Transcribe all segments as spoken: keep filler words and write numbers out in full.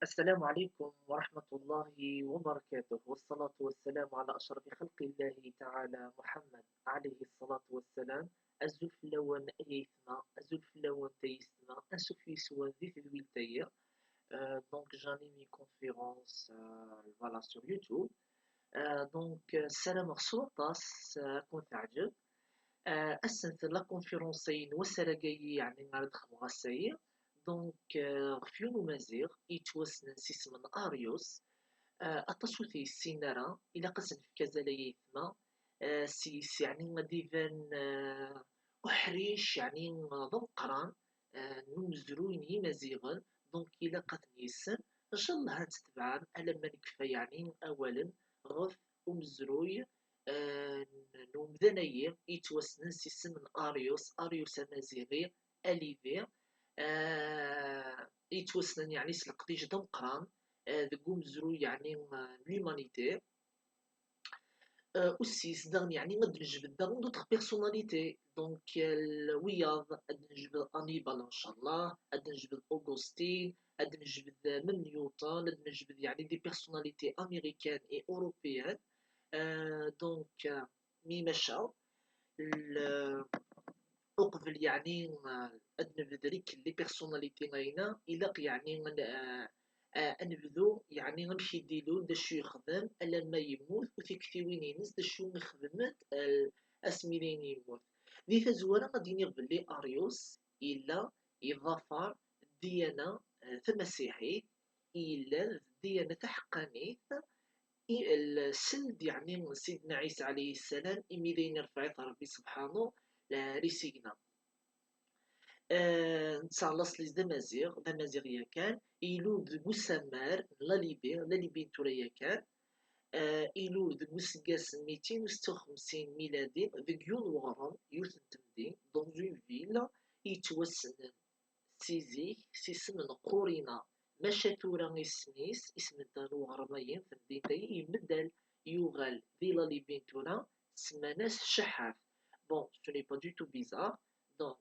السلام عليكم ورحمة الله وبركاته، والصلاة والسلام على أشرف خلق الله تعالى محمد عليه الصلاة والسلام. Azul fell-awen ay aytma, azul fell-awen ay yessetma, ansuf yes-wen di tedwilt-agi. Euh, donc j'anime une conférence, euh, voilà, sur YouTube. Euh, donc euh, ssarameɣ s waṭas, euh, ad ken-teɛǧeb. Euh, ass-n la conférence-ayi n wass-agi, yeɛni ara d-xedmeɣ ass-ayi. Donc euh, ɣef yiwen umaziɣ yettwassnen s isem n Arius. Euh, aṭas ur t-yessin ara, ilaq ad s-nefk azal ay aytma. Euh, s yes, yeɛni ad d-iban euh, uḥric, yeɛni d ameqqran, euh, n umezruy n yimaziɣen. Donc ilaq ad ten-yessen. Ncallah ad tetebɛem alamma nekfa yeɛni awalen ɣef umezruy, euh, n umdan-ayi yettwassnen s isem n Arius, Arius amaziɣi, alibi, euh, yettwassnen yeɛni s leqdic d ameqqran, euh, deg umezruy yeɛni, euh, n l'humanité. Euh, aussi, daɣen yeɛni ad d-nejbed daɣen d'autres personnalités. Donc euh, wiyaḍ, ad d-nejbed Hannibal ncallah, ad d-nejbed Augustine, ad d-nejbed euh, même Newton, ad d-nejbed yeɛni des personnalités américaines et européennes. Euh, donc euh, mi maca, uqbel yeɛni euh, ad nebder ikk les personnalités-ayina, ilaq yeɛni euh, euh, ad nebdu yeɛni amek i d-ilul, d acu yexdem alamma yemmut, u tiktiwin-ines d acu i xedment euh, asmi d ayen yemmut. Di tazwara ad d-iniɣ belli Arius yella yeḍḍafar ddiyana euh, tamasiḥit, yellan d ddiyana taḥeqqanit, i- l- seld yeɛni Sidna Ɛisa ɛalayhi ssalam, imi d ayen irfeɛ-it Ṛebbi subḥanu ar isigna. Euh, netta laṣel-is d amaziɣ, d amaziɣ yakan, ilul deg usammar n la Libye, la Libye n tura yakan. Euh, ilul deg useggas n mitin u setta u xemsin miladi deg yiwen weɣrem, yiwet n temdint, dans une ville, yettwassnen si zik s isem n Qurina, maca tura isem-is, isem n weɣrem-ayi, n temdint-ayi, yembeddal, yuɣal di la Libye n tura, semman-as Cehhat. Bon, ce n'est pas du tout bizarre. Donc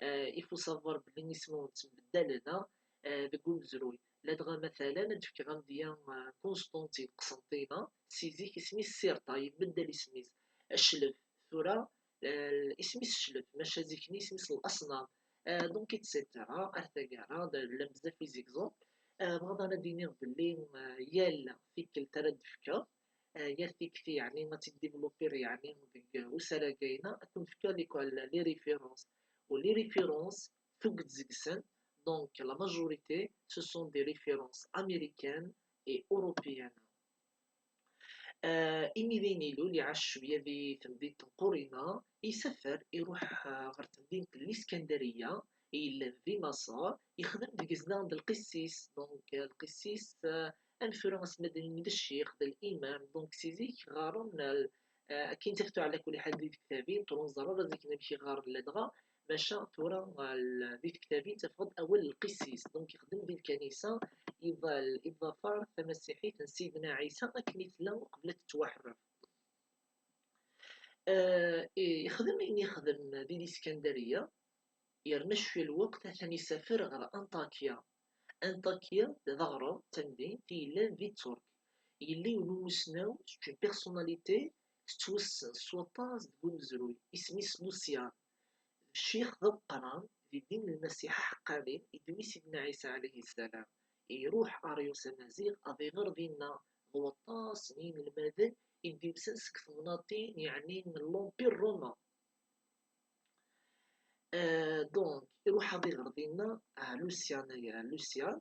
euh, il faut savoir belli ismawen ttembeddalen euh, deg umezruy. Ladɣa matalan ad d-fkeɣ amedya euh, Constantine, Qsenṭina, si zik isem-is Sirta, yembeddal isem-is. Aclef, tura euh, isem-is Cclef, maca zik-nni isem-is Laṣnam. Euh, donc et cetera. Ar taggara d- llan bzaf les exemples. Euh, bɣiɣ ad d-iniɣ belli euh, yal tikkelt ara d-fkeɣ euh, yal tikti yeɛni ad tt-id-développiɣ yeɛni deg usarag-ayina, ad ken-fkeɣ les, les références. U les références, tuget deg-sen, donc la majorité ce sont des références américaines et européennes. Euh, imi d ayen ilul, iɛac cwiya di temdint n Qurina, isafer, iruḥ euh, ɣer temdint n Liskandariya, yellan di Maṣer, yexdem deg-s daɣen d lqissis. Donc euh, lqissis euh, am tura asmi ad d-nini d ccix, d l'imam. Donc si zik ɣaren euh, akken taftu ɛla kulli ḥal di tektabin, ur nẓerr ara zik amek i ɣaren ladɣa, maca tura euh, di tektabin tafeḍ awal lqissis. Donc ixdem di lkanisa, iḍal, iḍafar tamasiḥit n Sidna Ɛisa akken i tella uqbel ad tettwaḥref. Euh, ixdem ayen ixdem di Liskandariya, yerna cwiya lweqt atan isafer ɣer Anṭakya. Anṭakya d aɣrem, d tamdint i yellan di Tturk. Yella yiwen umusnaw, c'est une personnalité, tettwassen s waṭas deg umezruy, isem-is Lusyan. Ccix d ameqqran di ddin n Lmasiḥ aḥeqqani, iddem-it Sidna Ɛisa ɛalayhi ssalam. Iruḥ Arius amaziɣ ad iɣer dinna d waṭas n yinelmaden i d-yusan seg temnaḍtin, yeɛni n l'Empire romain. Euh, donc iruḥ ad iɣer dinna ah, Lusyan-agi, ah, Lusyan.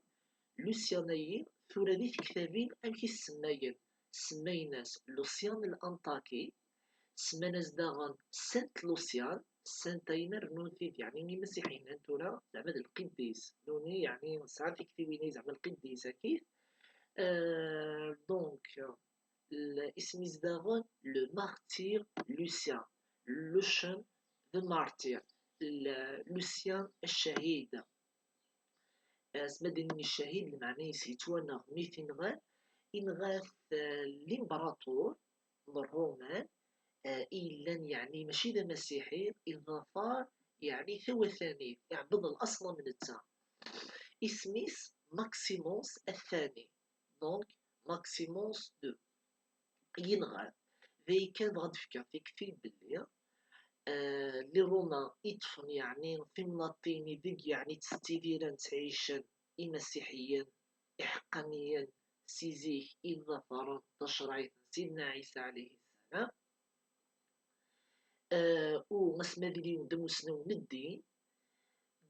Lusyan-agi tura di tektabin amek i s-semmayen? Semmayen-as Lusyan l'Anṭaki, semman-as daɣen Saint Lusyan. Saint-ayi rennun-t-id yeɛni imasiḥiyen n tura, zeɛma d lqiddis. Nuni yeɛni nesɛa tiktiwin-agi zeɛma lqiddis akit. Euh, donc l- isem-is daɣen le martyr Lucien, Lucien the martyr, l- Lucien ccahid. Asmi ad d-nini ccahid, lmeɛna-is yettwanɣ mi t-inɣan, inɣa-t euh, l'imbraṭur n Ṛṛuman, euh, i yellan yeɛni mačči d amasiḥi, iḍafar yeɛni tawatanit, iɛebbed laṣnam netta. Isem-is Maximus الثاني. Donc, Maximus deux. Yenɣa. D ayen kan bɣiɣ ad d-fkeɣ tikti belli, euh, les Romains i ṭṭfen, yeɛni, timnaḍin i deg, yeɛni, tttidiren, ttɛicen imasiḥiyen iḥeqqaniyen si zik i ḍefren tacerɛit n Sidna Ɛisa ɛlayhi ssalam. Eh, u asma d ilin d amusnaw n ddin,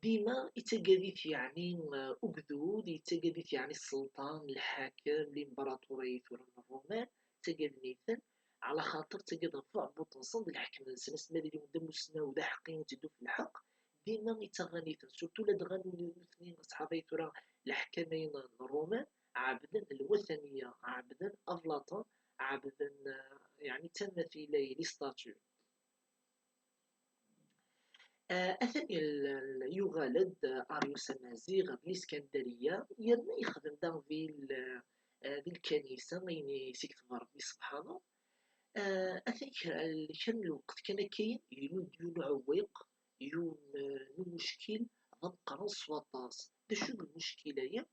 dima ittagad-it, yeɛni, eh, ugdud, ittagad-it, yeɛni, sselṭan, lḥakem, limbaraturiyen tura n Ṛṛuman, ttagaden-iten, ɛla xaṭer ttagaden ɣef uɛebbuḍ-nsen d lḥekem-nsen, asma d ilin d amusnaw d aḥeqqi, itteddu ɣef lḥeqq, dima ittaɣan-iten, surtout ladɣa nutni, ṣṣḥaba-yi tura, leḥkama-yi n Ṛṛuman, ɛebden lwataniya, ɛebden avlaṭen, ɛebden, eh, yeɛni, tamatilay, les statues. Eh, atan il-, il-, yuɣal-d, eh, Arius Amaziɣ ɣer Liskandariya, yerna yexdem daɣ di l-, eh, di lkanisa, ayen i s-ikteb Ṛebbi subḥanu. Eh, atan kra, kra n lweqt kan akka, yellu-d yiwen uɛewwiq, yiwen, eh, n umuckil d ameqqran s waṭas. D acu i d lmuckil-aya?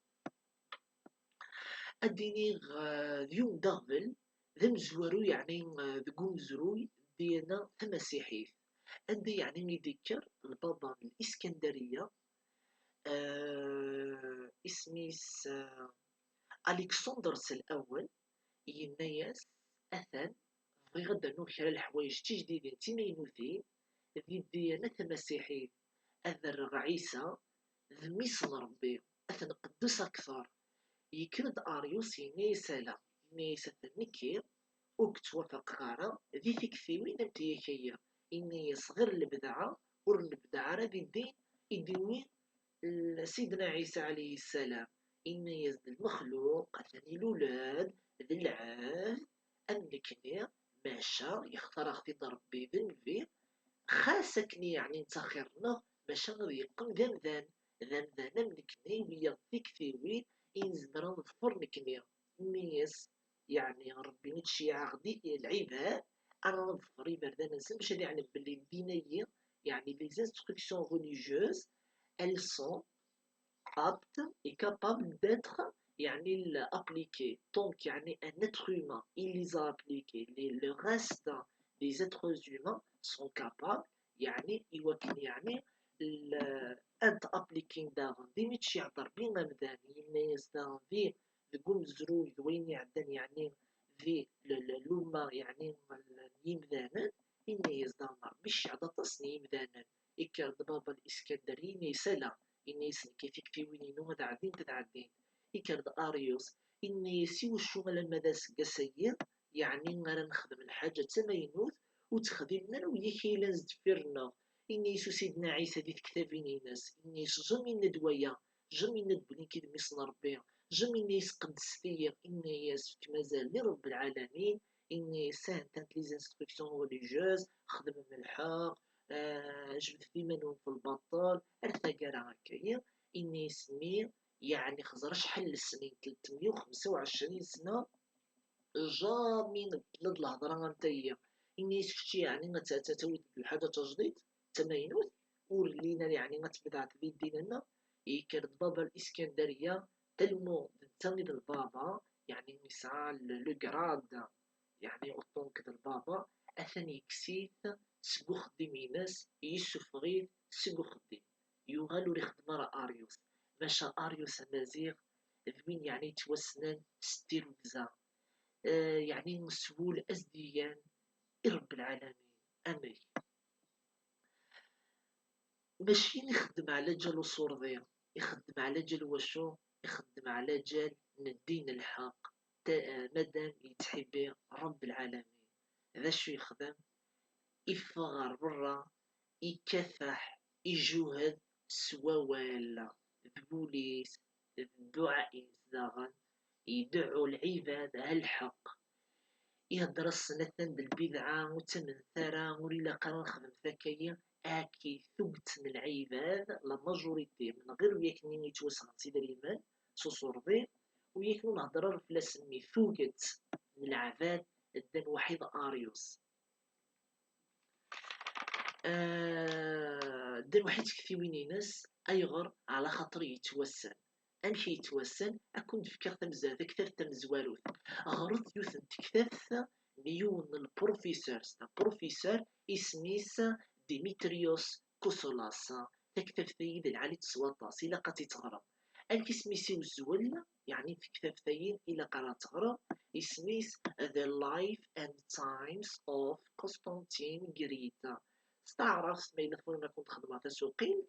Ad d-iniɣ, eh, d yiwen d aɣbel, d amezwaru, yeɛni, eh, deg umezruy n ddiyana tamasiḥit, anda, yeɛni, i d-ikker lbaba n Liskandariya, eh, isem-is, eh, Alexandre s lawel, yenna-yas: "Atan, bɣiɣ ad d-rnuɣ kra n leḥwayeǧ d tijdidin, d timaynutin, di ddiyana tamasiḥit, ad rreɣ Ɛisa d mmi-s n Ṛebbi, ad t-nqeddes akteṛ." Yekker-d Arius, yenna-yas: "Ala." Yenna-yas: "Atan nekki, ur k-ttwafaqeɣ ara di tiktiwin am tiyakayi." Yenna-yas: "Ɣer lebdeɛ, ur nebdeɛ ara di ddin i d-iwwi l-, Sidna Ɛisa ɛlayhi ssalam." Yenna-yas-d: "Lmexluq atan ilul-d d lɛebd am nekni, maca yextar-aɣ-t-id Ṛebbi d nnbi, xas akken, yeɛni, netta axir-nneɣ, maca ad yeqqim d amdan, d amdan am nekni, iwwi-yaɣ-d tiktiwin i nezmer ad neḍfer nekni." Yenna-yas, yeɛni, Ṛebbi i d-ceyɛeɣ di lɛibad, ara neḍfer iberdan-nsen, bac ad iɛlem belli ddin-agi, yeɛni, les instructions religieuses, elles sont aptes et capables d'être, yeɛni, appliquées. Donc, yeɛni, un être humain, il les a appliquées. Les, le reste des êtres humains sont capables, yeɛni, iwakken, yeɛni, l-, ad appliquin daɣen. D imi d-ceyɛeɣ Ṛebbi amdan, yenna-yas daɣen di, deg umezruy d wayen iɛeddan, yeɛni, di l-, l-, lumma, yeɛni, n yimdanen, yenna-yas daɣen Ṛebbi ceyɛeɣ-d aṭas n yimdanen. Ikker-d baba Liskandari, yenna-yas: "Ala." Yenna-yas: "Nekk, tiktiwin-inu ad ɛeddint, ad ɛeddint." Ikker-d Arius, yenna-yas: "Iwacu alamma d aseggas-agi, yeɛni, ara nexdem lḥaǧa d tamaynut, ur tt-xdimen ara wiyak i yellan sdeffir-nneɣ?" Yenna-yas u Sidna Ɛisa di tektabin-ines, yenna-yas: "Jamais yenna-d waya, jamais yenna-d belli nekk d mmi-s n Ṛebbi, jamais yenna-yas qedset-iyi." Yenna-yas: "Mazal di Ṛebb lɛalamin." Yenna-yas: "Ahat-ant les instructions religieuses, xedmem lḥeqq, eh, jebdet iman-nwen f lbaṭel, ar taggara akka-yi." Yenna-yas: "Mi, yeɛni, xẓer acḥal n lesnin, tletmeyya u xemsa u ɛecrin sna, jamais tella-d lhedra am tagi." Yenna-yas: "Kečč, yeɛni, ad t-, ad t-, ad tawiḍ deg lḥaǧa d tajdidt, d tamaynut, ur llin ara, yeɛni, ad tbedɛeḍ di ddin-nneɣ?" Yekker-d baba Liskandariya, tellement d netta i d lbaba, yeɛni, yesɛa le, le grade, yeɛni, autant que d lbaba, atan yekkes-it seg uxeddim-ines, yessufeɣ-it seg uxeddim. Yuɣal ur ixeddem ara Arius. Maca Arius Amaziɣ d win, yeɛni, yettwassnen s tirrugza, eh, yeɛni, s wul as-d-igan i Ṛebb lɛalamin. Amek? Mačči ixeddem ɛla ǧal uṣurdi, ixeddem ɛla ǧal wacu? Ixeddem ɛla ǧal n ddin n lḥeqq, ta-, eh, madam yettḥibbi Ṛebb lɛalamin. D acu yexdem? Iffeɣ ɣer berra, ikkateḥ, ijuhed s wawal, d wul-is, d dduɛa-ines daɣen, ideɛɛu lɛibad ar lḥeqq. Ihedder-asen atan d lbidɛa, ur ttamnet ara, ur ilaq ara nexdem akka-yi, aki tuget n lɛibad, la majorité, menɣir wiyaken-nni yettwasɣen s idrimen, s uṣurdi, wiyaken ur nhedder ara fell-asen, mi tuget n leɛbad ddan waḥid Arius. Ah, ddan waḥid tektiwin-ines, ayɣer? Ɛla xaṭer yettwassen. Amek i yettwassen? Ad ken-d-fkeɣ tamezwarut, taktabt tamezwarut. Ɣret yiwet n tektabt n yiwen n lprofisur, c'est un professeur, isem-is Dimitrios Koussolas. Taktabt-ayi d lɛali s waṭas, ilaq ad tt-teɣrem. Amek isem-is i uzwel, yeɛni n tektabt-ayi ilaq ara teɣrem? Isem-is The Life and Times of Constantine Great. S taɛrabt, ma yella tebɣim ad ken-xedmeɣ tasuqilt.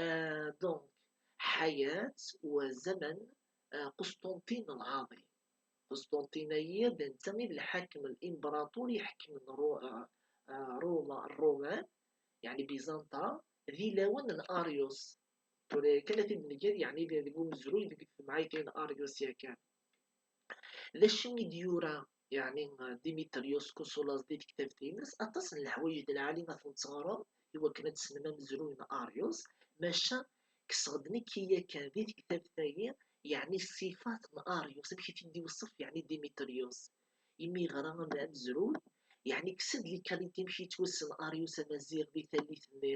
Euh, donc, ḥayat u zaman, euh, Qusṭunṭin Lɛaḍim. Qusṭunṭin-ayi d netta i d lḥakem, l-imbraṭur iḥekmen Ru-, euh, euh, Roma, Ṛṛuman, yeɛni Bizanṭa, di lawan n Arius. Tura kan ad t-id-neg, yeɛni di, deg umezruy, deg temɛayt n Arius yakan. D acu i d-yura, yeɛni, Dimitrios Koussolas di tektabt-ines? Aṭas n leḥwayeǧ d lɛali ad ten-teɣrem i wakken ad tessnem amezruy n Arius, maca kkseɣ-d nekk yakan di tektabt-ayi, yeɛni ṣṣifat n Arius, amek i t-id-iweṣṣef, yeɛni Dimitrios. Imi yeɣra am-, amezruy, yeɛni kkes-d les qualités, amek yettwassen Arius amaziɣ di tallit-nni,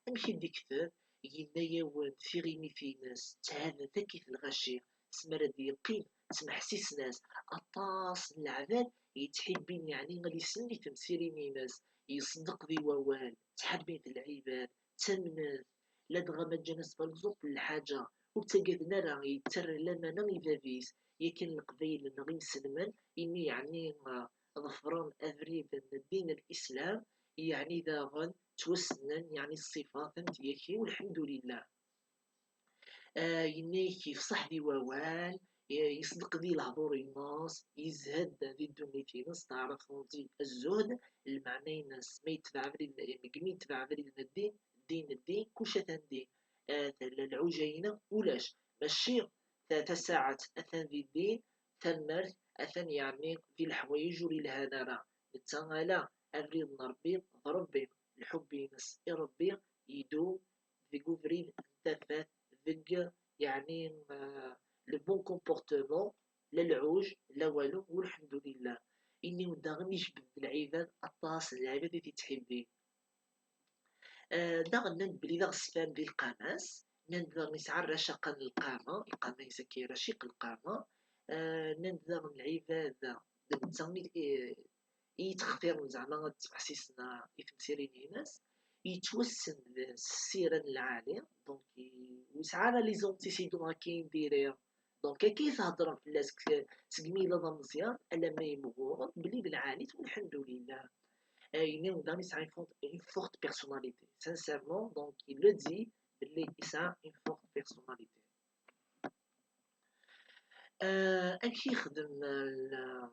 amek i d-ikteb, yenna-yawen tiɣimit-ines tthaden takit lɣaci, s mi ara d-yeqqim ttmeḥsisen-as. Aṭas n leɛbad yettḥibbin, yeɛni ad isel i temsirin-ines, yeṣdeq di wawal, ttḥabbin-t lɛibad, ttamnen-t, ladɣa ma ǧǧan-as, par exemple, lḥaǧa, ur ttagaden ara, yettarra lamana i bab-is. Yakan Leqbayel-nneɣ inselmen, imi yeɛni, ah, ḍefren abrid n ddin n Islam, yeɛni daɣen ttwassnen, yeɛni ṣṣifat am tyaki, ulḥemdulillah. Ah, yenna-k yefṣeḥ di wawal, ye-, yeṣdeq di lehdur-ines, yezhed di ddunit-ines, taɛrabt-nni azzuhd, lmeɛna-ines, ma yetbeɛ abrid, deg mi yetbeɛ abrid n ddin, ddin, ddin, kullec atan din. Ah, tella lɛuja-ina ulac, mačči ta-, tasaɛet atan di ddin, tamart atan yeɛni di leḥwayeǧ ur ilhan ara. Netta ala, abrid n Ṛebbi d Ṛebbi, lḥubb-ines i Ṛebbi idum deg ubrid n tafat, deg, yeɛni, euh, le bon comportement, la lɛuj, la walu, ulḥemdulillah. Iniw daɣen ijbed d lɛibad, aṭas n lɛibad i t-ittḥibbin. Euh, daɣen nnan-d belli d aɣezfan di lqama-s, nnan-d daɣen yesɛa rracaqa n lqama, lqama-is akka iraciq lqama. Euh, nnan-d daɣen lɛibad d netta i, i, i yettextiren zeɛma ad ttmeḥsisen i temsirin-ines, yettwassen s ssira n lɛali, donc i-, ur yesɛi ara les antécédents akka i diri. Donc akka i theddrem fell-as seg, segmi yella d ameẓyan alamma yemɣuren, belli d lɛali-t, walḥemdulillah. Euh, yenna-d daɣen yesɛa une forte, une forte personnalité. Sincèrement, donc il le dit, belli yesɛa une forte personnalité. Euh, amek i yexdem, euh,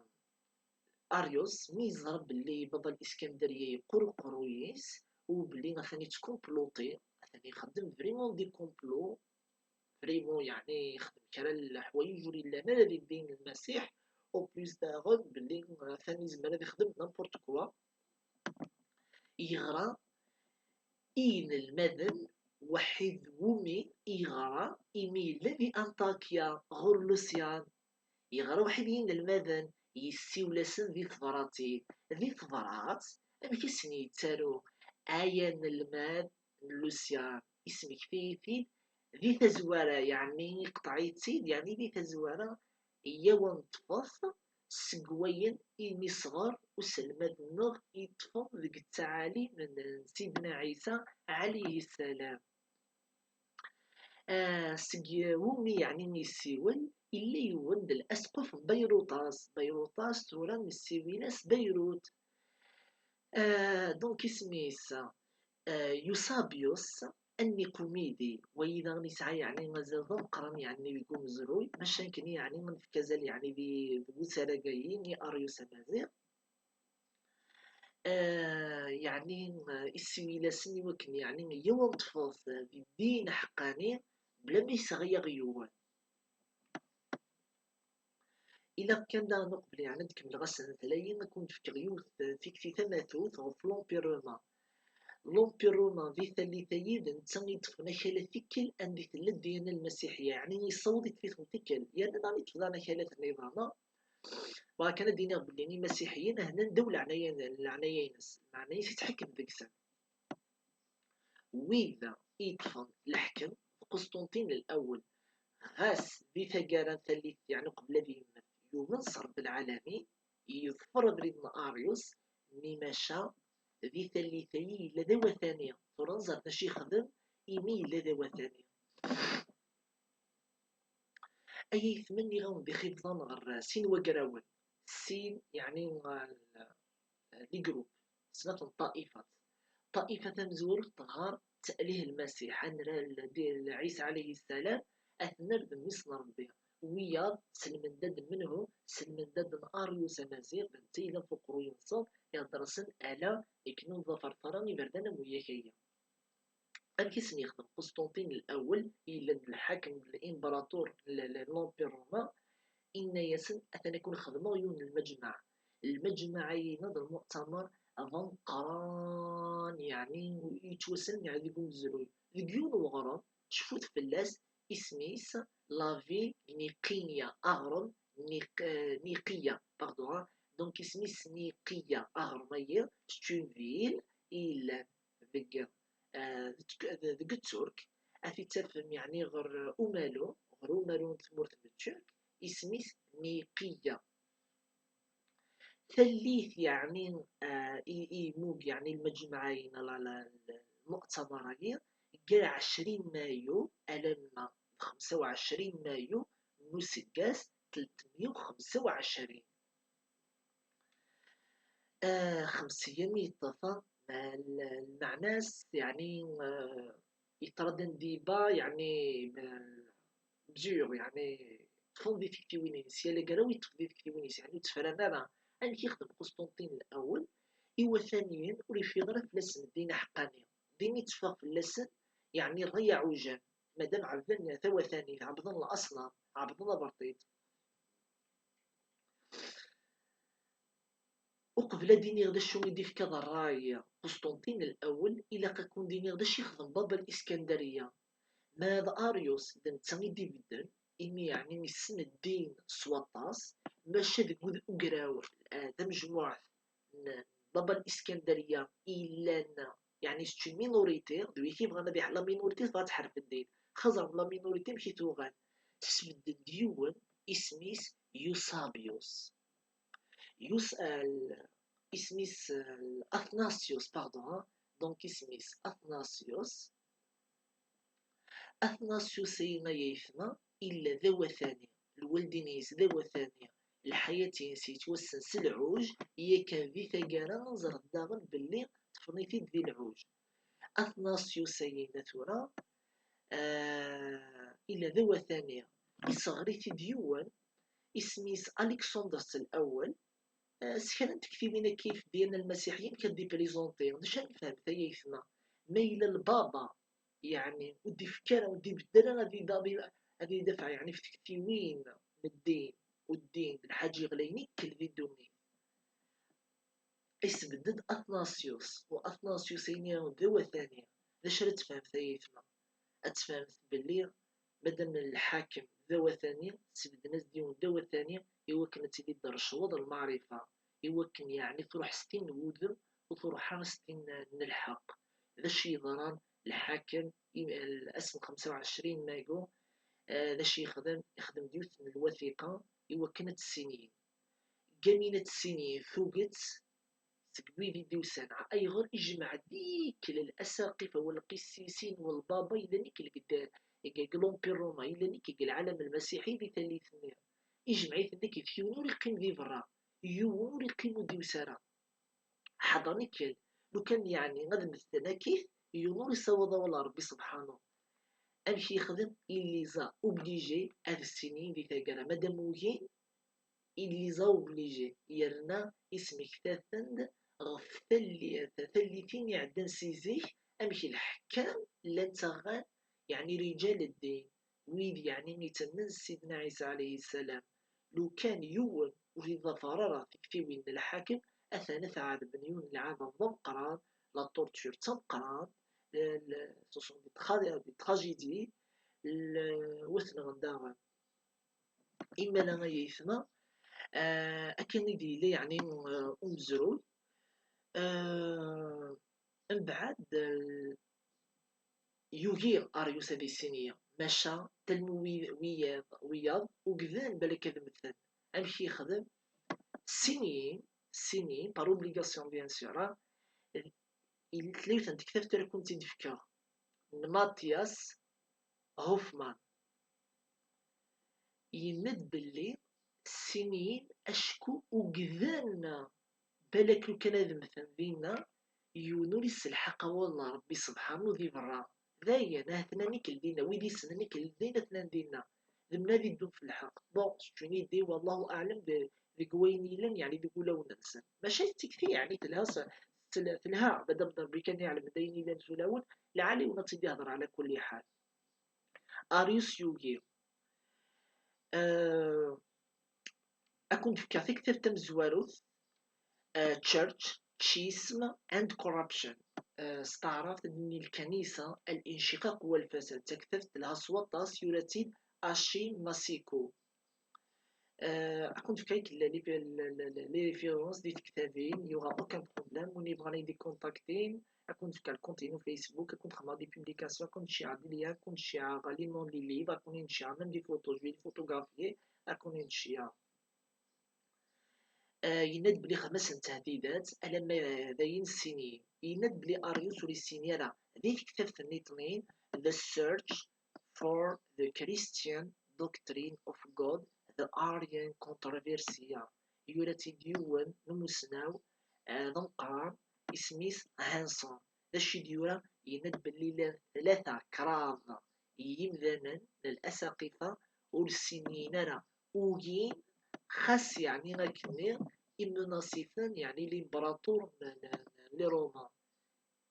Arius, mi yeẓra belli Baba Iskandariya yeqqur uqerruy-is, u belli atan yettkumpluṭi, atan ixeddem vraiment des complots, vraiment, yeɛni, yexdem kra n leḥwayeǧ ur yellan ara di ddin n Lmasiḥ, en plus daɣen belli atan yezmer ad yexdem n'importe quoi. Yeɣra i yinelmaden, waḥid wumi yeɣra imi yella di Anṭakya ɣur Lusyan. Yeɣra waḥid yinelmaden, yessiwel-asen di tebratin. Di tebrat, amek i sen-yettaru? Ay anelmad n Lusyan, ismekti-yi-t-id di tazwara, yeɛni iqṭeɛ-itt-id, yeɛni di tazwara, yyaw ad neṭṭfet seg wayen imi sɣer uselmad-nneɣ yeṭṭfen deg ttɛalim n Sidna Ɛisa ɛalayhi ssalam. Ah, seg wumi yeɛni yessiwel, yella yiwen d Lasquf n Bayruṭas. Bayruṭas tura nessiwil-as Bayrut. Ah, donc isem-is, ah, Eusebius Anniqumidi. Wayi daɣen yesɛa yeɛni azal d ameqqran yeɛni deg umezruy, maca nekkni yeɛni nefka azal yeɛni di, deg usarag-ayi i Arius amaziɣ. Ah, yeɛni, ah, issiwil-asen i wakken yeɛni yyaw ad neṭṭfet di ddin aḥeqqani bla ma yesseɣli yiwen. Ilaq kan daɣen uqbel yeɛni ad kemmleɣ asentel-ayi ad ken-d-fkeɣ yiwet, ah, tikti tamatut ɣef l'Empire romain. L'Empire romain di tallit-ayi d netta i yeṭṭfen akal tikkal anda i tella ddiyana lmasiḥiya, yeɛni yessaweḍ i ṭṭfen tikkal, yerna daɣen i ṭṭfen daɣen akalat nniḍen. Bɣiɣ kan ad d-iniɣ belli imasiḥiyen hnan ddaw leɛnaya, leɛnaya-ines, leɛnaya-s yettḥekkem deg-sen. Wid i yeṭṭfen leḥkem d Qusṭunṭin Lawel, ɣas di taggara n tallit, yeɛni qbel ad yemmet, yumen s Ṛebbi lɛalamin, yeḍfer abrid n Arius, nni maca di tallit-agi yella d awatani. Tura nẓer d acu yexdem imi yella d awatani. Ay aytma, nniɣ-awen d ixibḍan ɣer sin wagrawen, sin, yeɛni, les groupes, snat n ṭṭaifat. Ṭṭaifa tamezwarut tɣar ttɛlih Lmasiḥ, ad nra l-, di-, Ɛisa ɛalayhi ssalam, ad t-nerr d mmi-s n Ṛebbi. Wiyaḍ selmen-d ad menhu, selmen-d ad n Arius amaziɣ, d netta yellan f uqerruy-nsen, ihedder-asen ala, akken ur nḍafar ara iberdan am wiyak-agi. Amek i sen-yexdem Qusṭunṭin Lawel, i yellan d lḥakem, d l'imbraṭur n l-, l-, l'Empire romain, inna-yasen: "Atan ad ken-xedmeɣ yiwen n lmejmaɛ." Lmejmaɛ-agi d lmuɛtamer d ameqqran, yeɛni yettwassen yeɛni deg umezruy. Deg yiwen n weɣrem, cfut fell-as, isem-is La Ville Niqiya, aɣrem Niq-, eh, Niqiya, pardon, hein. Donc isem-is Niqiya, aɣrem-agi, c'est une ville i yellan deg, eh, deg, deg Tturk, ad t-id-tafem, yeɛni, ɣer umalu, ɣer umalu n tmurt n Tturk, isem-is Niqiya. Tallit, yeɛni, eh, i, i yemmug, yeɛni, lmejmaɛ-agi, la, la, lmuɛtamer-agi, gar ɛecrin mayu alamma d xemsa u ɛecrin mayu n useggas tletmeyya u xemsa u ɛecrin. Ah, xemseyya mi yeṭṭef, ah, ma l-, lmeɛna-s, yeɛni, ah, yeṭṭerḍen diba, yeɛni, ah, bzur, yeɛni, ṭṭfen di tektiwin-ines, yal agraw yeṭṭef di tektiwin-is, yeɛni, ur ttefran ara. Amek yexdem Qusṭunṭin Lawel? Iwataniyen ur yeffiɣ ara fell-asen ddin aḥeqqani. Ddin i tteffeɣ fell-asen, yeɛni, ṛṛay aɛujan. Madam ɛebden tawatanit, ɛebden laṣnam, ɛebden aberṭiṭ. Uqbel ad d-iniɣ d acu i d-ifka d ṛṛay Qusṭunṭin Lawel, ilaq ad ken-d-iniɣ d acu yexdem Baba Liskandariya. Ma d Arius, d netta i d-ibedden, imi yeɛni yessen ddin s waṭas, maca deg ud-, ugraw, eh, d amejmuɛ n Baba Liskandariya i yellan, yeɛni c'est une minorité, d wigi yebɣan ad iḥ-, la minorité tebɣa ad tḥareb ddin. Xaẓer la minorité amek i tuɣal? Tesbedd-d yiwen, isem-is Eusebius. Yus-, euh, isem-is, euh, Athanasius, pardon, hein. Donc isem-is Athanasius. Athanasius-agi, ay aytma, illa d awatani, lwaldin-is d awatani, lḥayat-ines yettwassen s lɛuj, yakan di taggara nẓer daɣen belli ṭṭfen-it-id di lɛuj. Athanasius-agi-nni tura, ah, illa d awatani, isɣer-it-id yiwen, isem-is Alexanders Lawel, ah, s kra n tektiwin akka i teddi yerna lmasiḥiyen kan d-ipriẓunṭi. D acu ara nefhem, ay aytma? Ma yella lbaba, yeɛni, ur d-ifekki ara, ur d-ibedd ara ad id-, ad id-, ad idafeɛ, yeɛni, ɣef tektiwin n ddin, u ddin d lḥaǧa yeɣlayen i ikel di ddunit. Isbedd-d Athanasius, u Athanasius-agi d awatani. D acu ara tfehmemt, ay aytma? Ad tfehmemt belli madam lḥakem d awatani, sbedden-as-d yiwen d awatani i wakken ad tili d rrecweḍ n lmeɛrifa, i wakken, yeɛni, truḥ s tin n wudem, ur truḥ ara s tin n lḥeqq. D acu yeḍran? Lḥakem, i-, ass n xemsa u ɛecrin mayu, eh, d acu yexdem? Yexdem-d yiwet n lwathiqa i wakken ad tessinin. Deg wayen ad tessinin tuget seg wid i d-yusan, ayɣer ijmeɛ-d ikk l-, asaqif, aw lqissisin, aw lbaba, yellan ikk deg d-, deg, deg l'Empire romain, yellan ikk deg lɛalam lmasiḥi di tallit-nni. Ijmeɛ-iten akk, yiwen ur yeqqim di berra, yiwen ur yeqqim ur d-yusi ara. Ḥeḍren ikk. Lukan, yeɛni, ad mmten akkit, yiwen ur yessawaḍ awal ɣer Ṛebbi sebḥanu. Amek yexdem? Il les a obligés ad ssinin di taggara, madam ugin, il les a obligés, yerna ismekta-ten-d ɣef talli-, tallitin iɛeddan si zik, amek lḥekkam llan ttaɣen, yeɛni, riǧal ddin, wid, yeɛni, ittamnen s Sidna Ɛisa ɛalayhi ssalam. Lukan yiwen ur iḍafar ara tiktiwin n lḥakem, atan ad t-ɛadben yiwen n lɛadab d ameqqran, la torture d tameqqrant, l-, l-, ce sont des tra-, des tragédies, l-, wat nɣen daɣen. Imala ay aytma, ah, akken i d-yella, yeɛni, ah, umezruy. Ah, mbeɛd, ah, yugi Arius ad issini maca talmu wiyaḍ, wiyaḍ ugden balak ad mmten. Amek yexdem? Sinin, sinin, par obligation bien sûr, tella yiwet n tektabt ara kent-id-fkeɣ, n Mathias Hoffmann. Yenna-d belli sinin acku ugden balak lukan ad mmten dinna, yiwen ur isselḥaq awal n Ṛebbi sebḥanu di berra. Dayen, ahat-nnan ikk dinna, wid yessnen ikk dinna, atnan dinna. D mnadi ddun f lḥeqq. Bon, c'est une idée, wallahu aɛlam, de, deg wayen yellan, yeɛni deg ulawen-nsen. Maca d tikti, yeɛni telha s-, tel-, telha, madam d Ṛebbi kan iɛlem d ayen yellan s ulawen, lɛali wen ad tt-id-ihder ɛla kulli ḥal. Arius yugi. Euh, ad ken-d-fkeɣ taktabt tamezwarut, euh, Church, Schism and Corruption. Euh, s taɛrabt, ddin lkanisa, al-inshiqaq wal fasad. Taktabt telha s waṭas, yura-tt-id Achim Masiko. Euh, ad ken-d-fkeɣ les, les, les, les références di tektabin, il y aura aucun problème. Win yebɣan ad yi-d-ikontaktin, ad ken-d-fkeɣ lkunt-inu Facebook, ad ken-d-xedmeɣ des publications, ad ken-d-cciɛeɣ des liens, ad ken-d-cciɛeɣ les noms des livres, ad ken-d-cciɛeɣ même des photos, je vais les photographier, ad ken-d-cciɛeɣ. Euh, yenna-d belli xedmen-asen tehdidat alamma d ayen ssinin. Yenna-d belli Arius ur yessin ara di tektabt-nniḍen, The Search for the Christian Doctrine of God, The Arian Controversia. Yura-tt-id yiwen n umusnaw, eh, d ameqqran, isem-is Hanson. D acu i d-yura? Yenna-d belli llan tlata kraḍ n yimdanen n Al Asaqifa ur ssinin ara, ugin, xas yeɛni akkenni imenasiten, yeɛni limberaṭur n, n, n les Romains.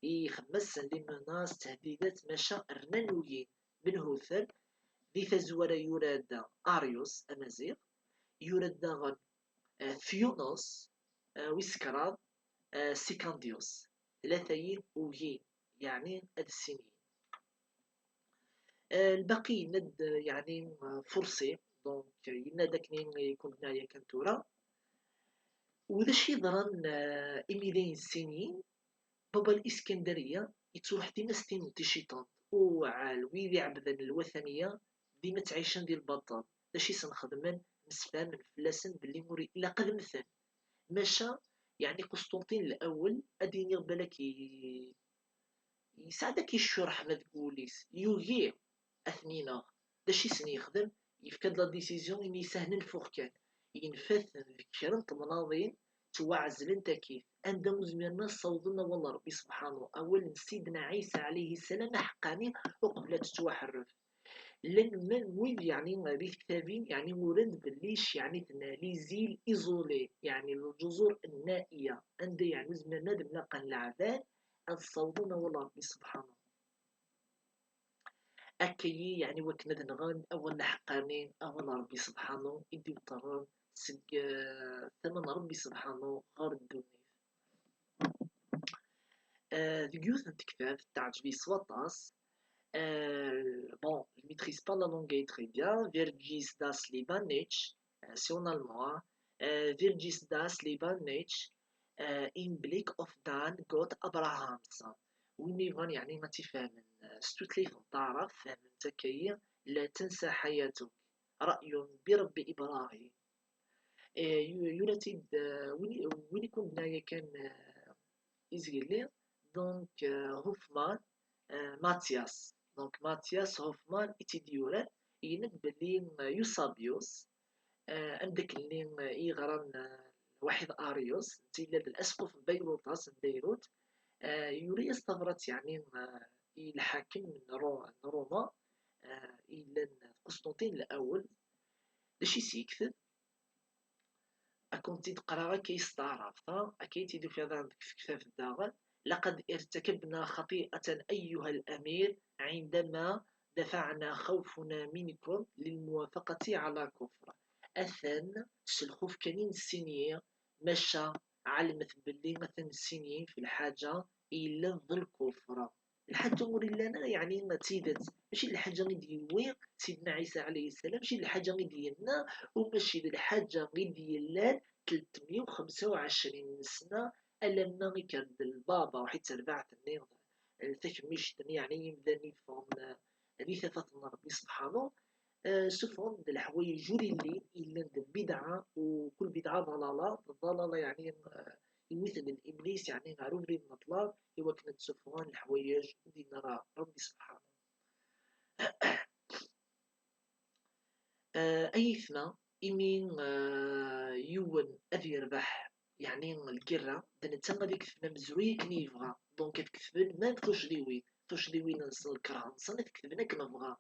Ixdem-asen les menaces, tehdidat, maca rnan ugin. Menhutel, di tazwara yura-d Arius, amaziɣ, yura-d daɣen, eh, Fiunos, eh, wis kraḍ, eh, Sikandius. Tlata-yi ugin, yeɛni ad ssinin. Eh, lbaqi yenna-d, eh, yeɛni, eh, furṣi, donc, eh, yenna-d akken i kent-nniɣ yakan tura. U d acu yeḍran, eh, imi d ayen ssinin, Baba Iskandariya yettruḥ dima s tin n ticiṭant. Uɛal, wid iɛebbden lwataniya, dima ttɛicen di lbaṭel. D acu i sen-xedmen? Msefhamen fell-asen belli ur ilaq ad mmten. Maca, yeɛni Qusṭunṭin Lawel, ad iniɣ balak i-, yesɛa-d akk iccureḥma deg wul-is, yugi ad ten-ineɣ. D acu i sen-yexdem? Yefka-d la décision imi isehnen fux kan. Yenfa-ten deg kra n temnaḍin, ttwaɛezlent akkit, anda ur zmiren ad ssawḍen awal n Ṛebbi sebḥanu, awal n Sidna Ɛisa ɛlayhi ssalam aḥeqqani, uqbel ad tettwaḥerref. Llan man wid, yeɛni, di tektabin, yeɛni, uran-d belli yeɛni-ten les îles isolées, yeɛni, lǧuẓur nna'iya, anda, yeɛni, ur zmiren ad mlaqen leɛbad, ad ssawḍen awal n Ṛebbi sebḥanu. Akka-yi, yeɛni, wakken ad nɣen awal n aḥeqqani, awal n Ṛebbi sebḥanu, i d-iweṭṭren seg, eh, tama n Ṛebbi sebḥanu ɣer ddunit. Eh, deg yiwet n tektabt teɛǧeb-iyi s waṭas. Eh, bon, je maîtrise pas la langue très bien. Virgis das Libanich, eh, c'est en allemand, hein. Eh, Virgis das Libanich, eh, Inblick auf den Gott Abrahams. Win yebɣan, yeɛni, ad tt-ifehmen, eh, s tutlayt n taɛrabt, fehmen-tt akka-yi: لا تنسى حياتك، رأي برب إبراهيم. Eh, yu-, yura-tt-id, eh, win, win i kent-nniɣ yakan, eh, izgelli, donc, eh, Hoffmann, eh, Mathias. Donc, Mathias Hoffmann i tt-id-yuran, yenna-d belli, eh, Eusebius, eh, amdakel-nni, eh, i yeɣran, eh, lwaḥid Arius, netta yella d alasquf n Bayrutas, n Beirut, eh, yura-yas tabrat, yeɛni, eh, i lḥakem n Ru-, n Ruma, eh, i yellan d Qusṭunṭin Lawel. D acu i s-yekteb? Ad kent-id-qqreɣ akka i s taɛrabt, ha? Akka i tt-id-tufiḍ deg tektabt daɣen. لقد ارتكبنا خطيئة أيها الأمير عندما دفعنا خوفنا منكم للموافقة على كفر. Atan s lxuf kan i nessini, maca ɛelmet belli atan nessini f lḥaǧa yellan d lkufr. Lḥaǧa ur illan ara, yeɛni d tidet. Mačči d lḥaǧa i d-yewwi Sidna Ɛisa ɛlayhi ssalam, mačči d lḥaǧa i d-yenna, u mačči d lḥaǧa i d-yellan tletmeyya u xemsa u ɛecrin n ssna, alamma ikker-d lbaba, ruḥ i terbaɛt-nni, takemmict-nni, yeɛni imdanen i yeffɣen, eh, di tafat n Ṛebbi subḥanu, eh, ssufɣen-d leḥwayeǧ ur illin, illan d lbidɛa, u kul bidɛa ḍalala, ḍalala yeɛni, eh, iwit-d Iblis yeɛni ɣer ubrid n ṭṭlam, i wakken ad d-ssufɣen leḥwayeǧ ur d-yenna ara Ṛebbi subḥanu. Eh, ay aytma, imi, eh, yiwen ad yerbeḥ, yeɛni lgirra, d netta ad iketben amezruy akken i yebɣa. Donc ad ketben même tuccḍiwin, tuccḍiwin-nsen, lkerh-nsen, ad ketben akken bɣan.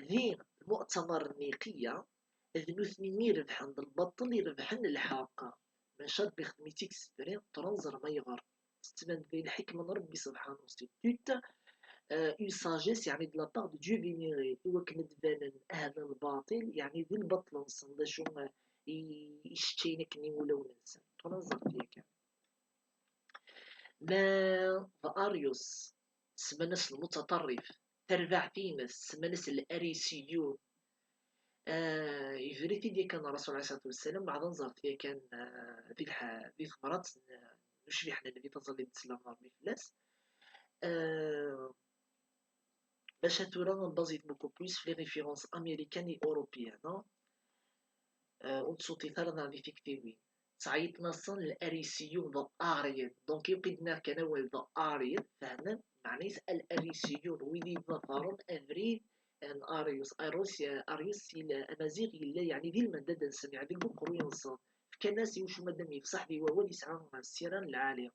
Di lmu'tamar n Niqiya, d nutni i irebḥen, d lbaṭel i irebḥen lḥeqq. Maca Rebbi ixdem-itt-id s tefri, tura ad nẓer ma ayɣer. Tettban-d d lḥikma n Rebbi subḥanu, c'est toute, euh, une sagesse, yeɛni de la part de Dieu vénéré, i wakken ad d-banen ahla lbaṭel, yeɛni di lbaṭel-nsen, d acu, euh, i, i sseččayen akken i wulawen-nsen. Tura ad nẓer yakan. Ma d Arius, semman-as lmutaṭarrif, tarbaɛt-ines, semman-as l-Arisiyun. Eh, yebra-t-id yakan Ṛṛasul ɛalayhi ṣṣalatu wassalam, beɛd ad nẓer-t yakan, eh, di lḥ-, di tebṛat n, n ucbiḥ n Nnbi, taẓallit d sslam n Ṛebbi fell-as. Eh, maca tura, on base beaucoup plus f les références américaines et européennes, hein. Eh, ur ttṣuṭṭit ara daɣ di tiktiwin. Ttɛeyyiḍen-asen l-Arisiyun d Aryan. Donc, yuq-id-nniɣ kan awal d Aryan, fehmen, meɛna-s l-Arisiyun, wid yeḍḍafaren abrid n Arius. Arius, Arius, si l-, amaziɣ yella, yeɛni di lmendad-nsen, yeɛni deg uqerruy-nsen. Fkan-as i ucumad am yefṣaḥ di wawal yesɛa ssira n lɛali.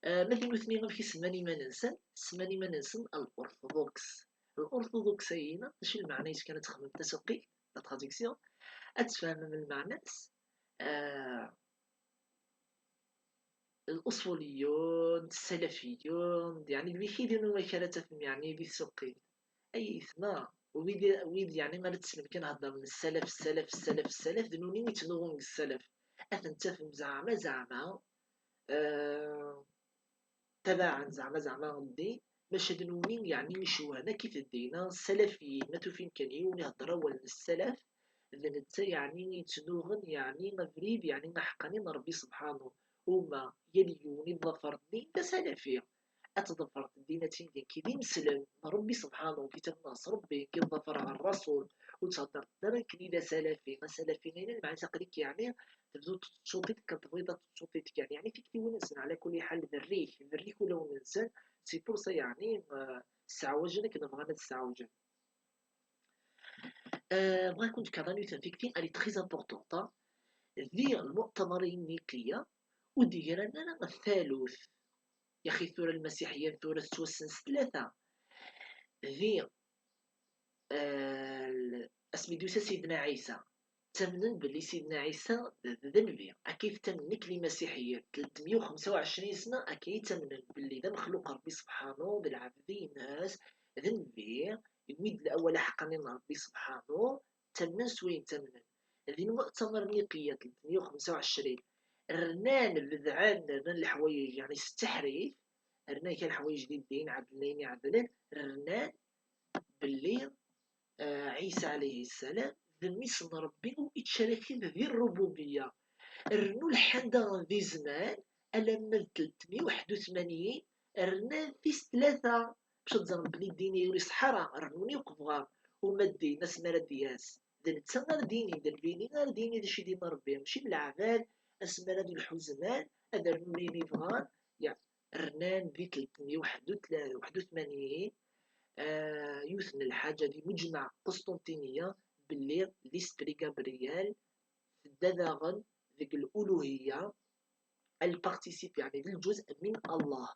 Eh, ma d nutni amek i semman iman-nsen? Semman iman-nsen al-Orthodox. Al-Orthodox-ayi, d acu lmeɛna-is kan ad txedmem tasuqqilt, la traduction, ad tfehmem lmeɛna-s? Eh, الأصوليون، السلفيون، يعني الوحيدين هما كانت تفهم يعني ذي السوقي. أي إثناء. ويد، ويد يعني ما تسلم كان هضر من السلف، السلف، السلف، السلف، ذنوني يتنوغون السلف. أثن تفهم زعما، زعما. آه، تبعا زعما، زعما ردي. باش هاد نوني يعني يشوهنا كيف الدينا السلفيين، ما توفين كان يوني هضر أول السلف. D netta, yeɛni, yettnuɣen, yeɛni, abrid, yeɛni, aḥeqqani n Ṛebbi subḥanu. Uma, yal yiwen iḍafar ddin d asalafi. Ad tḍefreḍ ddin ad tili ki d imeslem n Ṛebbi subḥanu, ki tamnaṣ Ṛebbi, ki tḍafar ɣer Ṛṛasul, ur theddreḍ ara nekni d asalafi. Asalafi-nni, lmeɛna-s aql-ik, yeɛni, tebduḍ tettsuṭiḍ kan tebɣiḍ ad tettsuṭiḍ kan. Yeɛni, tiktiwin-nsen, ɛla kulli ḥal, berrik, berrik ulawen-nsen, c'est pour ça, yeɛni, eh, sseɛwajen akken bɣan ad sseɛwajen. Eh, bɣiɣ ad ken-d-fkeɣ yiwet n tikti, elle est très importante, hein. Di lmuṭamar n Niqiya, ur d-gran ara ɣef talut. Yaxi tura lmasiḥiyen tura tettwassen s tlata. Di, eh, asmi d-yusa Sidna Ɛisa, ttamnen belli Sidna Ɛisa d, d nnbi. Akka i t-ttamnen akk d imasiḥiyen. Tletmeyya u xemsa u ɛecrin sna akka i ttamnen belli d amexluq Ṛebbi subḥanu, d lɛebd-ines, d nnbi, yewwi-d awal aḥeqqani n Ṛebbi subḥanu, ttamnen s wayen ttamnen. Di lmuṭamar n Niqiya tletmeyya u xemsa u ɛecrin, rnan, bedɛen, rnan leḥwayeǧ, yeɛni s tteḥrif, rnan kan leḥwayeǧ di ddin, ɛedlen ayen iɛedlen, rnan belli, eh, Ɛisa ɛalayhi ssalam d mmi-s n Ṛebbi u ittcarik di ṛṛububiyya. Rnu lḥan daɣen di zzman, alamma d tletmeyya u ḥedd u tmanyin, rnan-t s tlata, bac ad ẓren belli ddin-agi ur iṣeḥḥa ara, rnun-t akk bɣan. Uma ddin, asmi ara d-yas, d netta ara d-yinin, d nnbi-nni ara d-yinin d acu i d-yenna Ṛebbi, mačči d leɛbad, asmi ara d-ilḥu zzman, ad rnun ayen i bɣan, ya, rnan di tletmeyya u ḥedd u tla-, u ḥedd u tmanyin, ah, yiwet n lḥaǧa di Muǧmeɛ Qusṭunṭiniya, belli l'esprit Gabriel tedda daɣen deg l'uluhiyya, elle participe, yeɛni d lǧuz min Allah.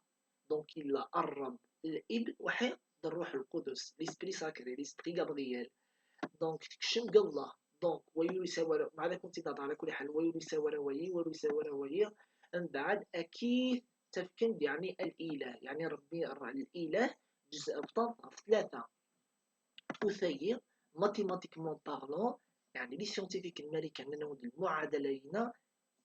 Donc, yella Ṛṛebb, l'Ibn, waḥid, d Ṛṛuḥ Lqudus, l'Esprit sacré, l'Esprit Gabriel. Donc, tekcem deg Allah. Donc, wa ur yesɛi ara, ma ad kent-id-hḍeṛ, ɛla kulli ḥal, wa ur yesɛi ara wayi, wa ur yesɛi ara wayi. Mbeɛd, akid tafken-d, yeɛni, al-ilah, yeɛni Ṛebbi, Ṛ-, al-ilah, ǧuz abṭaṭ ɣef tlata. U tagi, mathématiquement parlant, yeɛni, les scientifiques n Marikan nnan-awen-d lmuɛadala-ina,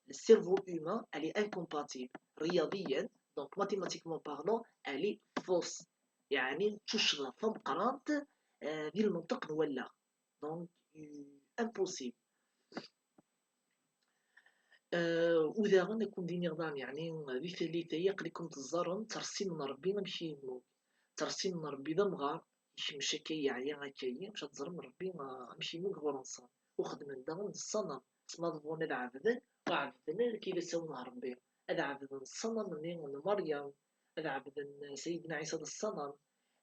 le cerveau humain, elle est incompatible. Riyaḍiyan, donc mathématiquement parlant, elle est fausse. Yeɛni, d tuccḍa tameqqrant, eh, di lmenṭeq n wallaɣ. Donc, euh, impossible. Euh, u daɣen, ad ken-d-iniɣ daɣen, yeɛni, di tallit-agi, aql-iken teẓẓarem ttṛessim n Ṛebbi amek i yemmug. Ttreṣṣin n Ṛebbi d amɣar, ikmec akka yeɛya akka-yi, maca teẓrem Ṛebbi, ah, amek yemmug ɣur-nsen. U xedmen daɣen d ṣṣanam, asma ad bɣun ad ɛebden, ur ɛebden ara akka d asawen n Ṛebbi. Ad ɛebden ṣṣanam-nni n Meryem, ad ɛebden, ah, Sayidna Ɛisa d ṣṣanam.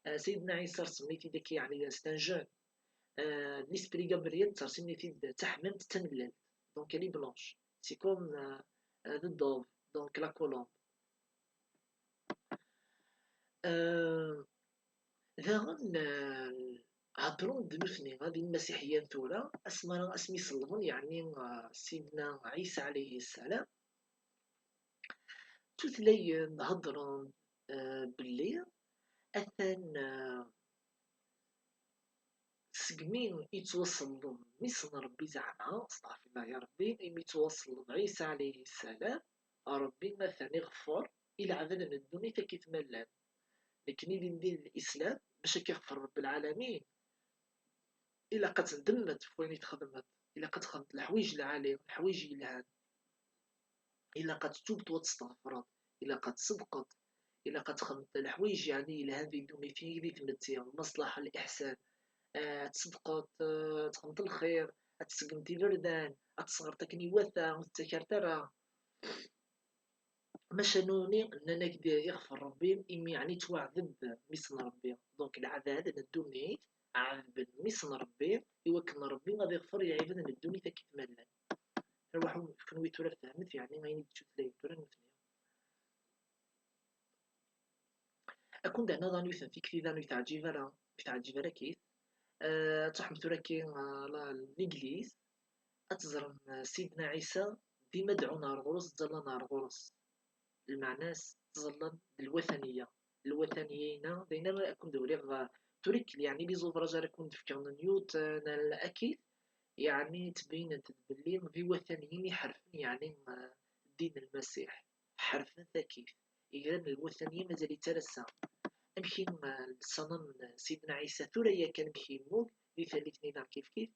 Ah, Sayidna Ɛisa rsemit-id akka, yeɛni, c'est un jeune. Ah, l'esprit Gabriel ttersim-it-id d taḥmamt d tamellalt. Donc, elle est blanche. C'est comme, ah, ah, the dove, donc la colombe. Ah, daɣen, ah, heddren-d nutni, ah, d imasiḥiyen tura, asmi ara, asmi sellḍen, yeɛni, ah, Sidna Ɛisa ɛalayhi ssalam, tutlayen heddren, ah, belli atan, ah, segmi yettwaṣelleb mmi-s n Ṛebbi, zeɛma, astaɣfirullah ya Ṛebbi, imi yettwaṣelleb Ɛisa ɛalayhi ssalam, Ṛebbi atan iɣeffer i leɛbad n ddunit akkit ma llan. Nekni din din Lislam, bac ad k-iɣfer Ṛebbi lɛalamin, ilaq ad tendemmeḍ ɣef wayen i txedmeḍ, ilaq ad txedmeḍ leḥwayeǧ lɛali, leḥwayeǧ yelhan. Ilaq ad tettubeḍ u ad testeɣfreḍ, ilaq ad tṣedqeḍ, ilaq ad txedmeḍ leḥwayeǧ yeɛni yelhan di ddunit-ik, di tmetti, lmaṣlaḥa, liḥsan, ah, ad tṣedqeḍ, ah, ad txedmeḍ lxir, ad tṣeggmeḍ iberdan, ad tesɣreḍ akken iwata, ur tettakreḍ ara. Maca nutni nnan-ak-d iɣfer Ṛebbi imi yeɛni yettwaɛdeb mmi-s n Ṛebbi. Donc, leɛbad n ddunit ɛedben mmi-s n Ṛebbi i wakken Ṛebbi ad iɣfer i lɛibad n ddunit akkit ma llan. Arwaḥ kenwi tura fehmet yeɛni ayen i d-ttutlayen tura nutni. Ad ken-d-rnuɣ daɣen yiwet n tikti daɣen ur teɛǧib ara, ur teɛǧib ara akkit. Eh, ad truḥem tura akki, eh, la, l'église, ad teẓrem, eh, Sidna Ɛisa dima deɛɛun ar ɣur-s, ttẓallan ar ɣur-s. Lmeɛna-s ttẓallan d lwataniya. Lwataniya-ina, d ayen ara ken-d-uriɣ, eh, tura, yeɛni, les ouvrages ara ken-d-fkeɣ n Newton, eh, akkit, yeɛni, ttbainent-d belli d iwataniyen i iḥerfen, yeɛni, eh, ddin n Lmasiḥ. Ḥerfen-t akkit. Igran n lwataniya mazal-itt ar ass-a. Amek i, eh, lṣanam n Sidna Ɛisa tura yakan amek yemmug di tallit-nni daɣ kifkif,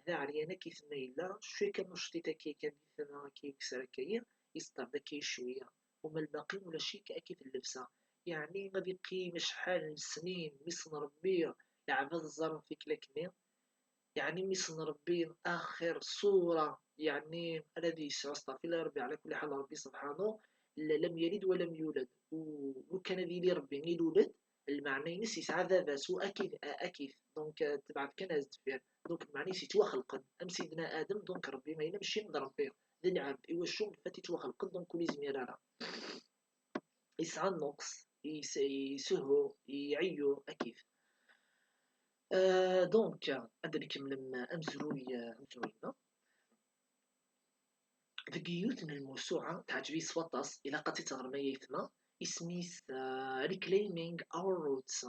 d aɛeryan akkit ma yella, cwiya kan ucṭiṭ akka yakan di tama akka yekser akka-yi, yesṭer-d akka-yi cwiya. Uma lbaqi ulac-ik akkit llebsa. Yeɛni ad iqqim acḥal n snin, mmi-s n Ṛebbi, leɛbad ẓẓaren tikkla-nni. Yeɛni mmi-s n Ṛebbi axir ṣṣura, yeɛni ara d yesɛu, astaɣfirullah Ṛebbi, ɛla kulli ḥal Ṛebbi subḥanu, la, lam yalid wa lam yulad. U lukan ad yili Ṛebbi ilul-d, lmeɛna-ines yesɛa baba-s, u akkit, a-, akkit. Donc, eh, tebɛed kan ar deffir. Donc, lmeɛna-is yettwaxelqen. Am Sidna Adem, donc Ṛebbi ma yella mačči d Ṛebbi, d lɛebd. Iwacu? Fat yettwaxelqen, donc ur yezmir ara. Yesɛa nnuqs, yes-, isuhu, iɛeyyu, akkit. Euh, donc, ad nkemmlem amezruy, amezruy-nneɣ. Deg yiwet n lmusuɛa, teɛǧeb-iyi s waṭas, ilaq ad tt-id-teɣrem ay aytma, isem-is, euh, Reclaiming Our Roots.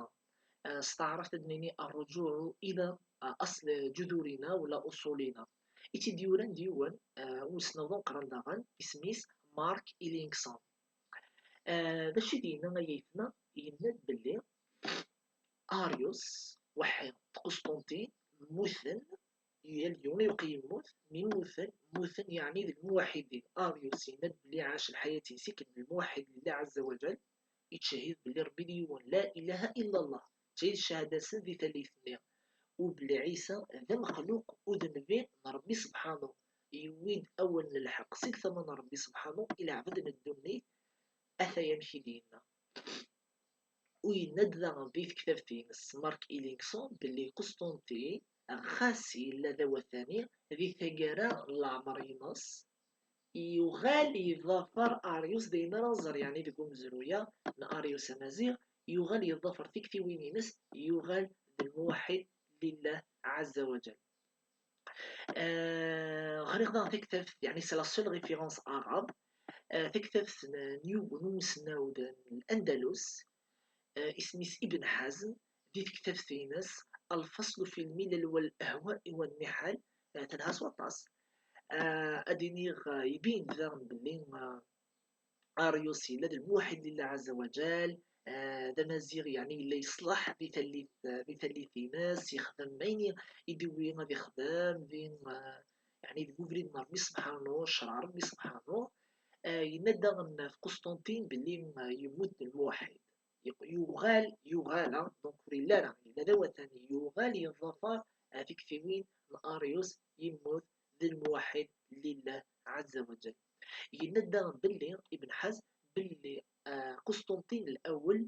Euh, s taɛrabt ad d-nini الرجوع إلى، euh, أصل جذورنا ولا أصولنا. I tt-id-yuran d yiwen, euh, n usnaw d ameqqran daɣen, isem-is Mark Ellingson. Ah, d acu i d-yenna ay aytma? Yenna-d belli Arius, waḥi d Qusṭunṭin, mmuten, yal yiwen iwqi yemmut, mi mmuten, mmuten yeɛni d lmuwaḥidin. Arius yenna-d belli iɛac lḥayat-is akken d lmuwaḥid lillah ɛazza wa jal, ittcehhid belli Ṛebbi d yiwen, la ilaha illa Allah, ttcehhid cchada-nsen di tallit-nni, u belli Ɛisa d amexluq u d nnbi n Ṛebbi sebḥanu, yewwi-d awal n lḥeqq seg tama n Ṛebbi sebḥanu i leɛbad n ddunit, ataya amek i d-yenna. U yenna-d daɣen di tektabt-ines Mark Ellingson belli Qusṭunṭin, ɣas yella d awatani, di taggara n leɛmer-ines, yuɣal yeḍḍafer Arius, d ayen ara nẓer yeɛni deg umezruy-a n Arius Amaziɣ, yuɣal yeḍḍafer tiktiwin-ines, yuɣal d lmuwaḥid lillah ɛazza wa jal. Euh, ɣriɣ daɣen taktabt, yeɛni c'est la seule référence arabe, euh, taktabt n, n yiwen umesnawd n Andalus, euh, isem-is Ibn Hazm, di tektabt-ines الفصل في الملل والأهواء والنحل, euh, telha s waṭas. Euh, ad iniɣ, euh, ibin-d daɣen belli, euh, Arius yella d lmuwaḥid lillah ɛazza wa jal, ah, d amaziɣ, yeɛni yella yeṣleḥ di tallit, di tallit-ines, yexdem ayen i d-iwwi ad ixdem, di, ah, yeɛni deg ubrid n Ṛebbi sebḥanu, ccreɛ Ṛebbi sebḥanu. Ah, yenna-d daɣen ɣef Qusṭunṭin belli, ah, yemmut d lmuwaḥid. Yeq-, yuɣal, yuɣal, ah, donc ur yelli ara, yella d awatani, yuɣal yeḍḍafar ɣer tiktiwin n Arius, yemmut d lmuwaḥid lillah ɛazza wa jal. Yenna-d daɣen belli Ibn Ḥazm belli, ah, Qusṭunṭin Lawel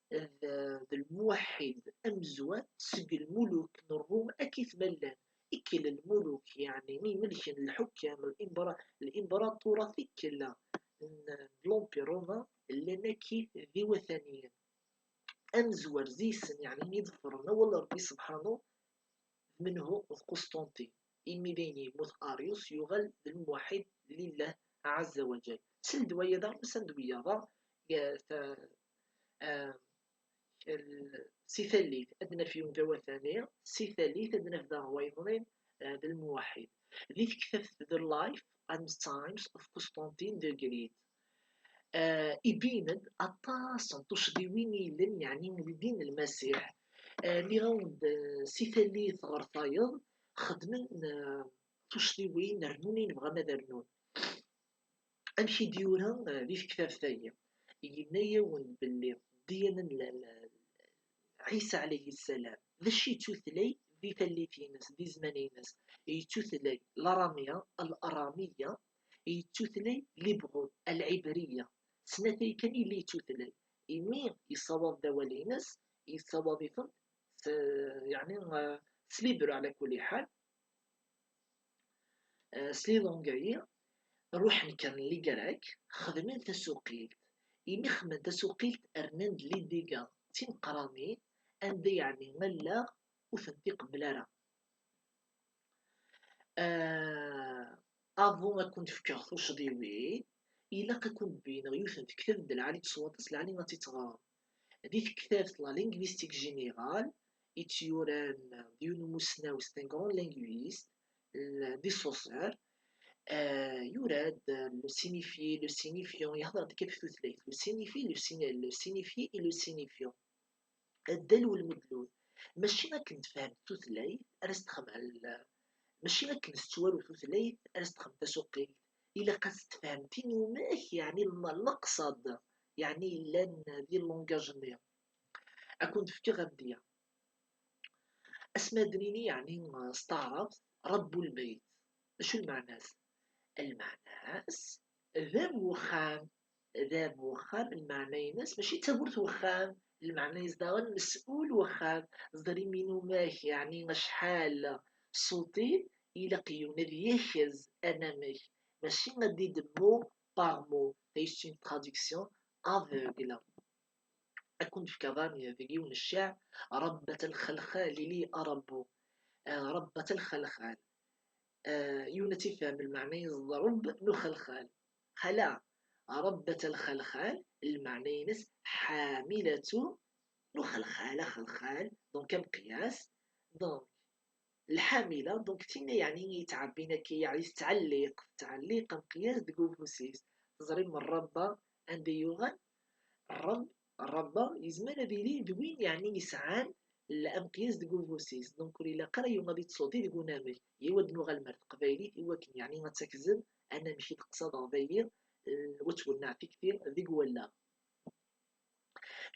d, d lmuwaḥid amezwar seg lmuluk n Ṛṛum akkit ma llan. Ikkel lmuluk, yeɛni imelken, lḥukkam, limbra-, limbṛaṭurat, ikkella n, n l'Empire romain llan akkit d iwataniyen. Amezwar zi-sen, yeɛni mi ḍefren awal n Ṛebbi subḥanu, d menhu? D Qusṭunṭin. Imi d ayen yemmut Arius, yuɣal d lmuwaḥid lillah ɛazza wa jal. Seld waya daɣen, usan-d wiyaḍ, ah, ya-, ta-, ah, l-, si tallit ad naf yiwen d awatani, si tallit ad naf daɣen wayeḍnin, ah, d lmuwaḥid. Di tektabt The Life and Times of Constantine the Great, ah, ibin-d aṭas n tuccḍiwin i yellan, yeɛni di ddin n Lmasiḥ. Ah, nniɣ-awen-d, ah, si tallit ɣer tayeḍ, xedmen, ah, tuccḍiwin, rnun ayen bɣan ad rnun. Amek i d-yura, eh, di tektabt-agi? Yenna-yawen belli ddiyana n la-, la-, Ɛisa ɛalayhi ssalam, d acu yettutlayen di tallit-ines, di zzman-ines? Yettutlay laṛamya, al-aṛamiya, yettutlay libɣu, al-ɛibriya. Snat-agi kan i yella yettutlay. Imi yessawaḍ-d awal-ines, yessawaḍ-iten s, yeɛni, eh, s libru ɛla kulli ḥal. Eh, s les langues-agi, ruḥen kan les Grecs, xedmen tasuqilt. Imi xedmen tasuqilt, rnan-d les dégâts d timeqqranin, anda yeɛni allaɣ ur tent-iqebbel ara. Eh, avant ad kent-fkeɣ tuccḍiwin, ilaq ad kent-d-beyneɣ yiwet n tektabt d lɛali-tt s waṭas, lɛali ad tt-teɣrem. Di tektabt La Linguistique Générale, i tt-yuran d yiwen n umussnaw, c'est un grand linguiste, l-, de Saussure. Eh, yura-d, eh, le signifié, le signifiant, yehder-d kan ɣef tutlayt. Le signifié, le sign-, le signifié et le signifiant. Addal u lmudlul. Mačči akken tefhem tutlayt ara s-texdem, mačči akken tettwaru tutlayt ara s-texdem tasuqilt. Ilaq ad s-tefhem tinumak, yeɛni l-, leqsad, yeɛni yellan di llungaj-nni. Ad kent-fkeɣ amedya. Asmi ad d-nini, yeɛni, s taɛrabt, Ṛebbu lbeyt, acu lmeɛna-s? Lmeɛna-s, d bab wexxam. D bab wexxam, lmeɛna-ines mačči d tawwurt wexxam, lmeɛna-ines daɣen mes'ul wexxam. Ẓer imi inumak, yeɛni acḥal ṣṣut-in, ilaq yiwen ad yakez anamek, mačči ad d-idemmu par mot. C'est une traduction aveugle. Ad kent-fkeɣ daɣen deg yiwen n cceɛr, Ṛebbat lxelxal, ili a Ṛebbu. Eh, Ṛebbat lxelxal. Eh, yiwen ad tt-ifhem lmeɛna-ines d Ṛebb n uxelxal. Xala, Ṛebbat lxelxal, lmeɛna-ines ḥamilatu n uxelxal, axelxal, donc ameqyas. Donc, lḥamila, donc, d tinna yeɛni yettɛebbin akka, yeɛni tettɛelliq, tettɛelliq ameqyas deg ufus-is. Teẓrim Ṛṛabba anda yuɣal? Ṛṛab-, Ṛṛabba yezmer ad yili d win yeɛni yesɛan l-, ameqyas deg ufus-is. Donc, ur ilaq ara yuɣal ad yettṣuḍi deg unamek. Yiwa ad nuɣal mer teqbaylit, iwakken yeɛni ad takzem anamek i d-qsadeɣ dagi, eh, wa twenneɛ tikti deg wallaɣ.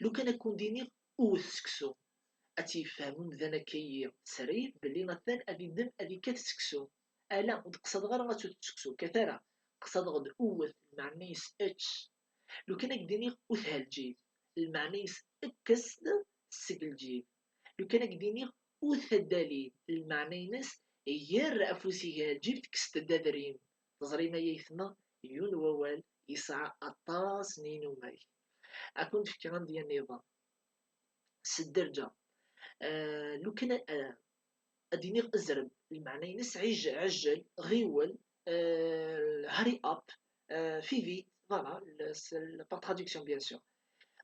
Lukan ad kun-d-iniɣ wwet seksu, ad tt-yefhem umdan akka-yi srid belli atan ad iddem ad ikkat seksu. Ala, ur d-qsadeɣ ara ad tewwet seksu, kkat ara. Qsadeɣ-d wwet, lmeɛna-is ečč. Lukan ad k-d-iniɣ wwet ɣer lǧib, lmeɛna-is kkes-d seg lǧib. Lukan ad k-d-iniɣ wwet tadalin, lmeɛna-ines ger afus-ik ɣer lǧib, tekkes-d adrim. Teẓrim ay aytma, yiwen wawal yesɛa aṭas n yinumak. Ad kent-fkeɣ amedya nniḍen s dderǧa. Eh, lukan, eh, ad iniɣ zreb, lmeɛna-ines ɛij-, ɛjel, ɣiwel, eh, hurry up, eh, fais vite, voilà, le, c'est le, par traduction, bien sûr.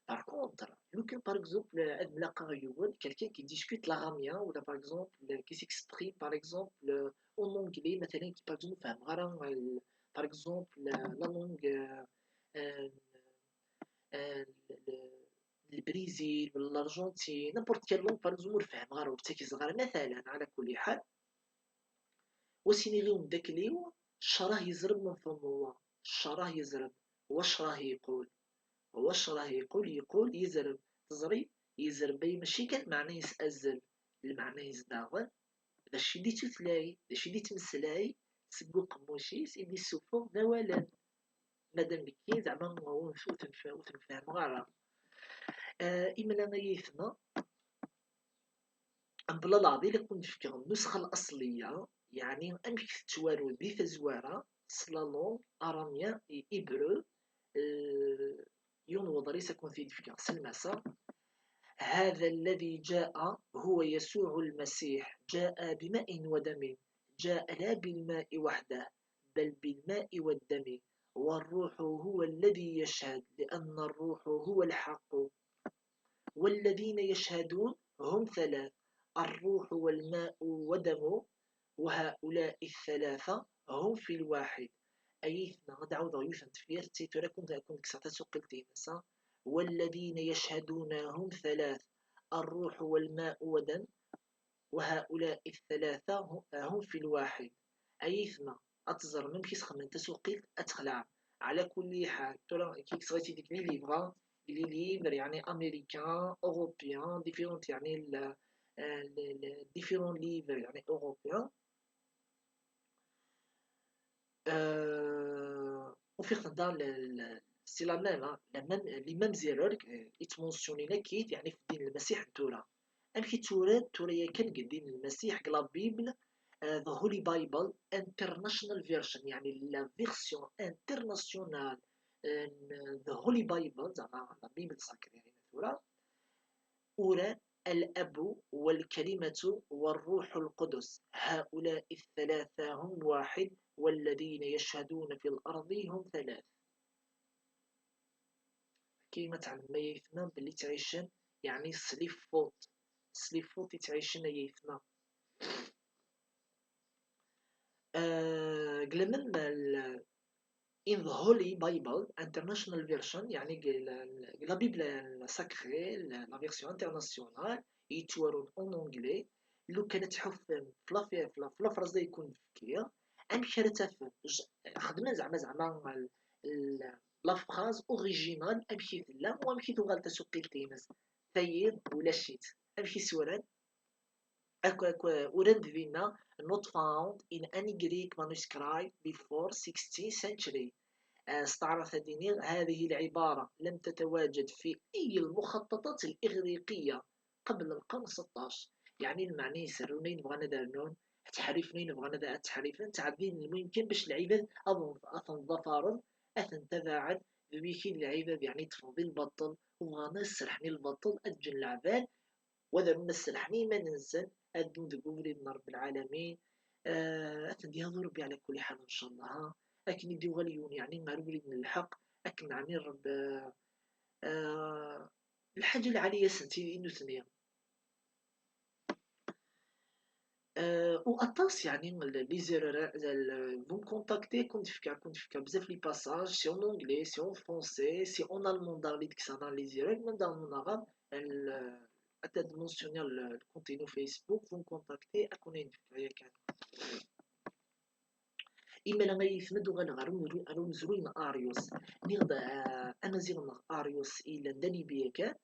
Par contre, lukan, par exemple, ad mlaqeɣ yiwen, quelqu'un qui discute l'araméen, ou là, par exemple, qui s'exprime, par exemple, en anglais, مثلا, qui, par exemple, ur fehhmeɣ ara, euh, par exemple, la, la langue, euh, euh, euh, le, le Brésil, ou l'Argentine, n'importe quelle langue, par exemple, ur fehhmeɣ ara, ur tt-akzeɣ ara, مثلا, على كل حال. Wa s-iniɣ i umeddakel-iw, ccrah yezreb من فم الله, ccrah yezreb, واش راه يقول؟ واش راه يقول؟ يقول يزرب. teẓri, yezrebbay mačči kan lmeɛna-is azzel, lmeɛna-is daɣen d acu i d-ittmeslay, d acu i d-ittmeslay seg uqemmuc-is i d-issuffuɣ d awalen. Madam Becky, zeɛma ur, ur ten-, ur ten-fehmeɣ ara. Eh, imla ay aytma, mebla leɛḍil ad ken-d-fkeɣ nnusxa laṣliya, yeɛni amek tettwaru di tazwara s la langue aramya i hébreu, eh, yiwen n weḍris ad ken-t-id-fkeɣ s lmasa. هذا الذي جاء هو يسوع المسيح، جاء بماء ودم، جاء لا بالماء وحده، بل بالماء والدم، والروح هو الذي يشهد، لأن الروح هو الحق. والذين يشهدون هم ثلاث، الروح والماء ودم، وهؤلاء الثلاثة هم في الواحد. Ay aytma, ad ɛawdeɣ yiwet n tefyirt, tura ad ken-, ad ken-kkseɣ tasuqilt-ines, ha. والذين يشهدون هم ثلاث، الروح والماء ودم، وهؤلاء الثلاثة هم في الواحد. Ay aytma, ad teẓrem amek i s-xedmen tasuqilt, ad txelɛem. Ɛla kulli ḥal, tura kik sɣiti deg les livres, les livres, yeɛni américains, européens, différents, yeɛni l-, euh, les, les différents livres, yeɛni européens. Euh, ufiɣ-ten daɣen le, le, c'est la même, hein, la même, les mêmes erreurs, euh, i ttmunsunin akkit, yeɛni f ddin n Lmasiḥ n tura. Amek i tturan tura yakan deg ddin n Lmasiḥ deg la Bible, euh, the Holy Bible International Version, yeɛni la version internationale, euh, n the Holy Bible, zeɛma la Bible sacrée, yeɛni tura, uran الأب والكلمة والروح القدس، هؤلاء الثلاثة هم واحد، والذين يشهدون في الأرض هم ثلاث. Kima tɛelmem ay aytma belli ttɛicen, yeɛni s lifut, s lifut i ttɛicen ay aytma. Euh, deg la même, in the Holy Bible International Version, yeɛni deg la, deg la Bible sacrée, la, la version internationale, yettwarun en anglais, lukan ad tḥuffem f la, f la, f la phrase i kun-fkiɣ, amek ara tafem, j-, xedmen zeɛma, zeɛma l-, l-, la phrase originale, amek i tella, u amek i tuɣal tasuqilt-ines. Tayi, ulac-itt. Amek i s-uran? Akk, akk, uran-d dinna, not found in any Greek manuscript before sixteenth century. آه، استعرضت دينير هذه العبارة لم تتواجد في أي المخططات الإغريقية قبل القرن ستطاش. يعني المعني يسرون ينبغى نذرنون، تحريفني نبغى نذا تحريفا، تعدين الممكن باش العباد أظن أثن ظفارا، أثن تباعد، ذويكي العباد يعني تفضي البطل، وغانا السرحني البطل، أجن العباد، وذا من السرحني ما ننسى، أدون ذو قبري من رب العالمين. آه، أثن دي هذو ربي على كل حال إن شاء الله، ها. لكن يدي غليون يعني ما ربي من الحق، لكن عمين رب، آه، الحاجة العالية سنتي إنو ثنيا. آه، وأطاس يعني ال-، les erreurs، ال-، vous me contactez، كنت فكا، كنت فكا بزاف les passages، c'est en anglais، c'est en français، c'est en allemand دار لي ديك ساعة les erreurs، من دار من غام، ال-، أتاد mentionner ال-، الكونتينو فيسبوك، vous me contactez، أكون عندك هيا كان. إما لا غيث مدو غالغ أرون، أرون زروين أريوس. نيغد، آه، أنا زيغن أريوس إلا داني بيكا.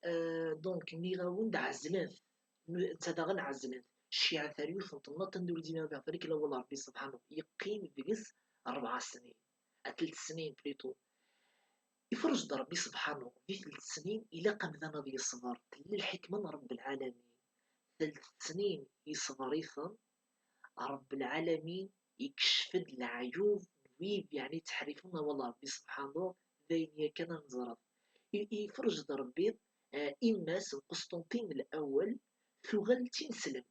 آه، donc نيغاون دعزلت. نو-، نتا داغن عزلت. شيعة ثريوث نطلنا تندور دينا بها فريك الأول ربي سبحانه يقيم ديس أربع سنين. أتلت سنين plutôt. يفرج ربي سبحانه في ثلاث سنين إلا قام ذا ناضي يصبر. تلي الحكمة من رب العالمين. ثلاث سنين يصبر يثن. رب العالمين يكشف العيوب ويب يعني تحريفنا والله ربي سبحانه ذين يكن نزرف. ي-، يفرج ربي، آه، إماس قسطنطين الأول ثغل تنسلم.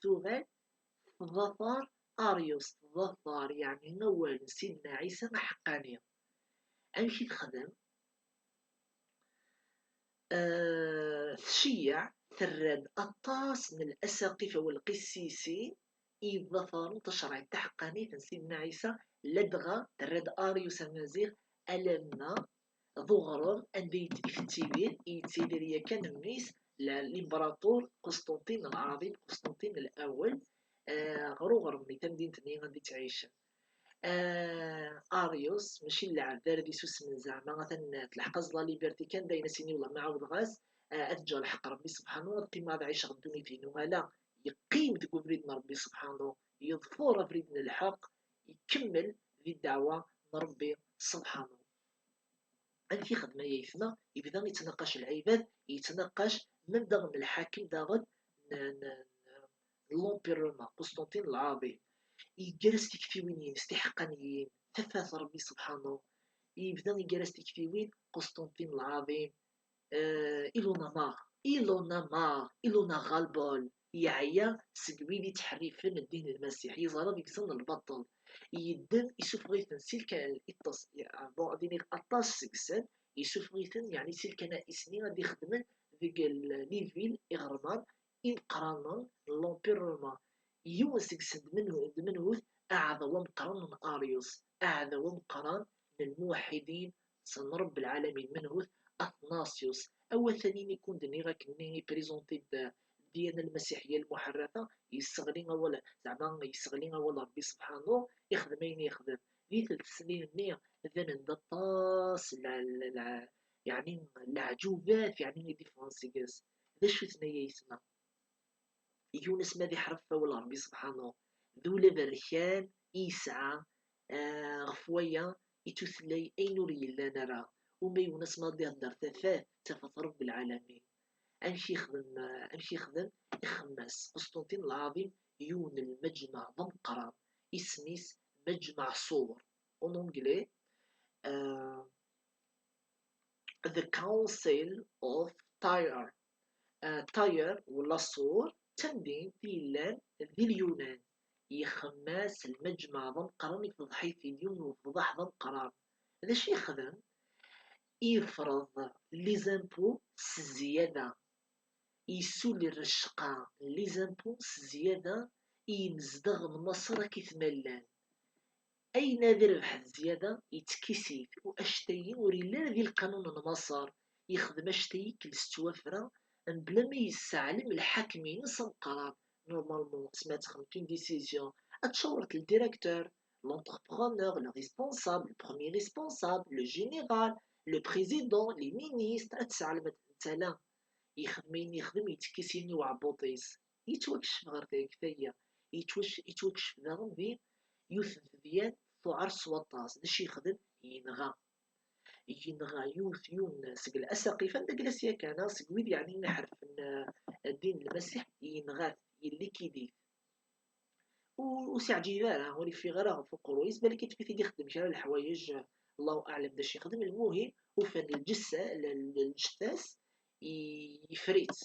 ثغل ظفر أريوس، ظفر يعني نوال سيدنا عيسى حقانية. أمشي تخدم، آه، تشيع تراد أطاس من الأساقفة والقسيسين يظفرون تشرع التحقانية سيدنا عيسى، لدغا تراد أريوس أمازيغ ألمنا ظغرم أن يتيدير، يتيدير يكن ميس ل-، الإمبراطور قسطنطين العظيم، قسطنطين الأول، آه، غروغرم ميتا مدينة نيغا دي تعيش. آه، أريوس، ماشي اللعب، دار دي سوس من زعما، مثلًا، تلحق لا ليبرتي كان داين سيني ولا ما عاود غاز، eh, ad ǧǧeɣ lḥeqq Ṛebbi subḥanu, ad qqimeɣ ad ɛiceɣ ddunit-inu. Ala, yeqqim deg ubrid n Ṛebbi subḥanu, yeḍfer abrid n lḥeqq, ikemmel di ddeɛwa n Ṛebbi subḥanu. Amek i xedmen ayetma? Yebda yettnaqac lɛibad, yettnaqac même daɣen lḥakem daɣen n, n, n l'Empire romain, Qusṭunṭin Lɛaḍim. Yeggar-as tiktiwin-ines tiḥeqqaniyin, tafat Ṛebbi subḥanu. Yebda yeggar-as tiktiwin, Qusṭunṭin Lɛaḍim, euh, il en a marre, il en a marre, il en a ras-le-bol. Yeɛya seg wid yettḥerrifen ddin n Lmasiḥ, yeẓra deg-sen lbaṭel. Yeddem, isuffeɣ-iten si lka-, iṭṭes, bon, ad iniɣ aṭas seg-sen, isuffeɣ-iten, yeɛni si lkana'is-nni ad ixedmen deg l-, les villes, iɣerman imeqqranen n l'Empire romain. Yiwen seg-sen d menhu-, d menhut? Aɛdaw ameqqran n Arius, aɛdaw ameqqran n lmuwaḥidin, s n Ṛebb lɛalamin, menhut? Athanasius. Awatan-nni i kun-d-nniɣ akken-nni i présenté-d ddiyana lmasiḥiyya lmuḥerrafa, yesseɣli awal, zeɛma yesseɣli awal Ṛebbi subḥanu, ixdem ayen yexdem. Di telt snin-nni, banen-d aṭas n lɛ-, lɛ-, lɛ-, yeɛni leɛǧubat, yeɛni i d-iffɣen seg-s. D acu-ten ay ayetma? Yiwen asmi ad iḥref awal Ṛebbi subḥanu, d ul aberkan i yesɛa, ah, ɣef waya i tutlay ayen ur yellan ara. Uma yiwen asmi ad ihedder tafat, d tafat Ṛebb lɛalamin. Amek yexdem, ah, amek yexdem? Ixemmem-as Qusṭunṭin Lɛaḍim yiwen n lmejmeɛ d ameqqran, isem-is Mejmeɛ Ṣur, en anglais, ah, The Council of Tyre. Uh, Tyre, wala Ṣur, d tamdint i yellan di Lyunan. Yexmem-as lmejmeɛ d ameqqran i tḍeḥ-it-id yiwen n ufḍaḥ d ameqqran. D acu yexdem? Yefreḍ les impôts s zzyada. Yessuli rrecqa n les impôts s zzyada i yimezdaɣ n Maṣer akken ma llan. Ayen ad irbeḥ d zzyada, yettekkis-it, u acetay-yi ur yelli ara di lqanun n Maṣer, yexdem acetay-yi kles ttwafra, mebla ma yesseɛlem lḥakem-ines ameqqran. Normalement, asmi ad texdem une décision, ad tcawret le directeur, l'entrepreneur, le responsable, le premier responsable, le général, le président, les ministres, ad tesseɛlem netta la. Yexdem ayen yexdem, yettekkis-iyi i uɛebbuḍ-is. Yettwakcef ɣer tayegga-ya. Yettwac-, yettwakcef daɣen di yiwet n tedyant tuɛer s waṭas. D acu yexdem? Yenɣa. Yenɣa yiwet, yiwen seg Lasaqif, anda i yella sya kan, seg wid yeɛni iḥerfen, eh, ddin n Lmasiḥ, yenɣa-t, yellikid-it. Ur, ur s-iɛǧib ara, ur yeffiɣ ara ɣef uqerruy-is, balak yeṭṭef-it-id ixeddem kra n leḥwayeǧ, Allahu aɛlam d acu yexdem. Lmuhim, ufan lǧessa, l-, l-, lǧetta-s, i-, yeffer-itt.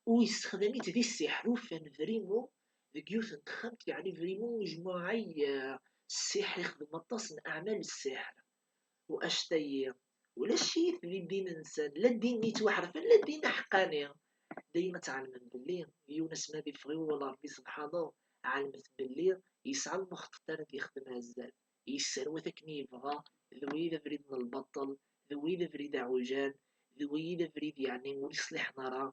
U yessexdam-itt di ssiḥr, ufan vraiment deg yiwet n texxamt, yeɛni vraiment mejmuɛa, eh, ssiḥr, ixdem aṭas n aɛmal ssiḥr. U acetay-yi, ulac-it di ddin-nsen, la ddin yettwaḥerfen, la ddin aḥeqqani. Dayem ad tɛelmem belli yiwen asmi ad iffeɣ i wawal Ṛebbi subḥanu, ɛelmet belli yesɛa lmexṭeṭ ara d-yexdem ar zdat. Yesserwat akken yebɣa, d wagi d abrid n lbaṭel, d wagi d abrid aɛujan, d wagi d abrid yeɛni ur yeṣliḥen ara.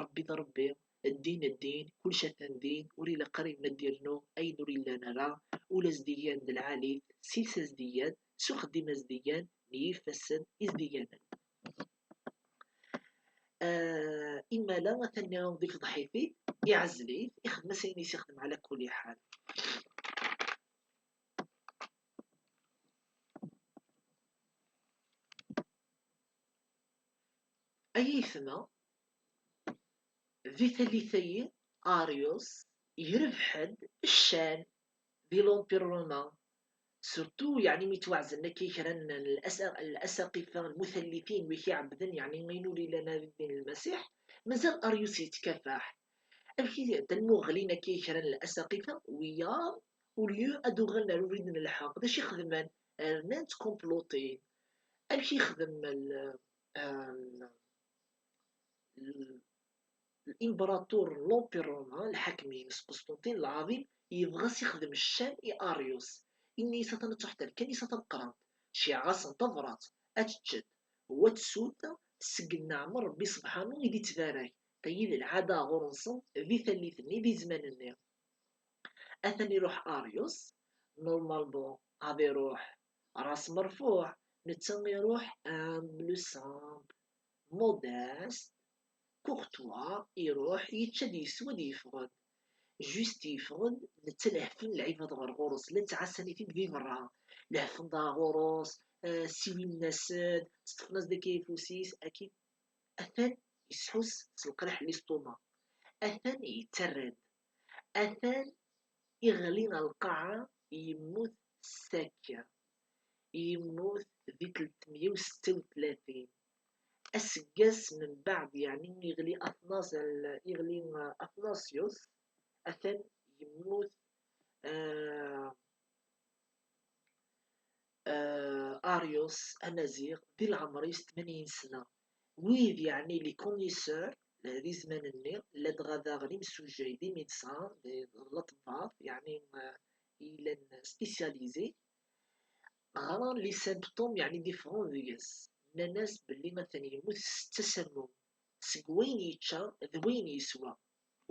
Ṛebbi d Ṛebbi, ddin d ddin, kullec atan din, ur ilaq ara yemma ad d-yernu ayen ur yellan ara. Ul as-d-igan d lɛali-t, sils as-d-igan, s uxeddim as-d-igan, n yifassen i s-d-iganen. Ah, imala atan di tḍeḥ-it-id, iɛzel-it, ixdem-as ayen i s-ixdem ɛla kulli ḥal. Ay aytma, di tallit-agi, Arius yerbeḥ-d ccan di l'Empire romain, surtout yeɛni mi ttwaɛezlen akka kra n l'asa-, l'Asaqifa, lmutallitin, wid iɛebbden yeɛni ayen ur yellan ara di ddin n Lmasiḥ, mazal Arius yettkafaḥ. Amek i d lmuɣlin akka kra n l'Asaqifa, wiyaḍ, au lieu ad uɣalen ar ubrid n lḥeqq, d acu i xedmen? Rnan tkumpluṭin. Amek i yexdem l-, l-, l'imbraṭur n l'Empire romain, lḥakem-ines Qusṭunṭin Lɛaḍim, yebɣa a s-ixdem ccan i Arius. Ini-as atan ad truḥ terkan-is a tameqqrant, ceyɛeɣ-asen tabrat, ad teččet, u ad tsut, seg nneɛma n Ṛebbi subḥanu i d-ittbarak. Tayi d lɛada ɣur-nsen di tallit-nni, di zzman-nni. Atan iruḥ Arius, normalement ad iruḥ ras merfuɛ, netta iruḥ humble, simple, modeste, Courtois, iruḥ, yečča-d, yeswa-d, yeffeɣ-d. Juste yeffeɣ-d, netta lehfen lɛibad ɣer ɣur-s, llan ttɛassan-it-id di berra. Lehfen dɣa ɣur-s, eh, ssiwlen-as-d, ṭṭfen-as-d akka afus-is, aki, atan yesḥus s leqriḥ n l'estomac. Atan yettarra-d. Atan iɣli ɣer lqaɛa, yemmut ssakka. Yemmut di tletmeyya u setta u tlatin. Aseggas mbeɛd, yeɛni, iɣli Atnas-, iɣli, eh, Athanasius, atan yemmut, eh, eh, Arius amaziɣ di leɛmer-is tmanyin sna. Wid, yeɛni, les connaisseurs, eh, di zzman-nni, ladɣa daɣen imsujjay, des médecins, d l'aṭebbat, yeɛni, eh, yellan spécialisés, ɣran les symptômes, yeɛni d-iffɣen deg-s, nnan-as belli atan yemmut s ttasammum seg wayen yečča d wayen yeswa.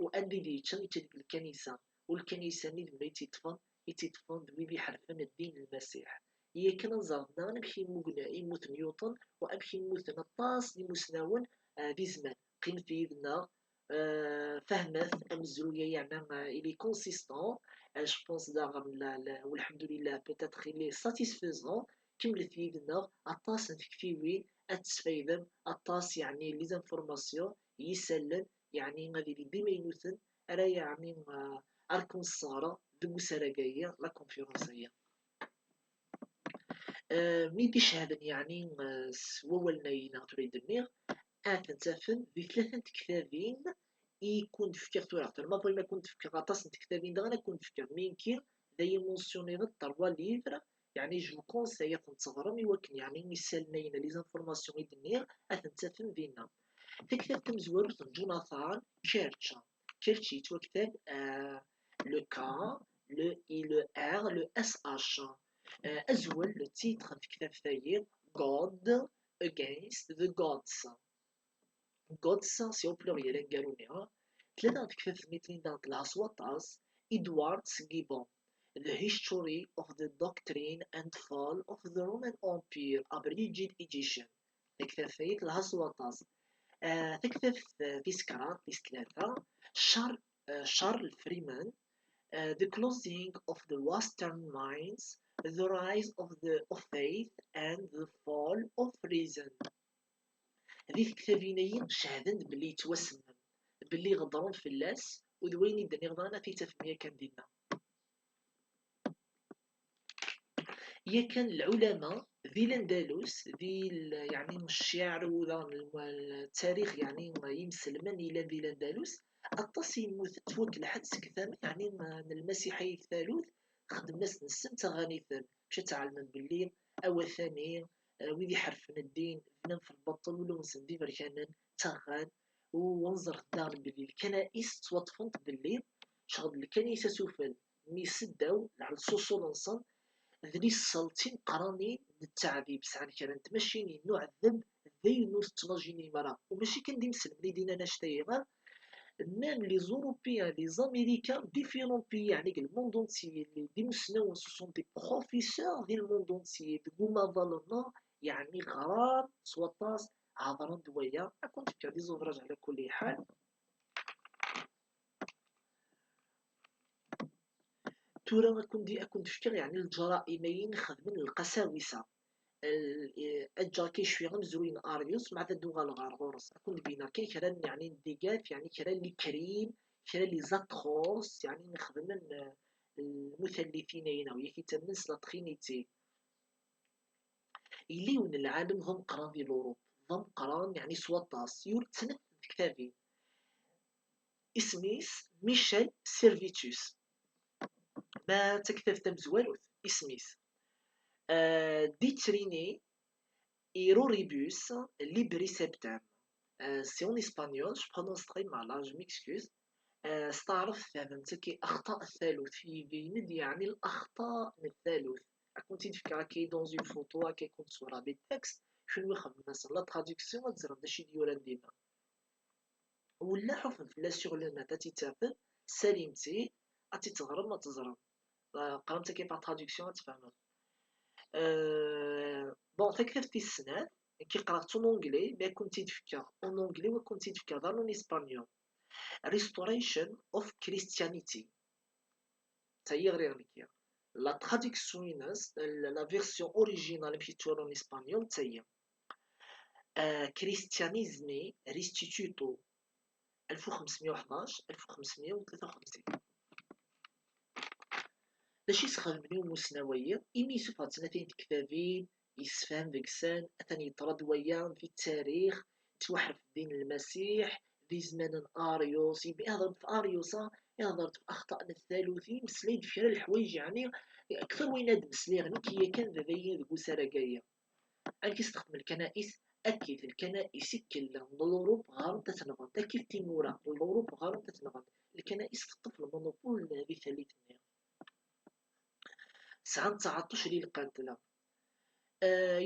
U anda i d-yečča? Yečča deg lkanisa, u lkanisa-nni d win i tt-iṭṭfen, i tt-iṭṭfen d wid iḥerfen ddin n Lmasiḥ. Yakan ad nẓer daɣen amek i mmugen, i mmuten yuṭen, u amek i mmuten aṭas n imusnawen, eh, di zzman. Qqimet yid-neɣ, eh, fehmet amezruy-a, yeɛni, eh, il est consistant, eh, je pense daɣen, la, la, walḥemdulillah, peut-être il est satisfaisant. Kemmlet yid-neɣ, aṭas n tektiwin ad tesfaydem, aṭas, yeɛni, les informations, yisallen, yeɛni, ad ilin d imaynuten, ara, yeɛni, eh, ara ken-sseɣreɣ deg usarag-agi, la conférence-agi. Eh, mi d-icehaden, yeɛni, eh, s wawalen-agi neɣ tura i d-nniɣ, ad ten-tafem di tlata n tektabin i kun-d-fkiɣ tura. Tura ma bɣim ad kun-d-fkeɣ aṭas n tektabin, daɣen ad kun-d-fkeɣ. Mi nekki, d ay mentionniɣ-d trois livres, yeɛni, je vous conseille ad ten-teɣrem i wakken, yeɛni, isallen-agi, les informations i d-nniɣ, ad ten-tafem dinna. Taktabt tamezwarut n Jonathan Kirch. Kirch yettwaktab, euh, le K, le I, le R, le S H. Euh, azwel, le titre n tektabt-agi, God Against the Gods. Gods, c'est au pluriel, aneggaru-nni. Tlata n tektabt-nni, tlata n telha s waṭas, Edward Gibbon, The History of the Doctrine and Fall of the Roman Empire, Abridged Edition. Taktabt-agi telha s waṭas. Ah, taktabt, ah, tis kraḍ, tis tlata, Char-, ah, Charles Freeman, ah, The Closing of the Western Minds, The Rise of the, of Faith and the Fall of Reason. Di tektabin-agi, cehden-d belli yettwasemmem, belli ɣeddren fell-as, u d wayen i d-nniɣ daɣen ad t-id-tafem yakan dinna. Yakan lɛulama di Landalus, di l-, yeɛni, ccɛer u daɣen l-, ttarix, yeɛni, yimselmen yellan di Landalus, aṭas i yemmuten, ttwakelḥen seg tama, yeɛni, n lmasiḥiyet talut, xedmen-asen ssem, ttaɣen-iten, mačči ad tɛelmem belli awatan-i, eh, wid iḥerfen ddin, bnan f lbaṭel, ulawen-nsen d iberkanen, ttaɣen, u nẓer daɣen belli lkanais ttwaṭṭfent belli ccɣel n lkanisa sufell, mi seddaw, lɛel s uṣul-nsen, d liṣṣel d timeqqranin n ttaɛdib, sɛan kra n tmacinin n uɛeddeb d ayen ur tettmajini ara. U mačči kan d imselmen i d-yennan annect-agi, même les Européens, les Américains, différents pays, yeɛni deg le monde entier, les, d imusnawen, ce sont des professeurs di le monde entier, deg umaḍal-nneɣ, yeɛni ɣran s waṭas, hedren-d waya, ad kent-fkeɣ des ouvrages ɛla kulli ḥal. Tura ad kent-, ad kent-fkeɣ, yeɛni, lǧaraim ayen xedmen lqasawisa. L-, eh, ad ǧǧeɣ kan cwiya amezruy n Arius, mbeɛd ad d-uɣaleɣ ɣer ɣur-s. Ad kent-d-beyneɣ kan kra n, yeɛni, n dégâts, yeɛni, kra n les crimes, kra n les atroces, yeɛni, xedmen, eh, lmutallitin-ayen, yak ittamnen s la Trinité. Yella yiwen n lɛalem d ameqqran di l'Europe, d ameqqran, yeɛni s waṭas, yura-d snat n tektabin. Isem-is Michel Servetus. Ma d taktabt tamezwarut, isem-is, euh, De Trine Iroribus Libri Septem. Euh, c'est en espagnol, je prononce très mal, hein, je m'excuse. Euh, s taɛrabt tfehmem-tt akka, axṭa n talut, yebyen-d yeɛni laxṭa n talut. Ad kent-id-fkeɣ akka dans une photo, akka kent-ṣewreɣ di texte, kenwi xedmem-asen la traduction, ad teẓrem d acu i d-yuran dinna. Wella ḥufem fell-as sur le net, ad tt-id-tafem, salim-tt-id, ad tt-id-teɣrem, ad teẓrem. Euh, qremt akka par traduction, ad tfehmem. Euh, bon, taktabt tis snat, Nekk qqreɣ-tt en anglais, mais ad kent-id-fkeɣ en anglais, wa ad kent-id-fkeɣ daɣen en espagnol. Restoration of Christianity. D tayi ɣriɣ nekki. La traduction-ines, la version originale, amek yettwaru en espagnol, d tayi. Christianisme restituto, alef u xemsmya u ḥdac, alef u xemsmya u tlata u xemsin. D acu i sxedmen i umusnaw-agi? Imi yessufeɣ-d snat n tektabin, yessefhem deg-sen, atan yeḍra-d waya di ttarix, yettwaḥref ddin n Lmasiḥ, di zzman n Arius, yebda ihḍer-d ɣef Arius-a, ihḍer-d ɣef axṭaṭ n taluft, yemmeslay-d ɣef kra n leḥwayeǧ, yeɛni, akter wayen ad d-mesliɣ nekk yakan d baba-yi deg usarag-agi. Amek i s-texdem lkanais? Akkit lkanais ikellen n Lurup ɣarent ad t-nɣent, akkit timura n Lurup ɣarent ad t-nɣent. Lkanais teṭṭef lmunupul di tallit-nni. Sɛant tseɛṭac di lqantla.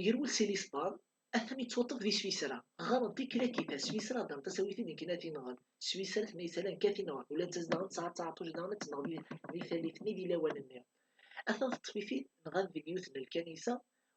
Yerwel si Lispan, atan yettwaṭṭef di Swisra. Ɣarent-t-id akkit, Swisra heddren-as a wi-t-id nekkni ad t-inɣen. Swisra tenna-yas ala nekk ad t-inɣen. Ula d netta daɣen tesɛa tseɛṭac daɣen ad t-nɣen di, di tallit-nni, di lawan-nni. Atan teṭṭef-it-id, nɣan deg yiwet n lkanisa,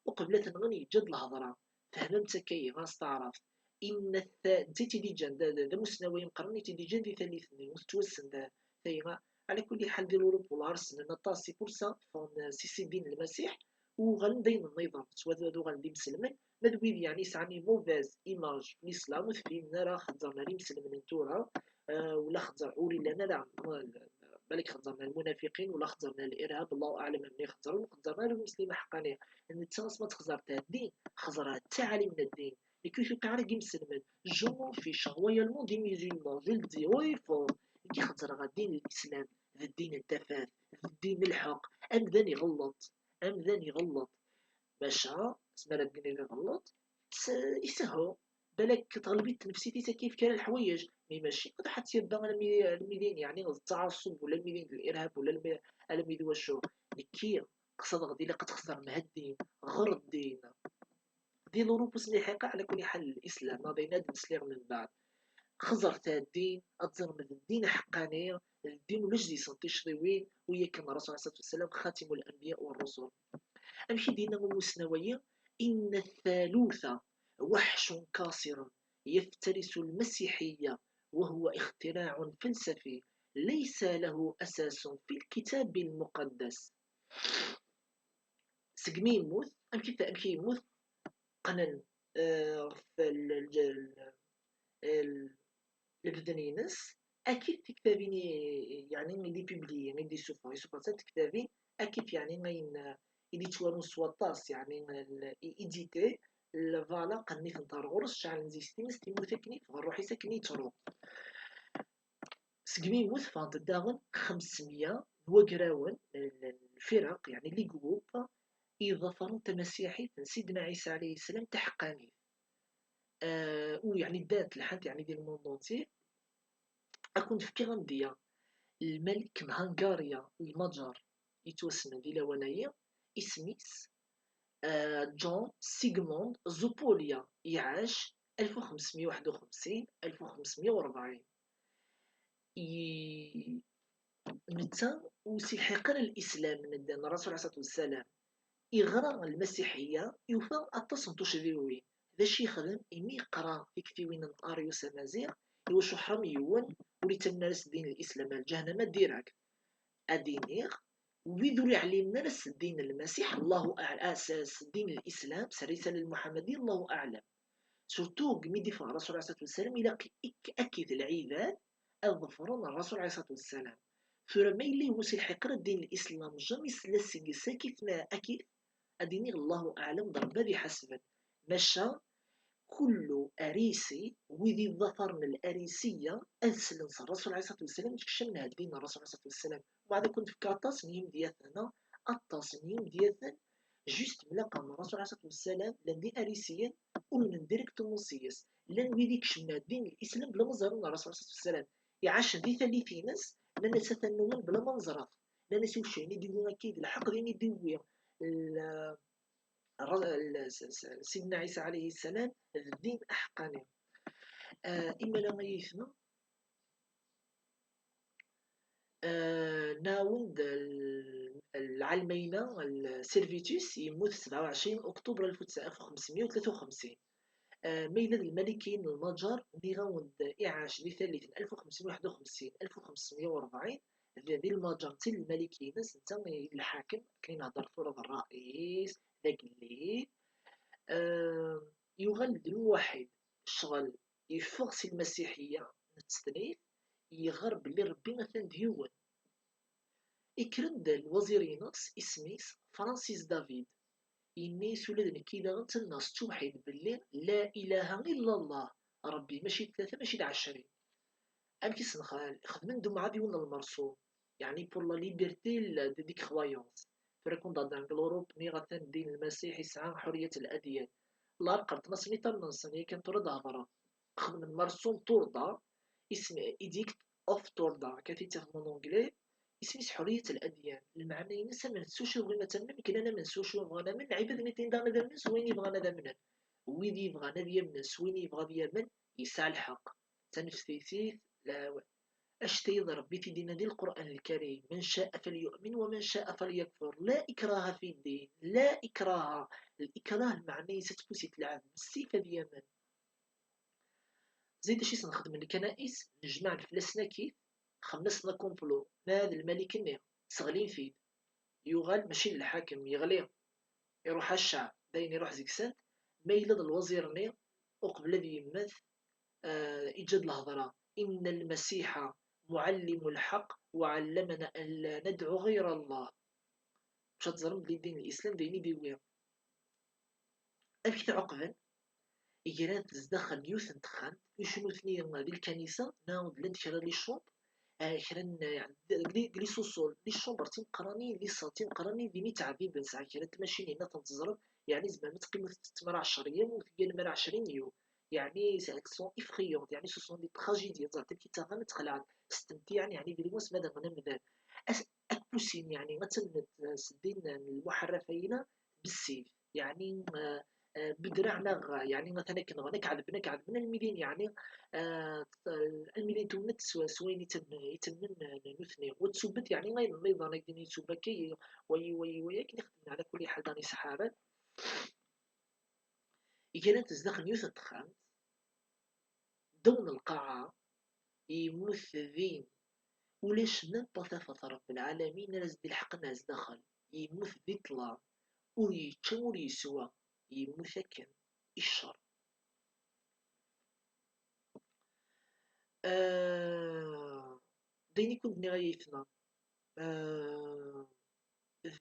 uqbel ad t-nɣen yeǧǧa-d lhedra. Fehmemt akka-yi, ɣas taɛrabt. Inna ta-, d netta i tt-id-iǧǧan, d, d, d amusnaw-agi meqqren i tt-id-iǧǧan di tallit-nni, ur tettwassen da, tayi. Ɛla kulli ḥal di Lurup wellah ur ssnen aṭas, si pulsa ffɣen si ddin n Lmasiḥ, u uɣalen d ayen nniḍen, s wad ad uɣalen d imselmen, ma d wid yeɛni yesɛan une mauvaise image n l'islam, ur t-fhimen ara, xezzren ar imselmen n tura, eh, wala xezzren ur illan ara, eh, balak xezzren ar lmunafiqin, wala xezzren ar lirhab, Allahu aɛlam anda i xezzren, ur xezzren ara lmuslimin ḥeqqani. Netta asma texzer ta ddin, xeẓra d taɛlim n ddin. Nekk ur t-uqiɛ ara deg imselmen. Je m'en fiche, royalement des musulmans, je le dis haut et fort. Nekk xezzreɣ ddin n lislam, d ddin n tafat, d ddin n lḥeqq. Amdan iɣelleḍ, amdan iɣelleḍ. Maca, asmi ara d-nini iɣelleḍ, s-, isehhu. Balak teɣleb-it tnefsit-is akka yefka ara leḥwayeǧ, mi mačči ad ḥatt yabba almi, almi d ayen, yeɛni, d ttaɛaṣub, wala almi d ayen d lirhab, wala almi, almi d wacu. Nekki, qsadeɣ-d ilaq ad txeẓrem ha ddin, ɣer ddin. Di Lurup ur sen-ilḥiq ɛla kulli ḥal lislam, ma d ayen ad d-nesliɣ mbeɛd. Xeẓret ha ddin, ad teẓrem d ddin aḥeqqani, d ddin ulac deg-sen ticḍiwin, u yakan Ṛṛasul ɛalayhi ṣṣalatu wassalam xatimul anbiya wa ṛṛusul. Amek i d-yenna umusnaw-agi? Inna thaluta وحش قاصر يفترس المسيحية وهو اختراع فلسفي ليس له أساس في الكتاب المقدس. Segmi yemmut, amek i, amek i yemmut? Qqnen, eh, ɣef l-, l-, l-, l-, lebden-ines, akkit tiktabin i, yeɛni, i d-ipubliyi, i d-isuffeɣ, isuffeɣ-d tektabin, akkit, yeɛni, ayen, eh, i d-ittwarun s waṭas, yeɛni, l-, i-, édité, lvala, qqnen-itent ar ɣur-s, ceɛlen deg-s times, timmut akken yeffeɣ ṛṛuḥ-is, akken yettru. Segmi yemmut, ffɣent-d daɣen xemsemya n wagrawen, n, n lfiraq, yeɛni les groupes, i iḍafaren tamasiḥit n Sidna Ɛisa ɛalayhi ssalam taḥeqqanit. Eh, u yeɛni ddant lḥant, yeɛni, di le monde entier. Ad ken-d-fkeɣ amedya. Lmalik n Hungaria, lmaǧer, yettwassnen di lawan-agi, isem-is, eh, John Sigmund Zupolia, iɛac alef u xemsemya u waḥed u xemsin, alef u xemsemya u rebɛin. I-, netta ur s-ilḥiq ara lislam n ddin n Ṛṛasul ɛalayhi ṣṣalatu wassalam. Iɣra lmasiḥiyya, yufa aṭas n tuccḍiwin. D acu yexdem? Imi yeqra tiktiwin n Arius amaziɣ, iwacu ḥram yiwen ur yettamen ara s ddin n lislam, ar lǧahnama direct. Ad iniɣ, wid ur iɛlimen ara s ddin n Lmasiḥ, Allahu aɛ-, s, s ddin n lislam, s rrisala lmuḥammadi, Allahu aɛlam. Surtout, mi d-iffeɣ Ṛṛasul ɛalayhi ṣṣalatu wassalam, ilaq ik-, akkit lɛibad ad ḍefren Ṛṛasul ɛalayhi ṣṣalatu wassalam. Tura, ma yella yiwen ur s-ilḥiq ara ddin n lislam, jamais yesla seg-s akkit neɣ akkit, ad iniɣ Allahu aɛlam, d Ṛebbi ad iḥasben. Maca, kullu arisi, wid iḍafaren n larisiyya, ad slen s Ṛṛasul ɛalayhi ṣṣalatu wassalam, kecmen ar ddin n Ṛṛasul ɛalayhi ṣṣalatu wassalam. Wa ad ken-d-fkeɣ aṭas n yimedyaten, aṭas n yimedyaten, juste mlaqen Ṛṛasul ɛalayhi ṣṣalatu wassalam, llan d iarisiyen, umnen directement s-yes. Llan wid ikecmen ar ddin n lislam bla ma ẓren Ṛṛasul ɛalayhi ṣṣalatu wassalam. Iɛacen di tallit-ines, nnan-as atan numen bla ma neẓra-t. Nnan-as i uccayen i d-iwwi akka i d lḥeqq, d ayen i d-iwwi l-, Ṛ-, l-, s-, s-, Sidna Ɛisa ɛalayhi ssalam d ddin aḥeqqani. Ah, imala ay aytma, ah, nɛawen-d l-, lɛalma-ina, l-, Servetus, yemmut sebɛa u ɛecrin oktuber alef u tesɛa, alef u xemsemya u tlata u xemsin. Eh, ma yella d Lmalikiyen n Lmaǧer, nniɣ-awen-d iɛac di tallit n alef u xemsin u waḥed u xemsin, alef u xemsin u rebɛin, d, di Lmaǧer d tid n Lmalikiyen, netta i d lḥakem, akken i nehder tura d ṛṛaïs, d agellid. Eh, yuɣal d lmuwaḥid, ccɣel yeffeɣ si lmasiḥiyya n tsetnit, yeɣɣar belli Ṛebbi atan d yiwen. Ikkren-d lwaẓir-ines, isem-is Francis David. Yenna-yas ula d nekki daɣen ttamneɣ s ttewḥid belli la ilaha illa Allah, Ṛebbi mačči d tlata, mačči d ɛecrin. Amek i s-nxal? Xedmen-d umɛad yiwen n lmeṛsum, yeɛni pour la liberté de, de croyance. Tura kun d-hedren deg Lurup, nniɣ atan ddin n Lmasiḥ yesɛa ḥuriyat l-adyan. Lɛerq rṭen-asen iṭarren-nsen, yakan tura d-hedreɣ. Xedmen meṛsum turḍa, isem Edict of Turḍa, akka i t-id-tafem en anglais, isem-is ḥuriyat l-adyan. Lmeɛna-ines amen s wacu bɣin ad tamnen, akken ad namen s wacu bɣan ad amnen, lɛibad nniḍen daɣen ad amnen s wayen i bɣan ad amnen. Wid yebɣan ad yamnen s wayen yebɣa ad yamen, yesɛa lḥeqq. D tanefsisit, la, anect-a i d Ṛebbi i t-id-yenna di Lqur'an Lkarim: من شاء فليؤمن ومن شاء فليكفر، لا إكراه في الدين، لا إكراه. Likrah lmeɛna-is ad tfus i tleɛb, bessif ad yamen. Ẓid acu i s-nxedmen lkanais, nejmaɛ-d fell-asen akkit, xedmen-asen akumplu, ma d lmalik-nni, sseɣlin-t-id. Yuɣal mačči d lḥakem, yeɣli, iruḥ a cceɛb, dayen iruḥ deg-sent, ma yella d lwaẓir-nni, uqbel ad yemmet, eh, iǧǧa-d lhedra: إن المسيح معلم الحق وعلمنا أن لا ندعو غير الله. Bac ad teẓrem belli ddin n Lislam d ayen i d-iwwi. Amek i t-ɛuqben? Gran-t zdaxel n yiwet n texxamt, ucu nutni di lkanisa, neɣ llant kra les chambres, eh, kra n, eh, deg les sous-sols, les chambres timeqqranin, les salles timeqqranin, din i ttɛeddiben, sɛan kra n tmacinin, ad tent-teẓrem, yeɛni tzemrem ad teqqimet tettem ara ɛecr yyam, ur tgganem ara ɛecrin yum. Yeɛni, elles sont effrayantes, yeɛni, ce sont des tragédies, ẓret amek i ttaɣen, ad txelɛen, s tenti, yeɛni, yeɛni, di lwass ma d amdan. As-, ad k-pussin, yeɛni, ad tamneḍ, eh, s ddin n lmuḥerraf-ayina, bessif, yeɛni, eh, eh, bedreɛ neɣ, yeɛni, atan akken bɣan, ad k-ɛedben, ad k-ɛedben, almi din, yeɛni, eh, almi din tewnet s, s wayen i tam-, i tamnen, eh, nutni. Wa tsubbet, yeɛni, ayen nniḍen, ak din yettubba akka, wayi, wayi, wayi, akken i xedmen ɛla kulli ḥal dan iseḥḥaren. Gran-t zdaxel n yiwet n texxamt, ddaw n lqaɛa, yemmut din. Ulac même pas tafat Ṛebbi lɛalamin ara s-d-ilḥeqen ar zdaxel. Yemmut di ṭṭlam, ur yečča ur yeswa, yemmut akken, i ccer. Eh, d ayen i kun-d-nniɣ ay aytma. Eh,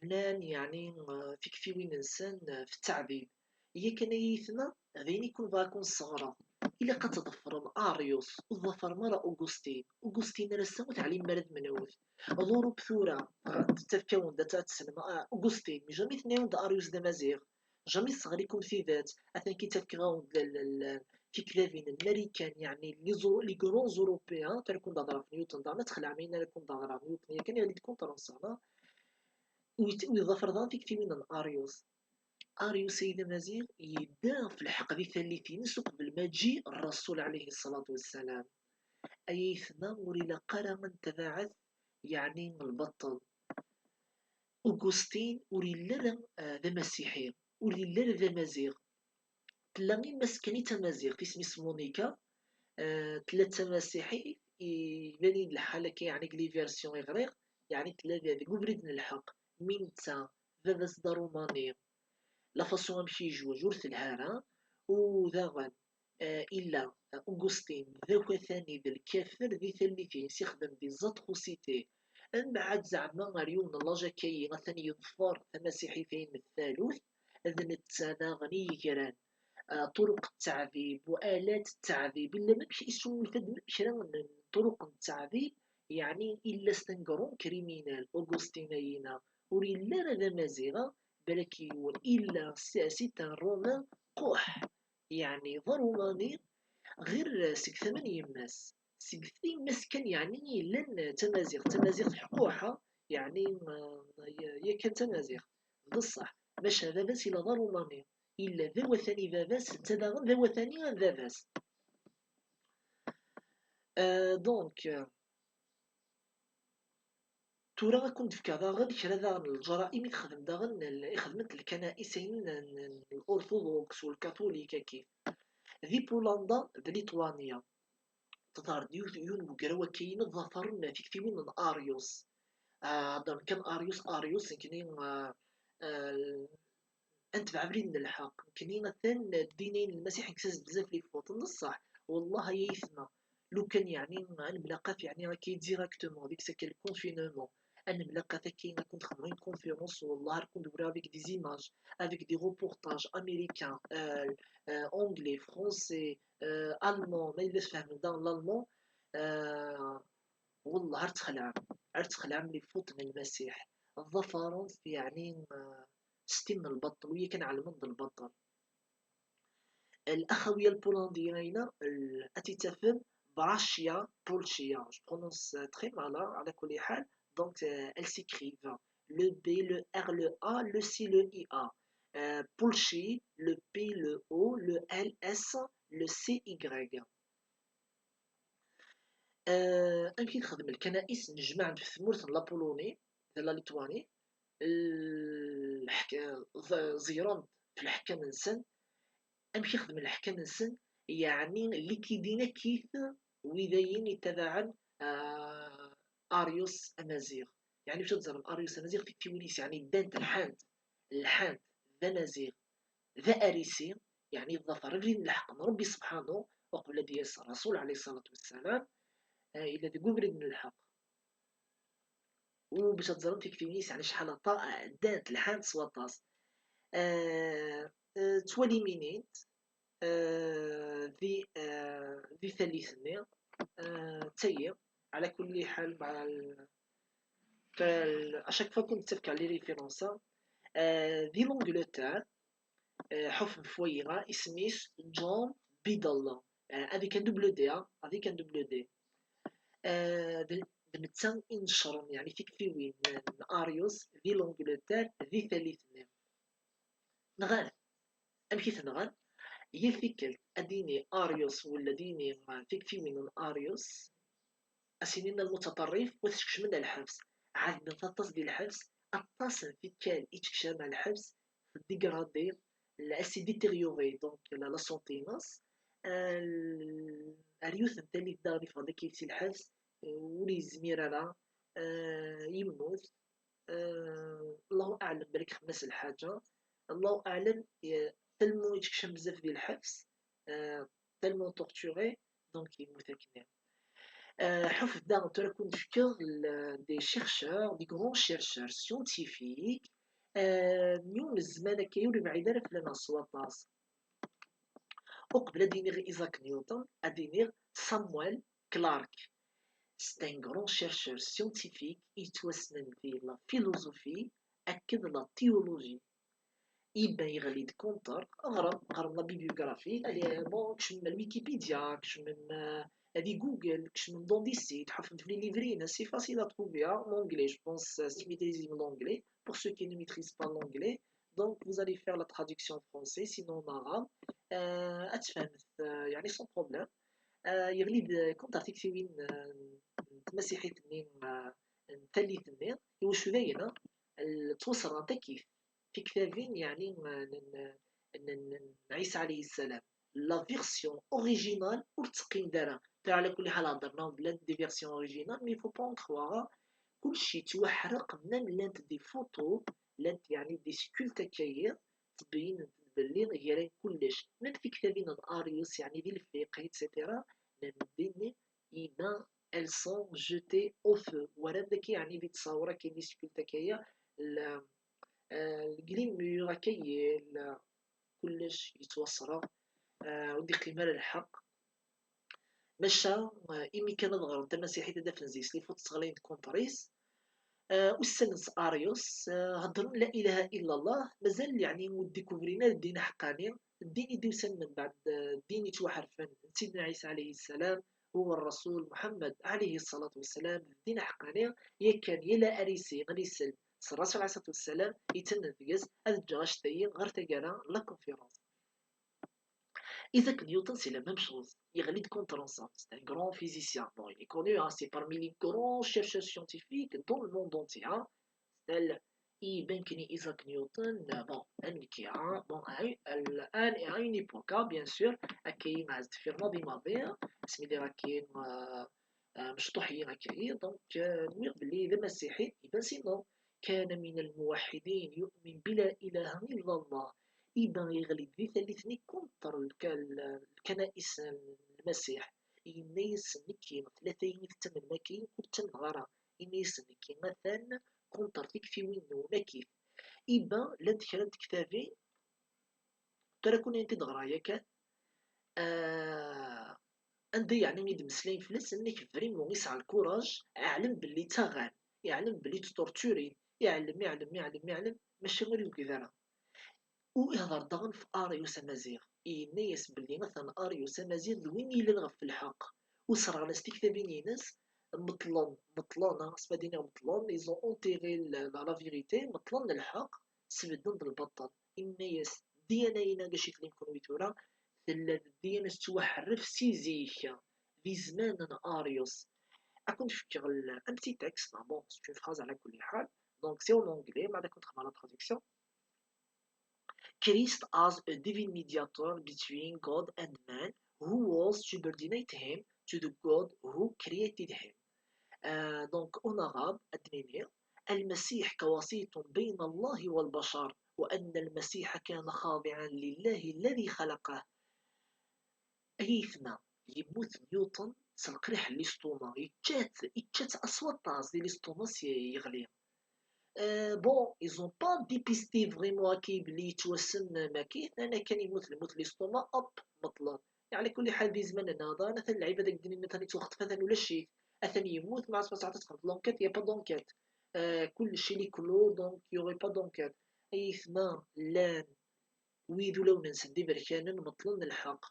bnan, yeɛni, eh, tiktiwin-nsen, eh, f ttaɛdib. Yakan ay aytma, d ayen i kun bɣiɣ ad kun-sseɣreɣ. Ilaq ad tḍefrem Arius, ur tḍefrem ara Augustin. Augustin ar ass-a ur teɛlimem ara d menwet. Lurup tura, eh, tafk-awen-d ad, ad tessnem, ah, Augustin, mais jamais tenna-awen-d Arius d amaziɣ. Jamais tesseɣli-kum tidet, atan ki ttafkeɣ-awen-d l-, l-, l-, tiktabin n Marikan, yeɛni les Eu-, les grands Européens, tura kun d-hedreɣ ɣef Newton daɣen, ad txelɛem ayen ara kun d-hedreɣ Newton, yakan yeɣli-d contre-nsen, ah. Ur yet-, ur yeḍfer daɣen tiktiwin n Arius. Arius ay d amaziɣ, yedda ɣef lḥeqq di tallit-ines uqbel ma d-yeǧǧi Ṛṛasul ɛalayhi ṣṣalatu wassalam. Ay aytma, ur ilaq ara ad nettabaɛet, yeɛni, lbaṭel. Augustin ur yelli ara, eh, d amasiḥi, ur yelli ara d amaziɣ. Tella yemma-s kan i d tamaziɣt, isem-is Monica, eh, tella d tamasiḥit, iban-iyi-d lḥal akka, yeɛni, deg les versions i ɣriɣ, yeɛni, tella deg ubrid n lḥeqq, mi netta, baba-s d aṛumani, la façon amek i yejwej ur telha ara, u daɣen, eh, illa, eh, Augustin d akatani d lkafer di tallit-ines, ixdem des atrocités. Mbeɛd zeɛma ar yiwen n l'âge akka-yi atan yeḍfer tamasiḥit-ayin n talut, d netta daɣen i yegran, eh, ṭuruq n ttaɛdib u alat n ttaɛdib, illa mamek issumulfa-d mem kra n ṭuruq n ttaɛdib, yeɛni illa c'est un grand criminel, Augustin-ayina, ur yelli ara d amaziɣ, balak yiwen, illa c'est, c'est un Romain quḥ. Yeɛni d aṛumani, ɣir seg tama n yemma-s. Seg tama n yemma-s kan, yeɛni, yellan d tamaziɣt. Tamaziɣt ḥquḥa, yeɛni, eh, ya-, yakan d tamaziɣt. D ṣṣeḥ. Maca baba-s yella d aṛumani. Yella d awatani baba-s, netta daɣen d awatani am baba-s. Euh, donc, euh, Tura ad kun-d-fkeɣ daɣen kra daɣen n leǧraim i texdem daɣen l-, i xedment lkanais-ayin n, n, n l'orthodoxe u lkatulik akkit. Di Pulanda d Litwanya, teḍher-d yiwet, yiwen n ugraw akka-yin ḍafaren tiktiwin n Arius. Ah, heddren kan Arius, Arius, nekkni, ah, ah, ad netbeɛ abrid n lḥeqq. Nekkni atan ddin-ayin n Lmasiḥ, nekkes-as bzaf les fautes. D ṣṣeḥ, wellah ay aytma, lukan yeɛni ad nemlaqat yeɛni akka directement, avec ce qu'est le confinement, ad nemlaqat akka ad kent-xedmeɣ une conférence, wellah ad kent-wriɣ avec des images, avec des reportages américains, euh, euh, anglais, français, euh, allemand, ma yella tfehmem daɣen l'allemand, euh, wellah ar txelɛem, ar txelɛem les fautes n Lmasiḥ. Ḍafaren-t yeɛni, euh, s tin n lbaṭel, u yakan ɛelmen d lbaṭel. L'axawiya lpulandiya-ina, l-, ad tt-tafem Brachia Polchia. Je prononce, euh, très mal, hein, على كل حال. Donc, euh, elles s'écrivent le B, le R, le A, le C, le I A. Euh, Polchi, le P, le O, le L, S, le C, Y. Euh, amek i texdem lkanais nnejmaɛen ɣef tmurt n la Pologne, de la Lituanie, lḥek-, ẓ-, ẓiren f leḥkam-nsen. Amek i xedmen leḥkam-nsen? Yeɛni likidin akkit widayen ittabaɛen, ah, Arius amaziɣ. Yeɛni, bac ad teẓrem, Arius amaziɣ, tiktiwin-is, yeɛni, ddant lḥant, lḥant d amaziɣ, d arisi, yeɛni, ḍafar abrid n lḥeqq n Ṛebbi subḥanu, uqbel ad d-yas Ṛṛasul, ɛalayhi ṣṣalatu wassalam, ah, yella deg ubrid n lḥeqq. U bac ad teẓrem tiktiwin-is, yeɛni, acḥal aṭas, ah, ddant lḥant s waṭas. Ah, ah, ttwaliminint, ah, di, ah, di tallit-nni, ah, d tayi, ɛla kulli ḥal, mɛa l-, tal-, à chaque fois kent-ttafkeɣ les références-a, ah, di l'Angleterre, ah, ḥuf n fwayiɣ-a, isem-is John Biddle, ah, avec un double D, ah, avec un double D. Ah, d, d netta i inecren, yeɛni, tiktiwin n Arius di l'Angleterre, di tallit-nni. Nɣan. Amek i t-nɣan? Yal tikkelt ad d-yini Arius wala ad d-yini, ah, tiktiwin n Arius, ad s-inin lmutaṭerrif, u ad t-skecmen ar lḥebs. Ɛedden-t aṭas di lḥebs, aṭas n tikkal i yettekcam ar lḥebs, teddigradi, la, ad s-détérioré, donc, la, la santé-ines. Ah, ar yiwet n tallit daɣen yeffeɣ-d akka si lḥebs, ur yezmir ara, ah, yemmut. Ah, Allahu aɛlem, balak xedmen-as lḥaǧa. Allahu aɛlem, eh, tellement yettekcam bzaf di lḥebs, ah, tellement torturé, donc yemmut akken. Ah, ḥuf daɣen tura ad ken-d-fkeɣ l-, des chercheurs, des grands chercheurs scientifiques, ah, n yiwen n zzman akka ur yebɛid ara fell-aneɣ s waṭas. Uqbel ad iniɣ Isaac Newton, ad iniɣ Samuel Clarke. C'est un grand chercheur scientifique yettwassnen di la philosophie akked la théologie. Iban yeɣli-d contre, ɣrem, ɣrem la bibliographie, allez, bon, kecmem ar Wikipedia, kecmem, euh, di Google, kecmem dans des sites, ḥufem fell-i livres-ines, c'est facile à trouver, hein, en anglais, je pense, euh, si vous maîtrisez l'anglais, pour ceux qui ne maîtrisent pas l'anglais, donc vous allez faire la traduction en français, sinon en arabe, euh, ad tfehmet, euh, yeɛni sans problème. Euh, yeɣli-d contre tiktiwin, euh, n tmasiḥit-nni, euh, n tallit-nni, iwacu dayen, euh, ttwaṣerrent akkit tiktabin, yeɛni, n, n, n, n, n Ɛisa ɛalayhi ssalam. La version originale ur teqqimeḍ ara. Tura, ɛla kulli ḥal, heddren-aɣ-d llant des versions originales, mais il faut pas en croire. Kullec yettwaḥreq, même llant des photos, llant, yeɛni, des sculptes akka-yi, ttbeyyinent-d belli gran kullec. Même tiktabin n Arius, yeɛni, di lfiqh, et cetera, llant din, iban, elles sont jetées au feu. Wala d akka, yeɛni, di ttṣawur akka, di sculptes akka-yi, la, eh, deg les murs akka-yi, la, kullec yettwaṣreɣ, eh, ur d-iqqim ara lḥeqq. Maca, eh, imi kan ad ɣren tamasiḥit, ad afen zzi-s les fautes ɣlayent contre-is. Eh, ussan n Arius, eh, heddren la ilaha illa Allah, mazal, yeɛni, ur d-ikubrin ara ddin aḥeqqani, ddin i d-yusan mbeɛd, eh, ddin yettwaḥerfen n Sidna Ɛisa ɛalayhi ssalam, هو الرسول محمد عليه الصلاة والسلام, d ddin aḥeqqani, yakan yal arisi ɣer isel s Rasul ɛalayhi ṣṣalatu wassalam, yettamen deg-s, ad ǧǧeɣ acetki ɣer taggara n la conférence. Isaac Newton, c'est la même chose. Yeɣli-d contre ensemble. C'est un grand physicien. Bon, il est connu, hein, c'est parmi les grands chercheurs scientifiques dans le monde entier, hein. C'est le, Iban kan Isaac Newton, bon, ad nekki, ah, bon, à une, à une époque, ah, bien sûr, akka i as-d-firma di maḍi, asmi d akken, euh, euh, mecṭuḥ-iyi akka-yi, donc, euh, nwiɣ belli d amasiḥi, iban sinon, كان من الموحدين يؤمن بلا إله إلا الله. Iban iɣli-d di tallit-nni contre lka-, lkanais n Lmasiḥ. Yenna-yas, nekki, tlata-yi tettamnem akka-yi, ur ttamneɣ ara. Yenna-yas, nekki, atan contre tiktiwin-nwen akkit. Iban llant kra n tektabin, tura kun ad tent-id-ɣreɣ yakan, ah, anda yeɛni i d-mmeslayen fell-as, amek vraiment yesɛa lkuraj, iɛlem belli ttaɣan, iɛlem belli ttṭurturin, iɛlem, iɛlem, iɛlem, iɛlem, maca ur yugad ara. U ihḍer daɣen f Arius amaziɣ, yenna-yas belli atan Arius amaziɣ d win yellan ɣef lḥeqq, u sserɣen-as tiktabin-ines, meṭlen, meṭlen, ah, asmi ad iniɣ meṭlen, ils ont enterré la, la, la vérité, meṭlen lḥeqq, sbedden-d lbaṭel. Yenna-yas, ddiyana-ina gac i tellim kunwi tura, tella d ddiyana tettwaḥerref si zik, di zzman n Arius. Ad kent-fkeɣ l-, un petit texte, ah, bon, c'est une phrase à la kulli ḥal. Donc, c'est en anglais, mais ad kent-xedmeɣ la traduction. Christ as a divine mediator between God and man, who was subordinate him to the God who created him. Euh, donc, en arabe, ad d-nini, المسيح كوسيط بين الله والبشر، وأن المسيح كان خاضعا لله الذي خلقه. Ay aytma, yemmut Newton s leqriḥ n l'estomac, yečča-t, yečča-t s waṭas di l'estomac s yeɣli. Euh, bon, ils ont pas dépisté vraiment akka belli yettwassen makit, ana kan yemmut lmut n l'estomac, hop, meṭlen. Yeɛni kulli ḥal di zzman-nneɣ, atan lɛibad deg ddin-nni atan yettwaxṭef, atan ulac-it, atan yemmut, ma asma saɛat txedmeḍ l'enquête, y a pas d'enquête. Euh, kullec il est clos, donc y aurait pas d'enquête. Ay aytma, llan wid ulawen-nsen d iberkanen, meṭlen lḥeqq.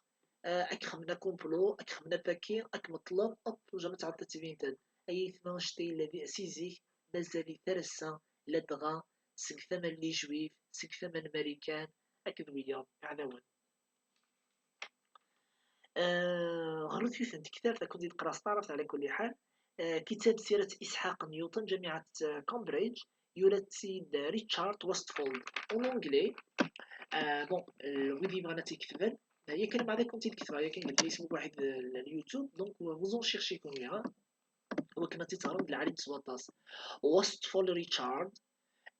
Ah, ad k-xemmen akumplot, ad k-xemmen apaki, ad k-meṭlen, hop, jamais ad tɛawed ad tbin. Ay aytma, annect-a yella di, si zik, mazal-it ar ass-a, ladɣa seg tama n les juifs, seg tama n Marikan, akked wiyaḍ iɛdawen. Ah, ɣer-, yiwet n tektabt, ad kent-id-qqreɣ s taɛrabt, ɛla kulli ḥal. Ah, kitab Sirat Isḥaq Newton, Ǧamiɛat, ah, Cambridge, yura-tt-id Richard Westfall, en anglais. Ah, bon, euh, wid yebɣan ad tt-iketben, ah, yakan ma ad kent-id-ketbeɣ yakan deg Facebook waḥid, euh, l-, l-YouTube, donc, euh, vous en cherchez kunwi, ha? Wakken ad tt-teɣrem d lɛali s waṭas. Westfall Richard,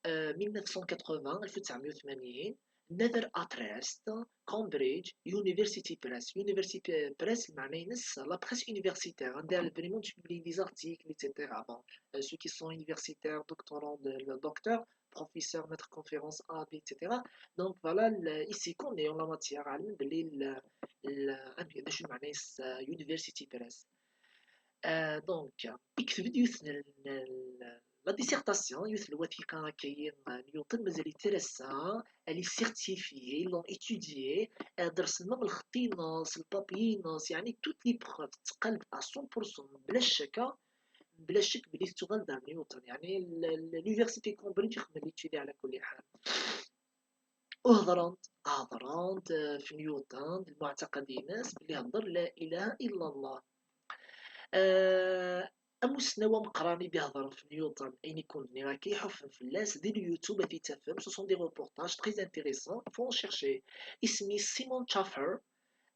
euh, mille neuf cent quatre-vingts, ألف وتسعمية وثمانين, Nether at Rest, Cambridge, University Press. University Press, lmeɛna-ines, la presse universitaire, anda vraiment tu publies des articles, et cetera. Bon, euh, ceux qui sont universitaires, doctorants, de, le docteur, professeur, maître conférence, A B, et cetera. Donc voilà, le, ici qu'on est en la matière, ɛelmen belli le, le, amek, d acu lmeɛna-ines, euh, University Press. Euh, donc, yekteb-d yiwet n, n, la dissertation, yiwet n lwatiqa akka-yi, euh, Newton, mazal-it ar ass-a, elle est certifiée, ils l'ont étudiée, euh, dersen même lxeṭṭ-ines, lpapier-ines, yeɛni toutes les preuves, tettqal-d à cent pour cent, bla ccek, bla ccek belli tettuɣal d ar Newton. Yeɛni l-, l-, l'université Cambridge ixeddmen l'étude ɛla kulli ḥal. U hedren-d, hedren-d, euh, f Newton, d lmuɛtaqed-ines, belli ihedder la ilaha illa Allah. Euh, amussnaw ameqqran i d-ihedren f Newton, ayen i kun-d-nniɣ akka, iḥuffen fell-as, di YouTube ad t-id-tafem, ce sont des reportages très intéressants, faut en chercher. Isem-is Simon Schaffer,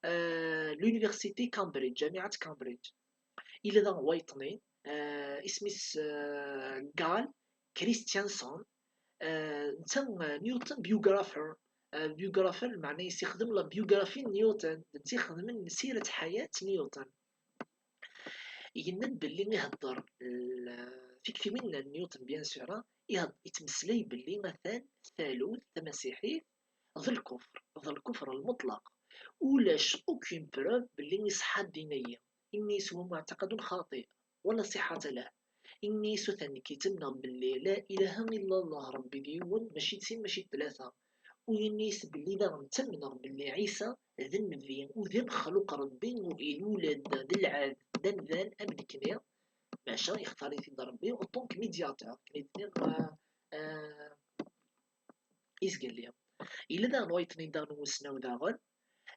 euh, l'université Cambridge, Ǧamiɛat Cambridge. Yella daɣen wayeḍnin, euh, isem-is, euh, Gall Christensen, euh, netta, euh, Newton biographer, euh, biographer, lmeɛna-is ixdem la biographie n Newton, d netta ixedmen sirat ḥayat Newton. Yenna-d belli ihedder l-, tiktiwin n Newton, bien sûr, ah, ihed-, yettmeslay belli atan talut tamasiḥit d lkufr, d lkufr lmuṭlaq. Ulac aucune preuve belli iṣeḥḥa ddin-agi. Ini-as هو معتقد خاطئ ولا صحة له. Ini-as atan nekk ttamneɣ belli la ilaha illa Allah, Rebbi d yiwen, mačči d sin, mačči d tlata. U ini-as belli daɣen ttamneɣ belli Ɛisa d nnbi, u d amexluq Rebbi, u ilul-d d lɛebd, d amdan am nekkni, maca ixtar-it-id Rebbi en tant que médiateur, akken i d-nniɣ, euh, euh, izgelli. Yella daɣen wayeḍnin daɣen n ussnaw daɣen,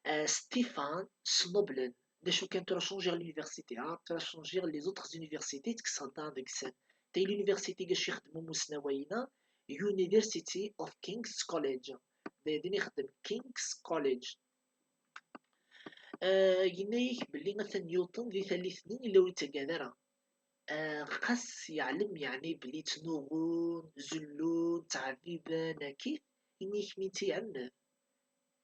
euh, Stefan Snoblin. D acu kan, tura changiɣ l'université, ha, tura changiɣ les autres universités, tekkseɣ-d daɣen deg-sen. Tay l'université gac ixeddem umussnaw-ayina, University of King's College. D din ixeddem, King's College. Uh, yenna-yak belli atan Newton di tallit-nni illa ur yettaggad ara. Uh, xas yeɛlem, yeɛni, belli ttnuɣun, zellun, ttɛebbiben, akkit, yenna-yak mi tt-iɛemmed,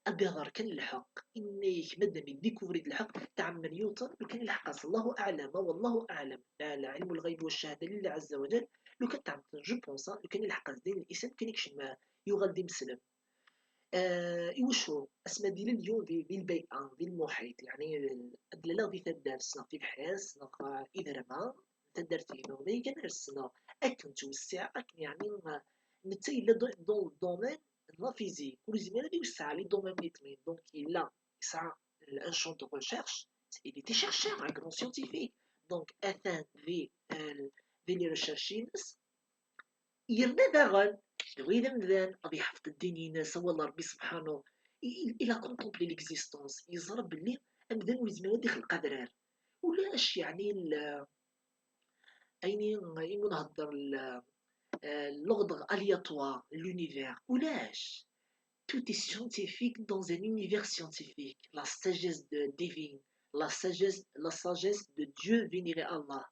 ad d-iḍer kan lḥeqq. Yenna-yak madam yedikuvri-d lḥeqq, tɛemmed Newton, lukan ilḥeq-as, Allahu aɛlam, wallahu aɛlam, la, la ilmu lɣayb wa ccahada lillah azza wa jal, lukan tɛemmed, je pense, lukan ilḥeq-as din lislam, kan ikcem, uh, yuɣal d imeslem. Uh, iwacu? Asma d-yili Lyon di, di lbay'a, di lmuḥiṭ, yeɛni, uh, ad d-laleɣ di taddart, neɣ tibḥirt, neɣ, uh, iderma, taddart-inu, ma igan ar ssneɣ akken ttwessiɛ, akken, yeɛni, uh, netta yella dans, dans le domaine n la physique, ur yezmir ad iwesseɛ les domaines nniḍen, donc yella yesɛa un champ de recherche, il était chercheur, un grand scientifique, donc atan di, uh, di les recherches-ines, yerna daɣen d wid amdan ad yeḥfeḍ ddin-ines, awal n Ṛebbi subḥanu. Il a contemplé l'existence, yeẓra belli amdan ur yezmir ad ixleq adrar. Ulac, yeɛni, ayen imi nhedder l'ordre aléatoire, l'univers, ulac. Tout est scientifique dans un univers scientifique. La sagesse de, divine, la sagesse, la sagesse de Dieu, vénéré Allah.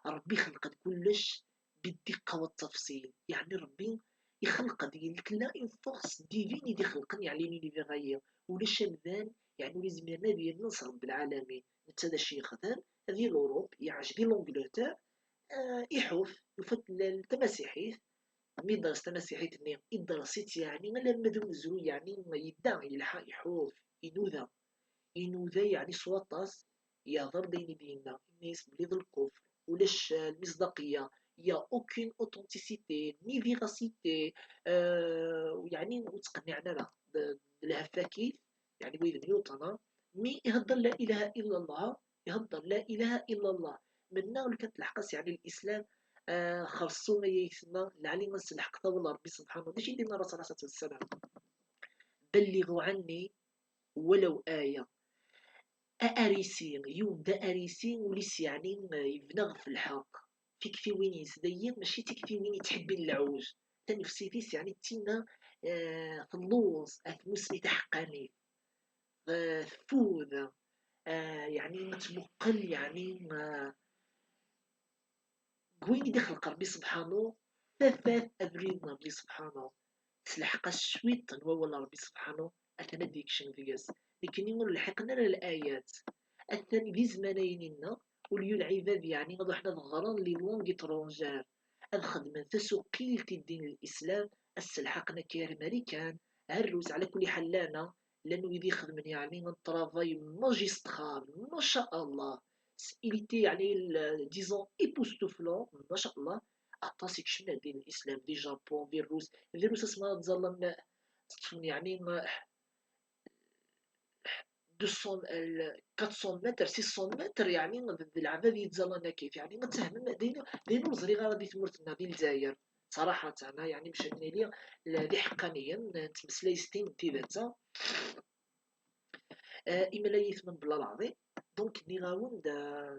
Ṛebbi ixleq-d kullec biddiqqa wa ttafṣil. Yeɛni Ṛebbi ixleq-d, tella une force divine i d-ixelqen, yeɛni, l'univers-agi. Ulac amdan, yeɛni, ur izmiren ad yernu s Ṛebbi lɛalamin. Netta d acu yexdem? Di l'Europe, yeɛjeb di l'Angleterre, uh, iḥuf, yufa-d tamasiḥit, mi yeddres tamasiḥit-nni, yeddres-itt, yeɛni, alamma d umezruy, yeɛni, yedda, yelḥa, iḥuf, inuda. Inuda, yeɛni, s waṭas, yehder-d ayen i d-yenna, yenna-yas belli d lkufr, ulac, uh, lmisdaqiyya, il y a aucune authenticité, ni véracité, uh, yeɛni, ur ttqenniɛen ara d, d lheffakit, yeɛni, wid n Newton, mi ihedder la ilaha illa Allah, ihedder la ilaha illa Allah. Menna ur kant lḥeqq-as, yeɛni, lislam, uh, xerṣum ay aytma, lɛali ad nselḥeq tawla Ṛebbi subḥanu, d acu i d-yenna Ṛṛasul alayhi ṣṣalatu wassalam? Balliɣu ɛanni walaw aya. Arisi, yiwen d arisi, ul-is, yeɛni, yebna ɣef lḥeqq. Tiktiwin-is dayi mačči d tiktiwin yettḥibbin leɛwej. Tanefsit-is, yeɛni, d tinna, uh, telluẓ ar tmusni taḥeqqanit. Uh, teffud, uh, yeɛni, ad tmuqel, yeɛni, uh, deg wayen i d-ixleq Ṛebbi subḥanu, tafat abrid n Ṛebbi subḥanu, s lḥeqq-as cwiṭ n wawal n Ṛebbi subḥanu, atan ad d-yekcem deg-s. Nekkni ur lḥiqen ara layat. Atan di zzman-ayi-nneɣ, au lieu lɛibad, yeɛni, ad ruḥen ad ɣren les langues étrangères, ad xedmen tasuqilt i ddin n Lislam, ad selḥaqen akka ar Marikan, ar Rrus, ɛla kulli ḥal, llan llan wid ixedmen, yeɛni, un travail magistral, ma sha Allah. Il était, yeɛni, disons, époustouflant, ma sha Allah. Aṭas i yekcmen ar ddin n Lislam, di Japun, di Rrus, di Rrus asmi ara ttẓallan, teṭṭfen, yeɛni, deux cents, quatre cents mètres, six cents mètres, yeɛni, d, d leɛbad yettẓallan akkit, yeɛni, ad tfehmem, d ayen, d ayen ur ẓriɣ ara di tmurt-nneɣ, di Lezzayer. Ṣaraḥa, yeɛni, bac ad nili d iḥeqqaniyen, nettmeslay s tin n tidet. Uh, imala-yi-t mebla leɛḍi. Donc, nniɣ-awen-d, uh,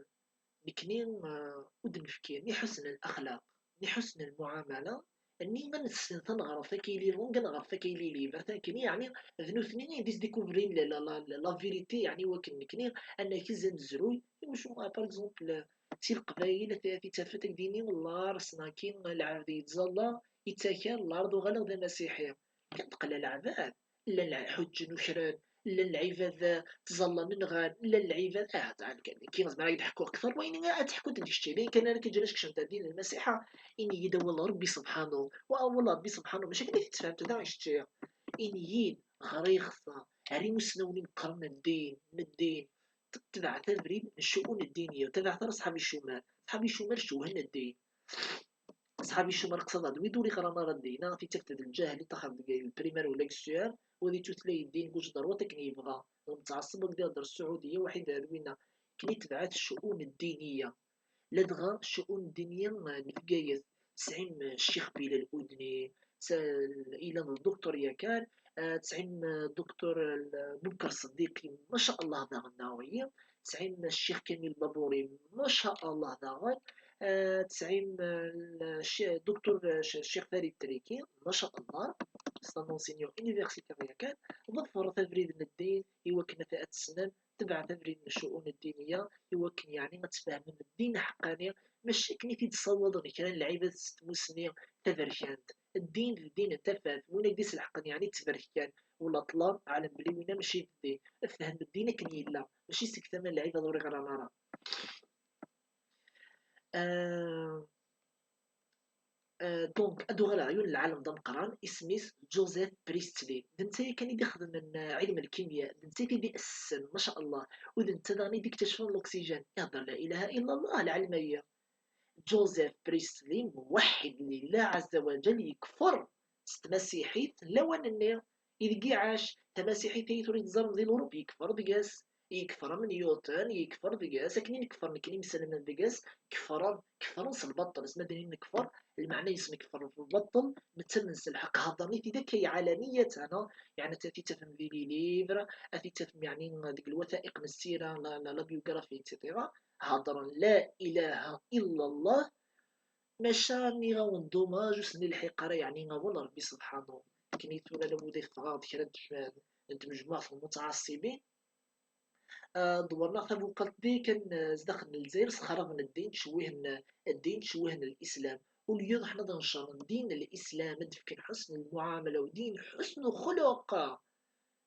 nekni, uh, ur d-nefki ni ḥusn al-axlaq, ni ḥusn al-muɛamala, ni ma nessen taneɣraft akka ili longue, taneɣraft akka ili libre, atan nekkni, yeɛni, d nutni i d-isdikuvrin la, la, la, la vérité, yeɛni, wakken nekkni ad nerkez ad nezruy. Iwacu, uh, par exemple, si Leqbayel, a t-, a t-id-tafat ad k-d-yini, wallah, rsen-aki lɛebd yettẓalla, yettakar lɛerḍ, uɣaleɣ d amasiḥi. Kan teqla leɛbad, llan lɛ-, ḥuǧǧen ukren, llan lɛibad, eh, ttẓallan, nɣan, llan lɛibad, ah, atan kan, nekki zemreɣ ad d-ḥkuɣ kter wayen ad ḥkunt d kečči, d ayen kan ara k-ǧǧen ad tkecmeḍ ar ddin n Lmasiḥa, ini-yi-d awal n Ṛebbi subḥanu, wa awal n Ṛebbi subḥanu, mačči akken i t-id-tfehmeḍ, da i kečči, ini-yi-d, ɣriɣ-t, ar imusnawen imeqqren n ddin, n ddin, t-, tebɛet abrid n ccu'un ddiniya, tebɛet ara ṣṣḥab icumar, ṣṣḥab icumar cewhen ddin. Ṣṣḥab icumar qṣadeɣ-d wid ur iɣran ara ddin, a t-id-tafeḍ d lǧahel, i ṭaxer deg lprimaire wala deg scière, u ad ittutla ddin deg ujeḍruḍ akken yebɣa. U mtɛeṣṣeb akked ihedder Sɛudiya, waḥid ar winna. Akken i tebɛet ccu'un ddiniya. Ladɣa ccu'un ddiniya, eh, n Bgayet, tesɛim, eh, Ccix Bilal Udni, s-, yella d duktur yakan, eh, tesɛim, eh, duktur, eh, Bubker Ṣeddiqi, ma sha Allah daɣen, neɣ wiyi, tesɛim Ccix Kamil Baburi, ma sha Allah daɣen, Ah, tesɛim, ah, l-, cci-, Docteur, ah, cci-, Ccix Farid Triki, ma sha Allah, c'est un enseignant universitaire yakan, ḍefret abrid n ddin i wakken ad, ad tessnem, tebɛet abrid n ccu'un ddiniya i wakken, yeɛni, ad tfehmem ddin ḥeqqani, mačči akken i t-id-ssawaḍen kra n lɛibad s tmusni taberkant. Ddin d ddin n tafat, win ak-d-iselḥqen, yeɛni, d tberkan, wala ṭṭlam, ɛlem belli winna mačči d ddin. Fhem ddin akken yella, mačči seg tama n lɛibad ur iɣran ara. Euh, euh, donc, ad uɣaleɣ yiwen n lɛalem d ameqqran, isem-is Joseph Priestley. D netta yakan i d-ixedmen, euh, ɛilm lkimya, d netta i t-id-iɛessen, ma sha Allah. U d netta daɣen i d-iktaccfen l'oxygène. Ihder la ilaha illa Allah, lɛalem-agi. Joseph Priestley, muwaḥḥid lillah ɛazza wa jal, yekfer s tmasiḥit lawan-nni ideg iɛac. Tamasiḥit ay tura i teẓram di Luṛup, yekfer deg-s, yekfer am Newton, yekfer deg-s, akken i nekfer nekni imselmen deg-s, kefren, kefren s lbaṭel. Asma d nekfer, lmeɛna-is nekfer s lbaṭel, nettamen s lḥeqq. Heddren-it-id akka iɛalamiyat, ana, yeɛni ad t-id-tafem di les livres, ad t-id-tafem, yeɛni, deg lwathaiq n ssira, la, la, la biographie, et cetera. Heddren la ilaha illa Allah, maca nniɣ-awen dommage ur sen-ilḥiq ara, yeɛni, awal n Ṛebbi subḥanu. Akken i tura lawud i teffɣeɣ d kra n tj-, n tmejmuɛt n lmutɛaṣṣibin. Ah, dewwren-aɣ tabuqalt di kan, ah, zdaxel n Lezzayer, sxerben ddin, ttcewwihen ddin, ttcewwihen lislam. Au lieu d ḥna ad ncer din lislam, ad d-fken ḥusn lmuɛamala u din ḥusn uxluq.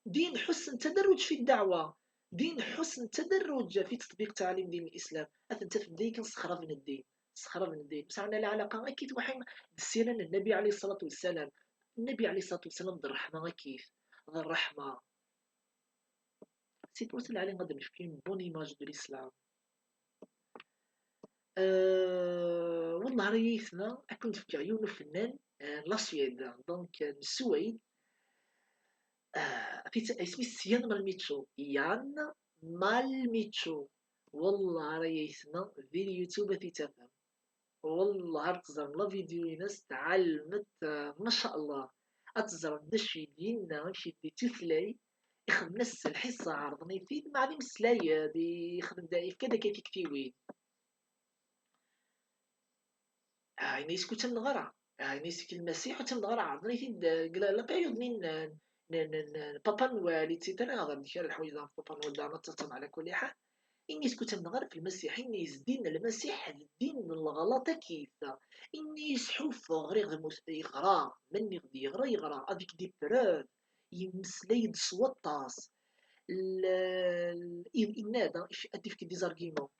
Din ḥusn tadarruǧ fi ddeɛwa. Din ḥusn tadarruǧ fi tetbiq taalim din lislam. Ad ten-tafem day kan sxerben ddin. Sxerben ddin. Sɛan lɛalaqa akkit waḥi d ssira n Nnabi ɛalayhi ṣṣalatu wassalam. Nnabi ɛalayhi ṣṣalatu wassalam d ṛṛeḥma akkit. D ṛṛeḥma. C'est pour ça lɛali ad d-nefk une bonne image de l'islam. Euh, wellah ara yaytma, ad ken-d-fkeɣ yiwen ufennan, euh, n la Suède, donc, euh, n Suède. Euh, isem-is Yann Malmicho. Yann Malmicho. Wellah ara yaytma, di YouTube ad t-id-tafem. Wellah ar teẓrem la vidéo-ines tɛelmet, ah, ma sha Allah. Ad teẓrem d acu i d-yenna, amek i d-ittutlay, ixdem-as lḥiṣa, ɛerḍen-it-id, meɛna imeslay-d, ixdem da, yefka-d akka tiktiwin. Ah, ini-as ur ttamneɣ ara. Ah, ini-as i Lmasiḥ ur ttamneɣ ara, ɛerḍen-it-id, ah, deg la, la période-nni n, n, n, n Papa Noël, et cetera. Hḍer-d kra n lḥwayeǧ daɣen Papa Noël daɣen ad tt-taṭṭam ɛla kulli ḥal. Ini-as ur ttamneɣ ara f Lmasiḥ, ini-as ddin n Lmasiḥ d ddin n leɣlaṭ akkit. Ini-as ḥufeɣ, ɣriɣ d mus-, yeɣra, ma nniɣ-d yeɣra, yeɣra, avec des preuves, yemmeslay-d s waṭas. L-, l-, yenna-d, ad d-ifk des arguments.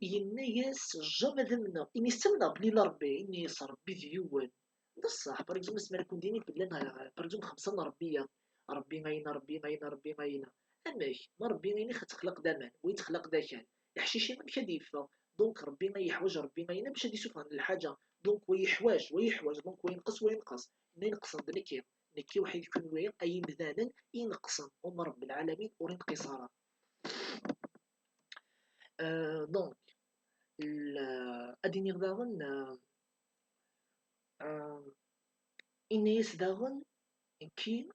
Yenna-as, jamais ad amneɣ. Ini-as ttamneɣ belli yella Ṛebbi, ini-as Ṛebbi d yiwen. D ṣṣeḥ, par exemple, asmi ara ken-d-ini belli, par exemple, xemsa n Ṛebbiya, Ṛebbi ayna, Ṛebbi ayna, Ṛebbi ayna. Amek? Ma Ṛebbi ayna i texlaq d aman, wa yexlaq d akal. Leḥcic-im amek ad yeffeɣ? Donc, Ṛebbi ay yeḥwaǧ Ṛebbi ayna bac ad d-isuffeɣ lḥaǧa. Donc, wa yeḥwaǧ, wa yeḥwaǧ, donc, wa yenqes, wa yenqes. Inna ineqsen d nekki. Nekki wḥid, kunwi ay imdanen ineqsen. Uma Ṛebbi lɛalamin ur inqis ara. Euh, donc, l-, ad iniɣ daɣen, euh, آه، إني يسدغن كي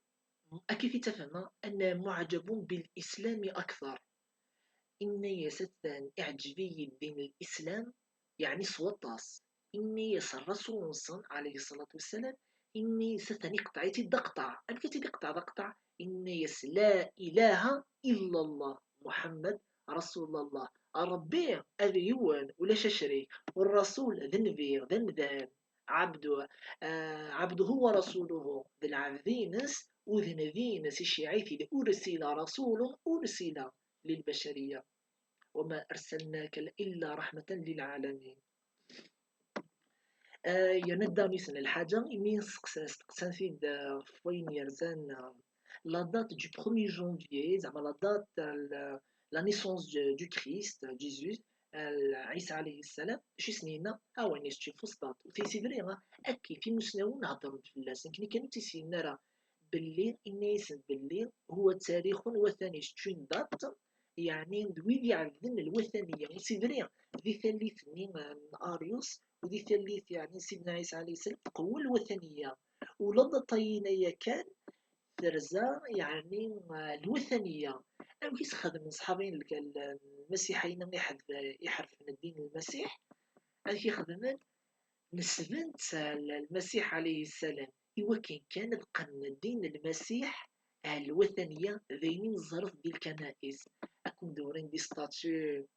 أكيد تفهم أنا معجب بالإسلام أكثر. إني ستن إعجبي الدين الإسلام، يعني سوطاس. إني يس الرسول صلى عليه الصلاة والسلام، إني ستن يقطعي تدقطع. أم كتدقطع دقطع؟ إني يس لا إله إلا الله محمد رسول الله. ربي أذيون ولا ششري، والرسول ذنبي ذنبان. عبده، آه، عبده ورسوله، ذي العبدينس وذنبينس الشيعيتي أرسل رسول أرسل للبشرية وما أرسلناك إلا رحمة للعالمين. آه، يندا نيسن الحاجة، إني سقسان، سقسان-تيد، آه، في وين يرزان، آه، la date du premier janvier، زعما la date، آه، la naissance du, du Christ، آه، Jésus، آه، عيسى عليه السلام، شي سنينا، ها وين يستشي فسطاط. وتيسيدري، ها، أكي في مسنون هضروا في الله، سنكني كانوا تيسينا راه باللي، إني يسن باللي هو تاريخ وثني، c'est une date، يعني، d wid iɛebden lwataniyya. وتيسيدري، di tallit-nni n Arius, u di tallit, yeɛni, Sidna Ɛisa ɛalayhi ssalam, tqewwel lwataniyya. U la date-ayina yakan terza, yeɛni, lwataniyya. Amek i s-xedmen ṣṣḥaba-yin lk-, l-, lmasiḥa-yin iḥed-, iḥerfen ddin n Lmasiḥ? Amek i xedmen? Nesbent Lmasiḥ ɛalayhi ssalam i wakken kan ad qqnen ddin n Lmasiḥ ar lwataniya, d ayen i neẓret di lkanais, ad ken-dewren di statu,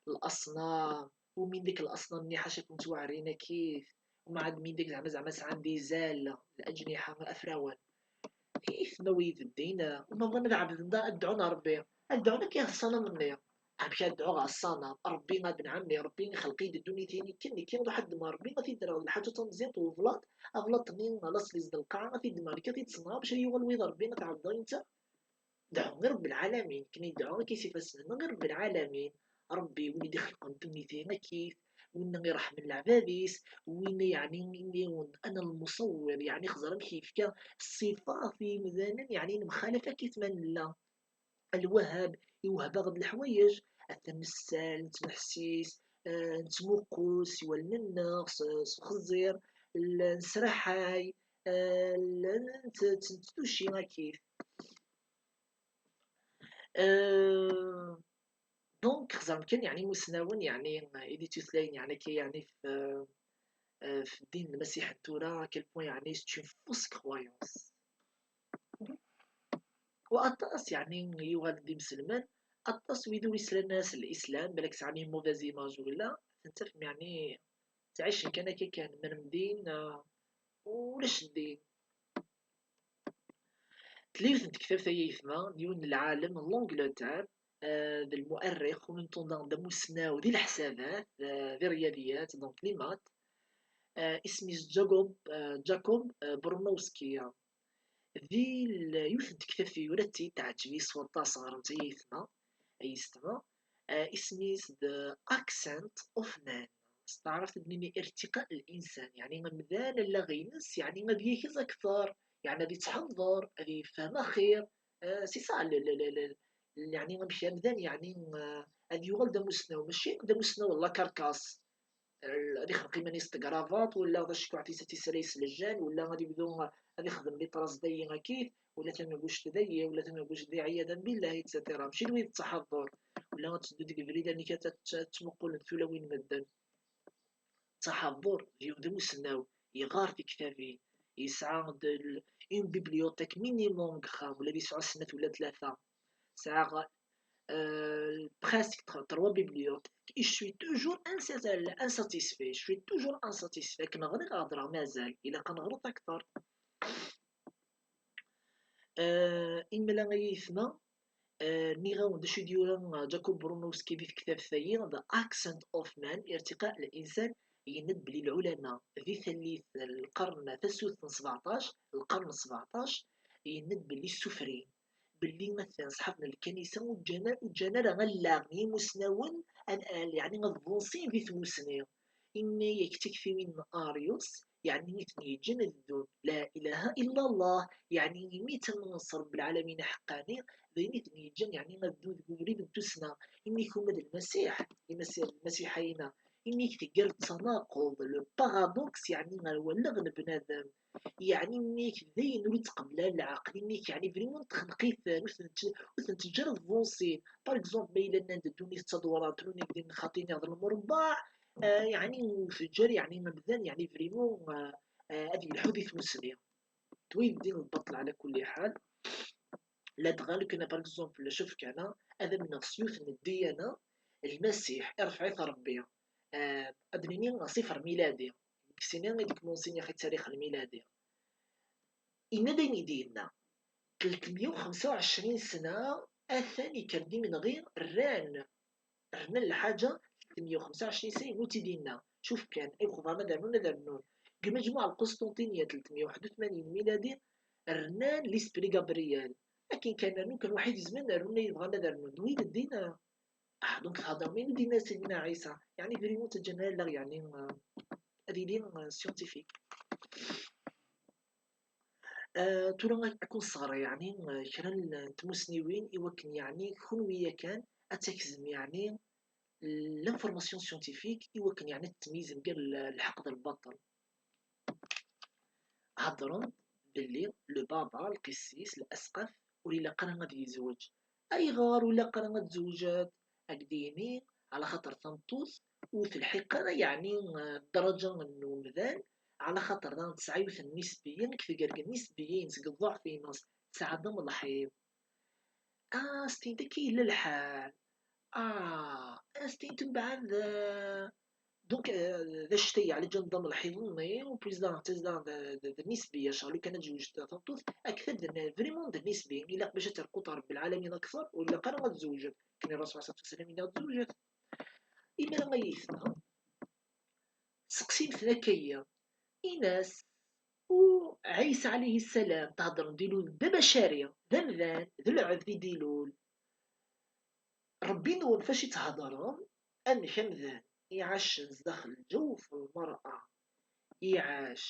laṣnam, u min dik laṣnam-nni ḥaca ken-ttwaɛrin akkit, u mɛad min dik zeɛma, zeɛma sɛan d izal, laǧniḥa, afrawen. Aytma, wid ddin, u ma bɣan ad ɛebden da, ad dɛun Ṛebbi, ad dɛun akka ɣer ṣṣanam-nni. Amek ad dɛuɣ ɣer ṣṣanam? Ṛebbi ad nɛemmi, Ṛebbi ixleq-iyi-d ddunit-ihin, nekki, nekki ad ruḥ ad ddmeɣ Ṛebbi, ad t-id-rreɣ d lḥaǧa tamẓiwt n ublaṭ, ablaṭ-nni, la sliz d lqaɛa, ad t-id-ddmeɣ nekki, ad t-id-ṣenɛeɣ, bac ad yuɣal wid Ṛebbi ad t-ɛebdeɣ netta. Dɛu i Ṛebbi lɛalamin, nekni dɛu akka s ifassen-nneɣ i Ṛebbi lɛalamin. Ṛebbi win i d-ixelqen ddunit-ihin akkit, win i iṛeḥmen leɛbad-is, win yeɛni, ini-awen ana lmuṣewwir, yeɛni xẓer amek yefka ṣṣifat i yimdanen, yeɛni nemxalaf akkit ma nella. Lwahab iwehheb-aɣ-d leḥwayeǧ, atan nessal, nettmeḥsis, eh, nettmuqul s iwallen-nneɣ, s, s uxeẓẓir, l-, nesraḥay, eh, l-, nett-, nettducci akkit. Euh, donc, xẓer-m kan, yeɛni, imusnawen, yeɛni, i d-ittutlayen, yeɛni, akka, yeɛni, f, euh, f ddin n Lmasiḥ n tura, à quel point, yeɛni, c'est une fausse croyance. U aṭas, yeɛni, yuɣal d imselmen, aṭas wid ur islan ara s Lislam, balak sɛan une mauvaise image wala, ad ten-tafem, yeɛni, ttɛicen kan akka kan, mer mdin, euh, ulac ddin. Tella yiwet n tektabt ay aytma n yiwen n lɛalem n l'Angleterre, eh, d lmu'errix, u en même temps d amusnaw di leḥsabat, eh, di rriyadiyat, donc les maths, eh, isem-is Jacob, eh, Jacob, eh, Bronowski. Di l-, yiwet n tektabt yura-tt-id, teɛǧeb-iyi s waṭas, ɣremt ay aytma, ay yessetma, eh, isem-is The Ascent of Man. S taɛrabt ad d-nini irtiqa l-insan, yeɛni amdan allaɣ-ines, yeɛni ad yakez akter, yeɛni ad yettḥadar, ad yefhem axir. Eh, c'est ça, le, le, le, le, yeɛni amek amdan, yeɛni, eh, ad yuɣal d amusnaw, mačči d amusnaw n la carcasse. Eh, ad ixneq iman-is s tegrabaṭ, wala d acekkuɛ tis-, tisra yeslejjan, wala ad yebdu ad ixdem les traces dayi akkit, wala tameguct dayi, wala tameguct di ɛiyadan billah, et cetera. Mačči d wid ttḥadur, wala ad teddu deg ubrid amek ad tt-, ad ttmuqqulen tulawin medden. Ttḥadur, d yiwen d amusnaw, yeɣɣar tiktabin, yesɛa d l-, une bibliothèque minimum deg uxxam, ula d yesɛa snat wala tlata. Sɛiɣ, euh, presque tr-, trois bibliothèques. Et je suis toujours insa-, insatisfait. Je suis toujours insatisfait. Akken ɣriɣ, ɣedreɣ mazal. Ilaq ad neɣreḍ akter. Euh, imla ay aytma, euh, nniɣ-awen d acu i d-yura, euh, Jacob Bronowski di tektabt-agi, The Ascent of Man, irtiqa l-insan, yenna-d belli lɛulama di tallit n lqern, tasut n sbeɛṭac, lqern sbeɛṭac, yenna-d belli ssufrin, belli atan ṣṣḥab n lkanisa ur ǧǧan, ur ǧǧan ara allaɣ n yimusnawen ad, ad, yeɛni ad ḍunsin di tmusni. Imi-yak tiktiwin n Arius, yeɛni i ten-yeǧǧan ad ddun. La ilaha illa Allah, yeɛni imi ttamnen s Ṛebb lɛalamin aḥeqqani, d ayen i ten-yeǧǧan, yeɛni ad ddun deg ubrid n tussna. Imi kuma d Lmasiḥ, Lmasiḥ, Lmasiḥ-ayna, imi i k-teggar d tanaquḍ, le paradoxe, yeɛni ɣer wallaɣ n bnadem. Yeɛni imi-k d ayen ur yettqebbel ara lɛaqel, imi-k, yeɛni, vraiment texneq-iten, ur ten-tt-, ur ten-teǧǧa ara ad ḍunsin. Par exemple, ma yella nnan-d ddunit d tadwrant, ur neg din xaṭi-nni d lmurebbaɛ, eh, yeɛni ur teǧǧa ara, yeɛni, amdan, yeɛni, vraiment, eh, eh, ad yelḥu di tmusni. D wid din lbaṭel ɛla kulli ḥal. Ladɣa lukan, par exemple, cuf kan, ad amneɣ s yiwet n ddiyana, Lmasiḥ, irfeɛ-it Ṛebbi, eh, ad nini ṣṣifr miladi, deg sina i d-kmunsini axi ttarix lmiladi. Yenna-d ayen i d-yenna. Tletmya u xemsa u ɛecrin sna, atan ikker-d imenɣi, rran, rnan lḥaǧa, tletmya u xemsa u ɛecrin sna, yenna-tt-id yenna. Cuf kan, ay bɣan ad rnun, ad rnun. Deg lmejmuɛ lqusṭunṭiniya, tletmya u ḥedd u tmanyin miladi, rnan l'esprit Gabriel. Akken kan rnun, kan waḥid izemren ad rnun, ay bɣan ad rnun. D wid ddin, ah, donc thadrem ayen i d-yenna Sidna Ɛisa, yeɛni, vraiment ur ttaǧǧan ara allaɣ, yeɛni, euh, ad yili, euh, scientifique. Euh, tura ad, ad ken-sɣreɣ, yeɛni, euh, kra n, n tmusniwin i wakken, yeɛni, kunwi yakan ad takzem, yeɛni, l'information scientifique i wakken, yeɛni, ad tmeyyzem gar l-, lḥeqq d lbaṭel. Heddren belli le baba, lqissis, l-asqaf, ur ilaq ara ad yezweǧ. Ayɣer ur ilaq ara ad tzewǧeḍ? Ad k-d-yini, ɛla xaṭer tameṭṭut ur telḥiq ara, yeɛni, eh, ddreǧa n umdan, ɛla xaṭer daɣen tesɛa yiwet n nisbiya, nekk tgerreg n nisbiyin seg ḍḍuɛf-ines, tesɛa-d am lḥiḍ. Ah, s-tint akka yella lḥal. Ah, s-tint mbeɛd, eh, donc, eh, d acetay yeɛlaǧen d am lḥiḍ-nni, u plus daɣen d, d, d nisbiya, car lukan ad tezweǧ tameṭṭut, akter d, vraiment d nisbi, ilaq bac ad terqu ɣer Rebbi lɛalamin akter, ur ilaq ara ad tzewǧeḍ. Akken i Ṛṛasul alayhi ṣṣalatu wassalam yenna tezewǧeḍ. Imir-a ay yetma, seqsimt-t akka-yi, in-as, u Ɛisa alayhi ssalam, theddrem d ilul d abacari, d amdan, d lɛebd i d-ilul. Ṛebbi-nwen fac i theddrem, amek amdan iɛacen zdaxel lǧawf n lmer'a, iɛac,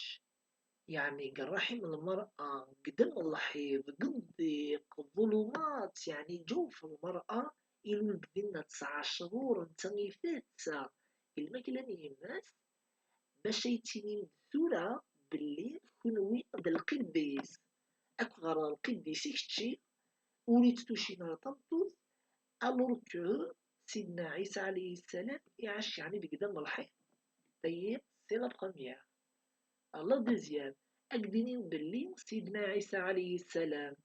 yeɛni deg ṛṛaḥim n lmer'a, deg ddem n lḥiḍ, deg ḍḍiq, ḍulumat, yeɛni lǧawf n lmer'a, ilul-d dinna tesɛa cchur, netta ifat-tt i lmakla n yemma-s, bac ay tinim tura belli kunwi d lqiddis, akk ɣer lqiddis i kečči, ur ittucin ara tameṭṭut, alors que Sidna Ɛisa alayhi ssalam iɛac yeɛni deg ddem n lḥiḍ. Tayi, c'est la première. La deuxième, ad k-d-inin belli Sidna Ɛisa alayhi ssalam,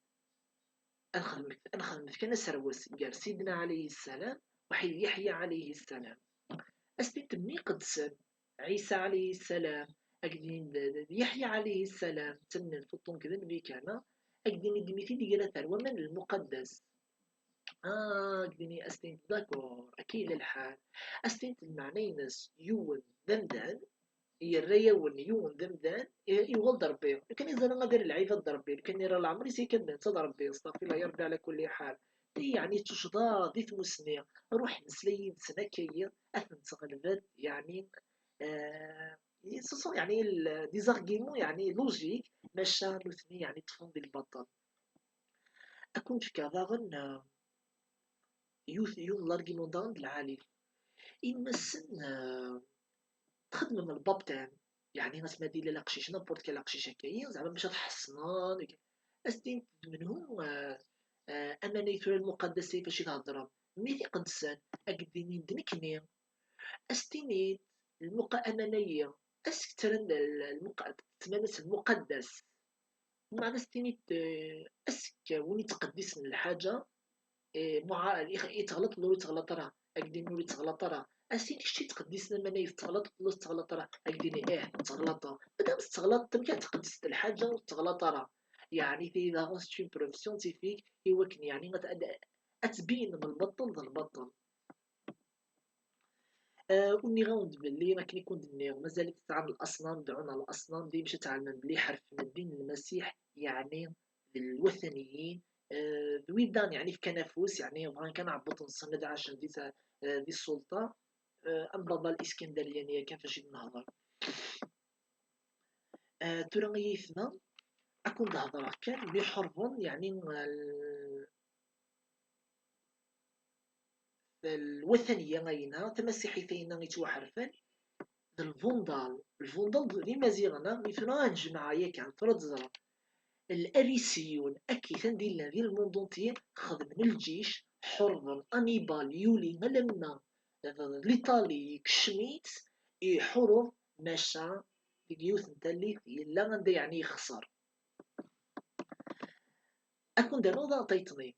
ad nxedmet, ad nxedmet kan aserwes gar Sidna alayhi ssalam, waḥid Yeḥya alayhi ssalam. Ad s-tiniḍ d mi qedsen Ɛisa alayhi ssalam, ad k-d-inin d, d, d Yeḥya alayhi ssalam, ttmen fuṭṭun ked nnbi kana, ad k-d-inin ddem-it-id gar ater waman n lmuqaddas. Ah, ad k-d-inin, ad s-tiniḍ d'accord, akka yella lḥal. Ad s-tiniḍ lmeɛna-ines, yiwen d amdan, yerra-yawen yiwen d amdan, i-, yuɣal d Ṛebbi. Lukan iẓra ad irr lɛibad d Ṛebbi, lukan irra leɛmer-is yakan d netta d Ṛebbi, astaɣfirullah ya Ṛebbi ɛla kulli ḥal. Yeɛni tuccḍa di tmusni, ruḥ meslay yid-sen akka-yi, ad ten-tɣelbeḍ, yeɛni, euh, ce sont, yeɛni, l-, des arguments, yeɛni, logiques, maca nutni, yeɛni, ṭṭfen di lbaṭel. Ad ken-fkeɣ daɣen, euh, yiwet, yiwen n l'argument daɣen d lɛali. Imassen, euh, txedmem lbaptême, yeɛni asma d-ilal aqcic, n'importe quel aqcic akka-yi, zeɛma bac ad ḥessnen, ad s-tiniḍ d menhu, euh, euh, amanay tura lmuqaddas-ayi fac i theddrem, mi t-iqedsen, ad k-d-inin d nekni. Ad s-tiniḍ lmuqa-, amanay-ayi, ad s-kkren l-, lmuqa-, ttman-as lmuqaddas. Meɛna ad s-tiniḍ, eh, ass-, win ittqeddisen lḥaǧa, eh, muɛa-, ix-, itɣelṭ wala ur itɣelṭ ara, ad k-d-inin ur itɣelṭ ara. Ad s-tiniḍ kečč ittqeddisen amanay tettɣelṭeḍ wala ur tettɣelṭ ara, ad k-d-inin ih, tettɣelṭeḍ. Ma dam tettɣelṭeḍ, amek ad tqeddeseḍ lḥaǧa ur tettɣelṭ ara? Yeɛni, tayi daɣen c'est une preuve scientifique i wakken, yeɛni, ad, ad, ad tbeynem lbaṭel d lbaṭel. Eh, ur nniɣ-awen-d belli akken i kun-d-nniɣ, mazal-it tesɛam الأصنام, dɛun ɣer الأصنام, dayem ad tɛelmem belli ḥerfen ddin n Lmasiḥ, yeɛni d lwataniyin, eh, d wid daɣen, yeɛni, fkan afus, yeɛni, bɣan kan aɛebbuḍ-nsen ad ɛacen di ta-, eh, di ssulṭa, eh, am baba L-Iskandar-yani yakan fac i d-nehḍer. Eh, tura ay aytma, ad kun-d-hedreɣ kan mi ḥerben, yeɛni, eh, lwataniya ayna, tamasiḥit ayna yettwaḥerfen, d lvundal. Lvundal d, d imaziɣen, a, mi tura ad nejmeɛ yakan, tura ad teẓrem. L-Arisiyun, akkit anda i llan di le monde entier, xedmen lǧic, ḥurben, Hannibal yuli alamma d, d l'Italie, yekcem-itt, iḥureb, maca deg yiwet n tallit yella anda yeɛni yexṣer. Ad kun-d-rnuɣ daɣen tayeḍnin.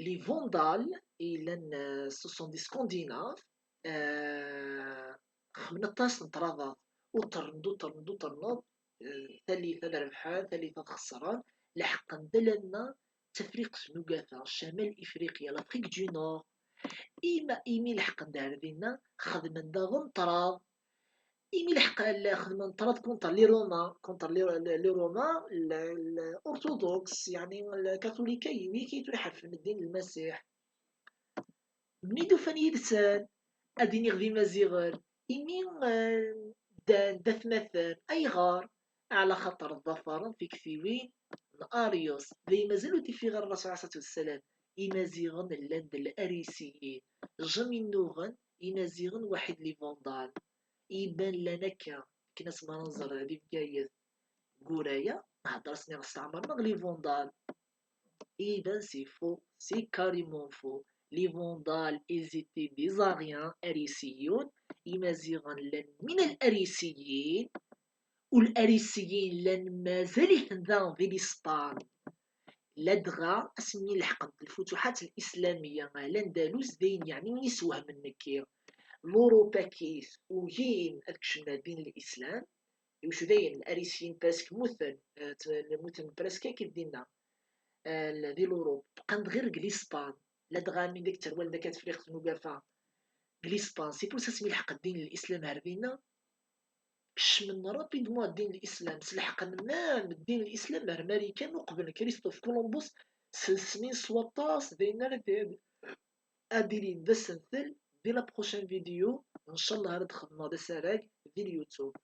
Les Vandales, i yellan, euh, ce sont des Scandinaves, euh, xedmen aṭas n ṭṭraḍat, u ṭṭren-d, u ṭṭren-d, u ṭṭren-d, euh, tallit ad rebḥen, tallit ad xeṣren, leḥqen-d alamma d Tafriqt n Ugafa, Camal Ifriqya, l'Afrique du Nord. Ima, imi leḥqen-d ar dinna, xedmen daɣen ṭṭraḍ, imi leḥq-, xedmen ṭṭraḍ contre les Romains, contre les, les, les Romains, l-, l-, l'orthodoxe, yeɛni lkatulika, wigi i ḥerfen ddin n Lmasiḥ. Mnid ufan yid-sen, ad iniɣ d Imaziɣen, imi, eh, ddan d atmaten. Ayɣer? Ɛla xaṭer ḍḍafaren tiktiwin n Arius, d ay mazal ur d-ifiɣ ara Ṛṛasul ɛalayhi ṣṣalatu wassalam, Imaziɣen llan d Larisiyin, jamais nnuɣen Imaziɣen waḥid les Vandales. Iban llan akka, akken asma ara nẓer di Bgayet, Guraya, nhedder-asen isteɛmar neɣ les Vandales. Iban c'est faux, c'est carrément faux. les Vandales, ils étaient des Ariens, Arisiyen, Imaziɣen llan min al-Arisiyin, ul-Arisiyin llan mazal-iten daɣen di l'Espagne. Ladɣa asmi lḥeqent lfutuḥat l-islamiyya, Landalus, d ayen yeɛni i yi-iswehmen nekki. L'Europe akkit ugin ad kecmen ar ddin n l'islam. Iwacu dayen, Arisiyen presque mmuten, eh, t-, mmuten presque akkit dinna, eh, di l'Europe. Bqan-d ɣir deg l'Espagne. Ladɣa mi d ak-tterwalen akka Tefriqt n Ugafa, deg l'Espagne. C'est pour ça asmi lḥeq ddin n l'islam ar dinna, kecmen rapidement ddin n l'islam, selḥqen même ddin n l'islam ar Marikan uqbel n Christophe Columbus s lesnin s waṭas. D ayen ara d-, ad ilin d asentel di la prochaine vidéo, ncallah ara d-xedmeɣ d asarag di l'YouTube.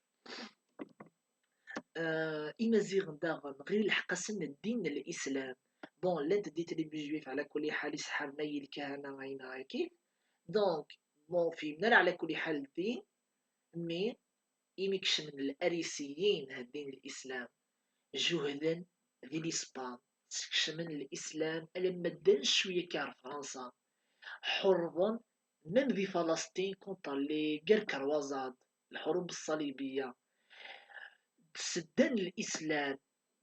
Euh, Imaziɣen daɣen ɣir lḥeq-asen ddin n l'islam. Bon, llant des tribus juives, ɛla kulli ḥal, iseḥḥaren ay lkahana, ayen akkit. Donc, bon, fihmen ara ɛla kulli ḥal ddin, mais imi kecmen l-Arisiyin ar ddin n l'islam, juhden di l'Espagne, skecmen l'islam alamma ddan cwiya akka ar Fransa. Ḥurben même di Falasṭin contre les guerres croisades, lḥurub ṣṣalibiyya. Seddan l'islam,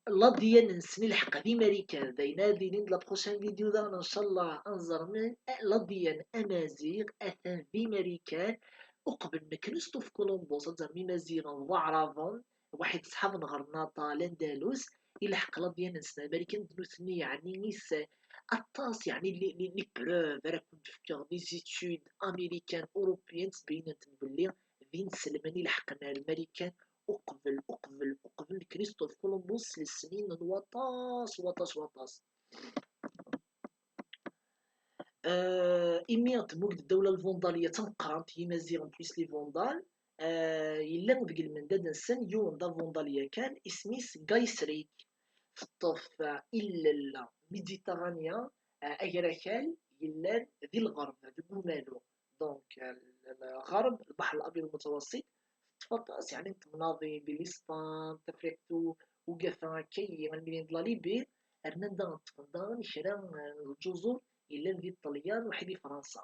ladyan-nsen ilḥeq di Marikan. D ayen ad ilin d la prochaine vidéo daɣen, ncallah, ad nẓer min-, ladyan amaziɣ atan di Marikan uqbel n Christophe Columbus. Ad nẓer Imaziɣen d Waɛraben, waḥid ṣṣḥab n ɣer Naṭa, Landalus, ilḥeq ladyan-nsen Marikan d nutni, yeɛni is-, aṭas, yeɛni les, les, les preuves ara kun-d-fkeɣ, des études américaines, européennes, ttbeyyinent belli d inselmen ilḥeqen ar Marikan uqbel, uqbel, uqbel n Christophe Columbus s lesnin n waṭas, waṭas, waṭas. Euh, imi temmug-d ddawla lvundalya d tameqqrant, Yimaziɣen plus les Vandales, euh, yella deg lmendad-nsen yiwen d avundal yakan, isem-is Gaisric. Teṭṭef, euh, ilel Méditerranée, euh, agrakal yellan di lɣerb, deg umalu. Donc, euh, lɣerb, lbaḥr Labyaḍ Lmutawaṣṣit, teṭṭef aṭas, yeɛni, n temnaḍin di l'Espagne, Tafriqt Ugafa, akka-yi, almi d la Libye, rnan daɣen ṭṭfen daɣen kra, euh, n lǧuẓur yellan di Ṭṭelyan, waḥid di Fransa.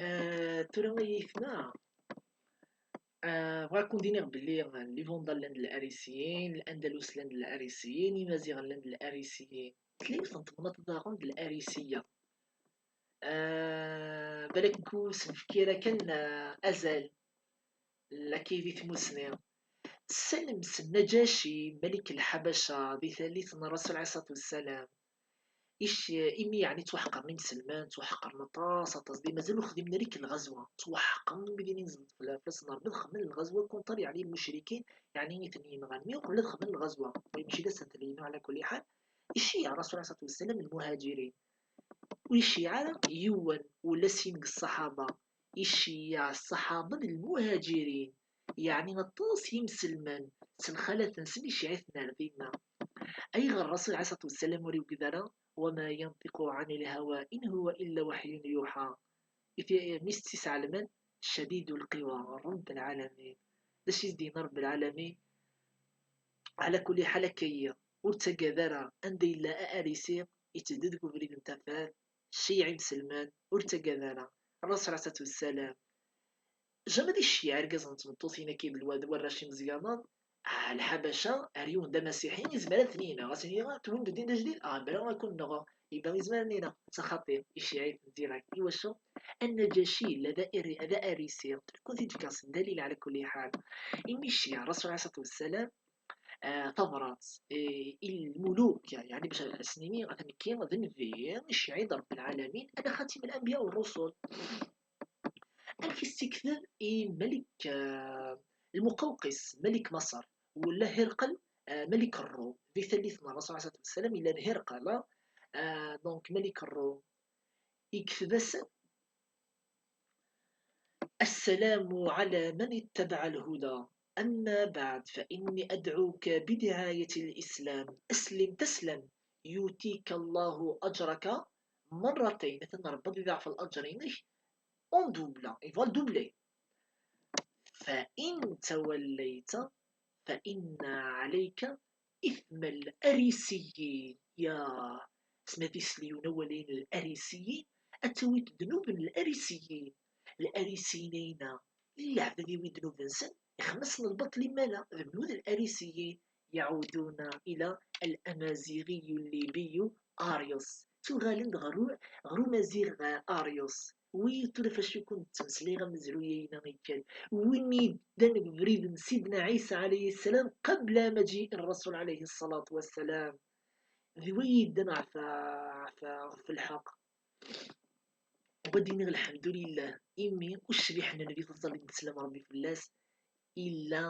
Euh, tura ay aytma, euh, bɣiɣ ad kun-d-iniɣ belli, euh, les Vandales llan d l'Arisiyin, l'Andalus llan d l'Arisiyin, Imaziɣen llan d l'Arisiyin. Tella yiwet n temnaḍt daɣen d l'Arisiya. Euh, balak nekk ur sen-fkiɣ ara kan, euh, azal. Laki di tmusni. Sselmes Naǧaci, malik Lḥabaca, di tallit n Rasul ɛiṣat wassalam. Ic-, imi yeɛni ttwaḥeqren imselmen, ttwaḥeqren aṭas, aṭas, di mazal ur xdimen ara lɣazwa, ttwaḥeqren mi d-inin zedfen fell-asen Rebbi ad xedmen lɣazwa kunṭar yeɛni lmucrikin, yeɛni i ten-yenɣan. Mi uqbel ad xedmen lɣazwa, wa mačči d asentel-inu ɛla kulli ḥal, iceyyeɛ Rasul ɛiṣat wassalam lmuhaǧirin. Ur iceyyeɛ ara yiwen ula sin deg ṣṣaḥaba, iceyyeɛ ṣṣaḥaba d lmuhaǧirin, yeɛni aṭas yimselmen s lxalat-nsen iceyyeɛ-iten ar dinna. Ayɣer Rasul ɛiṣat wassalam ur yewgid ara? وما ينطق عن الهوى إن هو إلا وحي يوحى. I t-, mi s-tt-isɛelmen, شديد القوى, Rebbi lɛalamin. D acu i s-d-yenna Rebbi lɛalamin? Ɛla kulli ḥal, akka-yi, ur ttagad ara, anda yella a Arisi, iteddu deg ubrid n tafat, ceyyeɛ imselmen, ur ttagad ara. Rasul ɛiṣat wassalam, jamais ad iceyyeɛ argaz n tmeṭṭutin akka d lwa-, d warrac imeẓyanen, ah, Lḥabaca, ar yiwen d amasiḥi, izmer ad ten-ineɣ, ad sen-yini: "Tewwim-d ddin d ajdid? Ah, bra, ad ken-nɣeɣ." Yebda izmer ad ten-ineɣ, s axaṭi iceyyeɛ-iten direct. Iwacu? Annaǧaci yella d aɛri-, d aɛrisi, ad ken-t-id-fkeɣ s ddalil ɛla kulli ḥal. Imi iceyyeɛ Rasul ɛiṣat wassalam, ah, tabrat, eh, i lmuluk, yeɛni bac ad sen-nini atan nekki d nnbi, iceyyeɛ-iyi-d Rebbi lɛalamin, ana xatim l-anbiya wa rrusul. Amek i s-tt-ikteb i Malik, ah, Lmuqawqis, Malik Maṣer, wala Hirqel, ah, Malik Rrum, di tallit n Rasul ɛiṣat wassalam, yella d Hirqel, ah, donc Malik Rrum, ikteb-asen: السلام على من اتبع الهدى، أما بعد، فإني أدعوك بدعاية الإسلام، أسلم تسلم، يؤتيك الله أجرك مرتين. Atan Rebbi ad iḍeɛf laǧer-inek en double, il va le doubler. فإن توليت فإن عليك Itma n Larisiyin, ya, asma d isliyun awalayen n Larisiyin, ad tawit ddnub n Larisiyin. Larisiyin ayna, leɛbad iwi ddnub-nsen, ixemmes n lbaṭel imala, d ddnub n Larisiyin, يعودون إلى الأمازيغي الليبي آريوس. Ttuɣalen-d ɣer u-, ɣer umaziɣ, eh, Arius. Wi tura facu kun ttmeslayeɣ amezruy-ayna ikkan. Win yeddan deg ubrid n Sidna Ɛisa alayhi ssalam qabla maǧi Rrasul alayhi ṣṣalatu wassalam. D wa yeddan ɣef, ɣef, ɣef lḥeqq. Wa d-iniɣ lḥemdulillah, imi ur cbiḥen Nnbi taẓallit n sslam Rebbi fell-as, illa,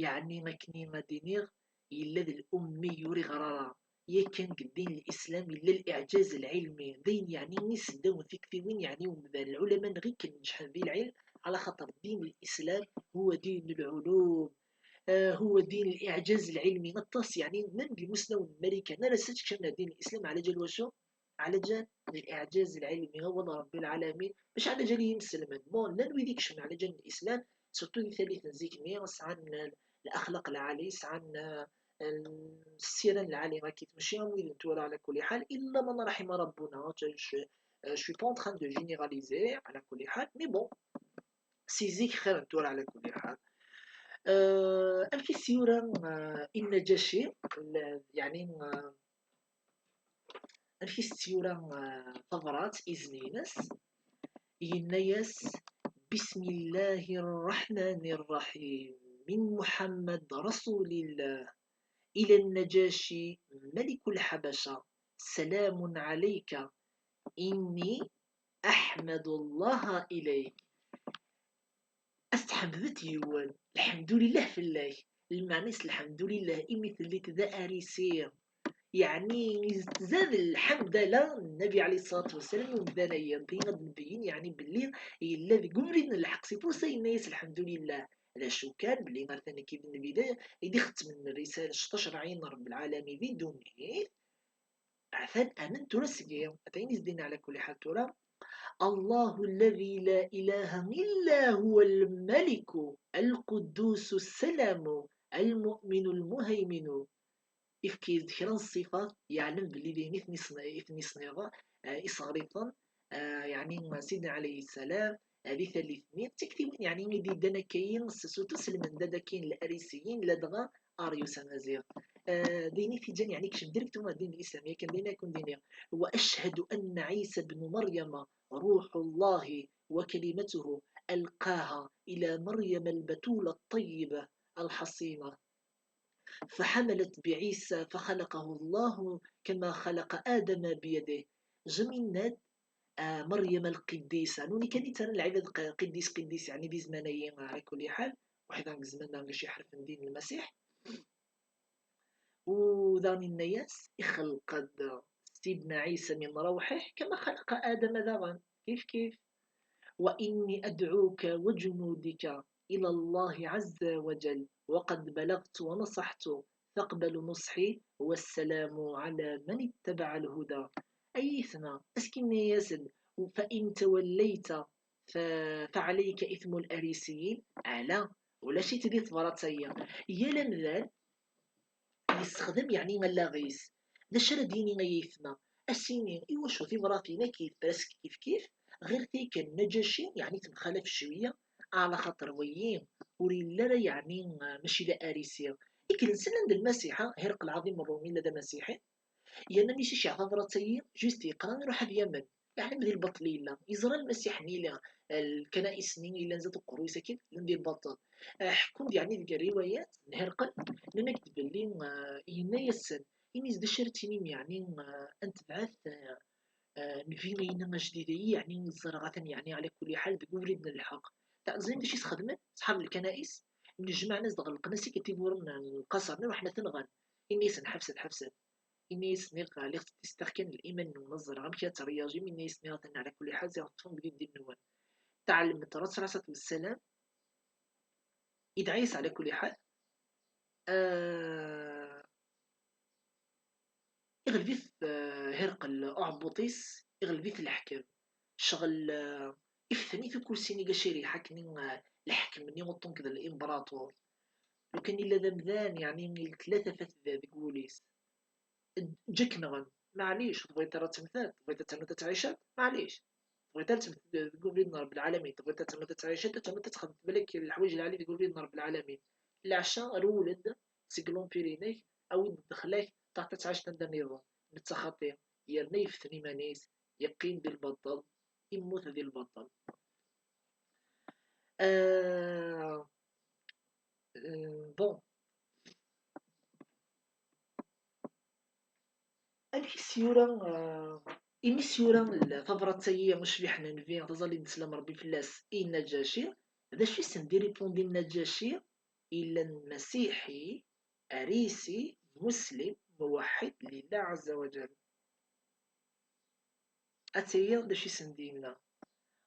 yeɛni akken ad d-iniɣ, yella d l'ummi ur iɣri ara. Yakan deg ddin n Lislam yella liɛǧaz lɛilmi, d ayen yeɛni iseddawen tiktiwin yeɛni umdan. Lɛulama-nneɣ i ineǧḥen di lɛilm, ɛla xaṭer ddin n Lislam huwa din lɛulum, ah, huwa din liɛǧaz lɛilmi. Aṭas yeɛni, même d imusnawen n Marikan ara s-, kecmen ar ddin n Lislam ɛla ǧal wacu? Ɛla ǧal liɛǧaz lɛilmi, awal Rebbi lɛalamin, mačči ɛla ǧal yimselmen. Bon, llan wid ikecmen ɛla ǧal n Lislam, surtout di tallit n zik-nni, sɛan l-, laxlaq lɛali, sɛan, eh, ssira n lɛali, akkit, mačči am wid n tura, ɛla kulli ḥal, illa man raḥima Rabbuna, je, je, je suis pas en train de généraliser, ɛla kulli ḥal, mais bon, si zik xir n tura, ɛla kulli ḥal. Eh, amek i s-yura, eh, i Nnaǧaci, l-, yeɛni, eh, amek i s-tt-yura, eh, tabrat, izen-ines? Yenna-yas: بسم الله الرحمن الرحيم، من محمد رسول الله إلى النجاشي ملك الحبشة، سلام عليك، إني أحمد الله إليك. Ad s-tḥemdet yiwen, lḥemdulillah fell-ak. Lmeɛna-s lḥemdulillah imi telliḍ d arisi. Yeɛni, tzad lḥemd ala n Nnabi ɛalayhi ṣṣalatu wassalam i umdan-agi. Din ad nbeyyen, yeɛni, belli yella deg ubrid n lḥeqq. Si pour ça yenna-yas lḥemdulillah. D acu kan, belli atan nekk d Nnbi i d-ixetmen rrisala, cṭac rɛin n Rebbi lɛalamin di ddunit. Atan amen tura seg-i, atan i s-d-yenna ɛla kulli ḥal tura: الله الذي لا إله إلا هو الملك القدوس السلام المؤمن المهيمن. Ifka-yas-d kra n ṣṣifat, yeɛlem belli d ayen i ten-isne-, i ten-isniɣ, eh, iseɣriṭen, eh, yeɛni Sidna ɛalayhi ssalam, eh, di tallit-nni, d tiktiwin, yeɛni, i d-yeddan akka-yi, s-, surtout s lmendad akka-yi n Larisiyin, ladɣa Arius amaziɣ. Eh, d ayen i t-iǧǧan, yeɛni, yekcem directement ar ddin n Lislam, yakan d ayen ara ken-d-iniɣ. وأشهد أن عيسى ابن مريم روح الله وكلمته ألقاها إلى مريم البتول الطيبة الحصينة. فحملت بعيسى فخلقه الله كما خلق آدم بيده. Jami yenna-d, ah, Meryem lqiddisa. Nuni kan i ttarran lɛibad q-, qiddis, qiddis, yeɛni di zzman-agi, ɛla kulli ḥal, weḥd-a deg zzman-a deg iḥerfen din Lmasiḥ. U daɣen yenna-yas, ixelq-d Sidna Ɛisa min rawḥih, kama xalaqa Adama daɣen, kif kif. وإني أدعوك وجنودك إلى الله عز وجل، وقد بلغت ونصحت، فاقبل نصحي، والسلام على من اتبع الهدى. Ay aytma, ass-a yenna-yas-d: فإن توليت ف-، فعليك إثم الأريسيين. Ala, ulac-itt di tebrat-agi. Yal amdan yessexdem, yeɛni, allaɣ-is. D acu ara d-yini ay aytma? A s-yini, iwacu tibratin-agi presque kif kif, ɣir tayka n Naǧaci, yeɛni, temxalaf cwiya, ɛla xaṭer wayi ur yelli ara, yeɛni, mačči d arisi. Ikelsen-d Lmasiḥ, ha, Hirqel Lɛaḍim Ṛṛumi, yella d amasiḥi, yerna mi s-iceyyeɛ tabrat-agi, juste yeqra, iruḥ ad yamen. Yeɛlem di lbaṭel i yella. Yeẓra Lmasiḥ-nni yella, lkanais-nni yellan zdat uqerruy-is akkin, llan di lbaṭel. Eh, ḥekkun-d, yeɛni, deg rriwayat n Hirqel, nnan-ak-d belli, eh, yenna-yasen, ini-as d acu ara tinim, yeɛni, eh, ad netbeɛ, eh, eh, nnbi-ayna ajdid-agi, yeɛni, ẓẓreɣ atan, yeɛni, ɛla kulli ḥal, deg ubrid n lḥeqq. Teɛzim d acu i s-xedmen ṣḥab lkanais? Nnejmaɛen-as-d, ɣelqen-as-d tiwwura n lqaṣer-nni, ruḥen ad t-nɣen. Ini-asen: ḥebset, ḥebset. Ini-as: nniɣ, lliɣ ttestiɣ kan liman-nwen, ad ẓreɣ amek ad tṛeyyaǧim. Ini-as: nniɣ, atan ɛla kulli ḥal, ziɣ teṭṭfem deg ddin-nwen. Tɛelmeḍ, Ṛṛasul ɛalayhi ṣṣalatu wassalam idɛa-yas ɛla kulli ḥal. Ah, iɣleb-it, ah, Hirqel uɛebbuṭ-is, iɣleb-it leḥkem. Ccɣel, ah, iften-it ukursi-nni, gac iriḥ akken, ah, leḥkem-nni uṭṭun d l'imbraṭur. Lukan yella d amdan, yeɛni tella tafat d-, deg wul-is, ǧǧa-k nɣen. Maɛlic, tebɣiḍ ara temmteḍ, tebɣiḍ ad ternuḍ ad tɛiceḍ, maɛlic. Tebɣiḍ ara temmteḍ deg ubrid n Ṛebbi lɛalamin, tebɣiḍ ad ternuḍ ad tɛiceḍ, ad ternuḍ ad txedmeḍ balak leḥwayeǧ lɛali deg ubrid n Ṛebbi lɛalamin. Leɛca, rewwel-d seg l'empire-inek, awi-d ddexla-k, ṭaɛet ad tɛiceḍ anda nniḍen. Netta xaṭi, yerna yeften iman-is, yeqqim di lbaṭel, yemmut di lbaṭel. Euh, euh, bon. Amek i s-yura, euh, imi s-yura l-, tabrat-agi ucbiḥ n Nnbi, taẓallit n sslam Ṛebbi fell-as, i Naǧaci, d acu i sen-d-iripundi Naǧaci? Yella n masiḥi, arisi, muslim, muwaḥḥid lillah ɛazza wa jal. Ad tiliḍ d acu i sen-d-yenna.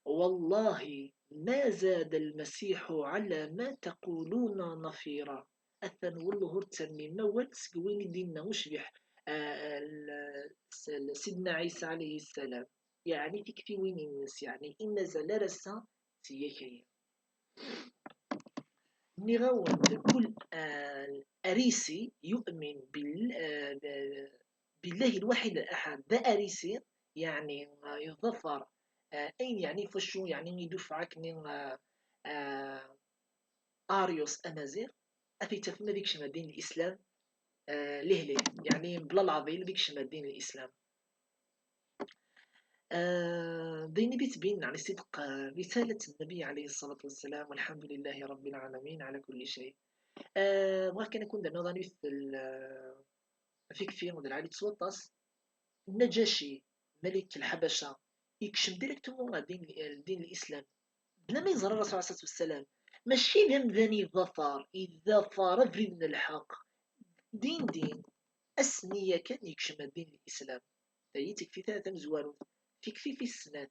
والله ما زاد المسيح على ما تقولون نفيرا. Atan wellah ur tternun awal seg win i d-yenna ucbiḥ, ah, l-, s-, Sidna Ɛisa ɛalayhi ssalam. Yeɛni tiktiwin-ines, yeɛni i mazal ar ass-a d tiyakayin. Nniɣ-awen-d, kul, ah, arisi yu'min bil-, ah, billahi lwaḥid al-ahad, d arisi, yeɛni, ah, yeḍfer, ah, ayen yeɛni f wacu, yeɛni idufeɛ akken, ah, ah, Arius amaziɣ, ad t-id-tafem ad ikcem ar ddin n Lislam, ah, lih lih, yeɛni bla leɛḍil ad ikcem ar ddin n Lislam. آه، d ayen i d-yettbinen, yeɛni, ṣṣidq, ah, رسالة النبي عليه الصلاة والسلام، والحمد لله رب العالمين على كل شيء. Ah, bɣiɣ kan ad ken-d-rnuɣ anut, ah, tikti d lɛali s waṭas. Naǧaci, malik Lḥabaca, yekcem directement ɣer ddin, ddin n Lislam. Bla ma yeẓra Rasul alayhi ṣṣalatu wassalam. Mačči d amdan yeḍḍafar, yeḍḍafar abrid n lḥeqq. Din din, ass-nni yakan yekcem ddin n Lislam. Tayi d tikti ta-, tamezwarut. Tikti tis snat.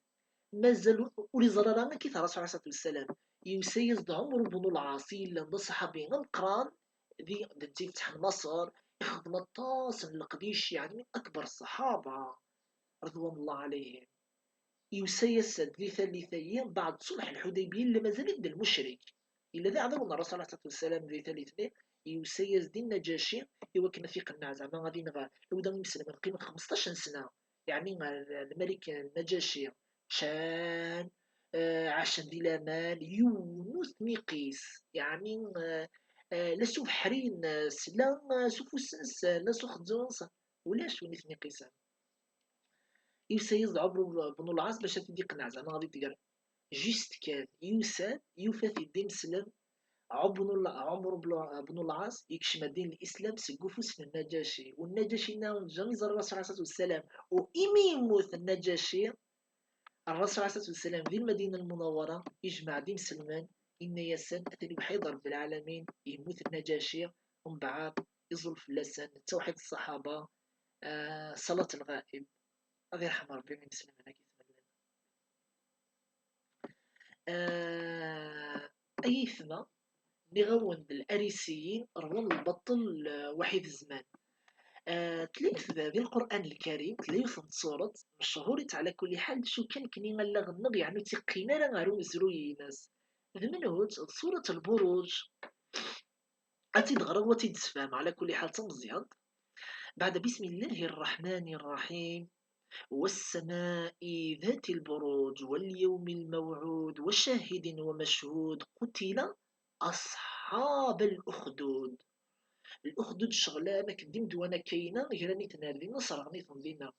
Mazal ur, ur iẓra ara amek i t-, Rasul alayhi ṣṣalatu wassalam. Yusa-yas-d Ɛumr ibn Lɛas, i yellan d aṣaḥabi ameqqran, di, d netta i ifetḥen Maṣer, ixdem aṭas n leqdic, yeɛni min akbar ṣṣaḥaba, ridwan Llah ɛalayhim. Yusa-yas-d di tallit-agi, mbeɛd ṣulḥ Lḥudaybiya, yella mazal-it d lmucrik. Yella d aɛdaw n Rasul alayhi ṣṣalatu wassalam di tallit-nni, yusa-yas-d i Naǧaci, i wakken ad t-iqenneɛ, zeɛma ad ineɣ, iwda imeslemen, qqimen xmesṭac n sna, yeɛni, eh, lmalik Naǧaci, ččan, eh, ɛacen di laman, yiwen ur ten-iqis, yeɛni, eh, eh, la s ubeḥri-ines, la, eh, s ufus-nsen, la s uxezzu-nsen, ulac win i ten-iqisen. Yusa-yas-d Ɛumr bnu Lɛas bac ad t-id-iqenneɛ, zeɛma ad t-id-iger. Juste kan, yusa-d, yufa-t-id d imeslem, Ɛumr bnu Lɛ-, Ɛumr bnu, bnu Lɛas yekcem ddin n Lislam seg ufus n Naǧaci. U Naǧaci-nni jamais ẓra Rasul alayhi ṣṣalatu wassalam. U imi yemmut Naǧaci, Rasul alayhi ṣṣalatu wassalam di Lmadina Lmunawwara, yejmeɛ-d imselmen, yenna-yasen, atan uḥid Rebbi lɛalamin, yemmut Naǧaci, umbeɛd iẓul fell-asen, ttewḥid ṣṣaḥaba, ah, ṣalat lɣaib. Ad irḥem Rebbi imselmen-agi. Ah, ay aytma, nniɣ-awen-d Lɛarisiyin rwan lbaṭel, ah, waḥid zzman. Ah, tella yiwet di Lqur'an Lkarim, tella yiwet n tsuret, mechurit ɛla kulli ḥal, d acu kan nekkni allaɣ-nneɣ, yeɛni ur tt-iqqin ara ɣer umezruy-ines. D menhu-tt? D surat Lburuǧ. Ad tt-id-ɣreɣ u ad tt-id-sfehmeɣ, ɛla kulli ḥal d tameẓyant. Beɛda, بسم الله الرحمن الرحيم. والسماء ذات البروج واليوم الموعود وشاهد ومشهود قتل أصحاب الأخدود. Lexdud ccɣel-a, akken d imedwan akka-ina, gran-iten ar dinna, sserɣen-iten dinna.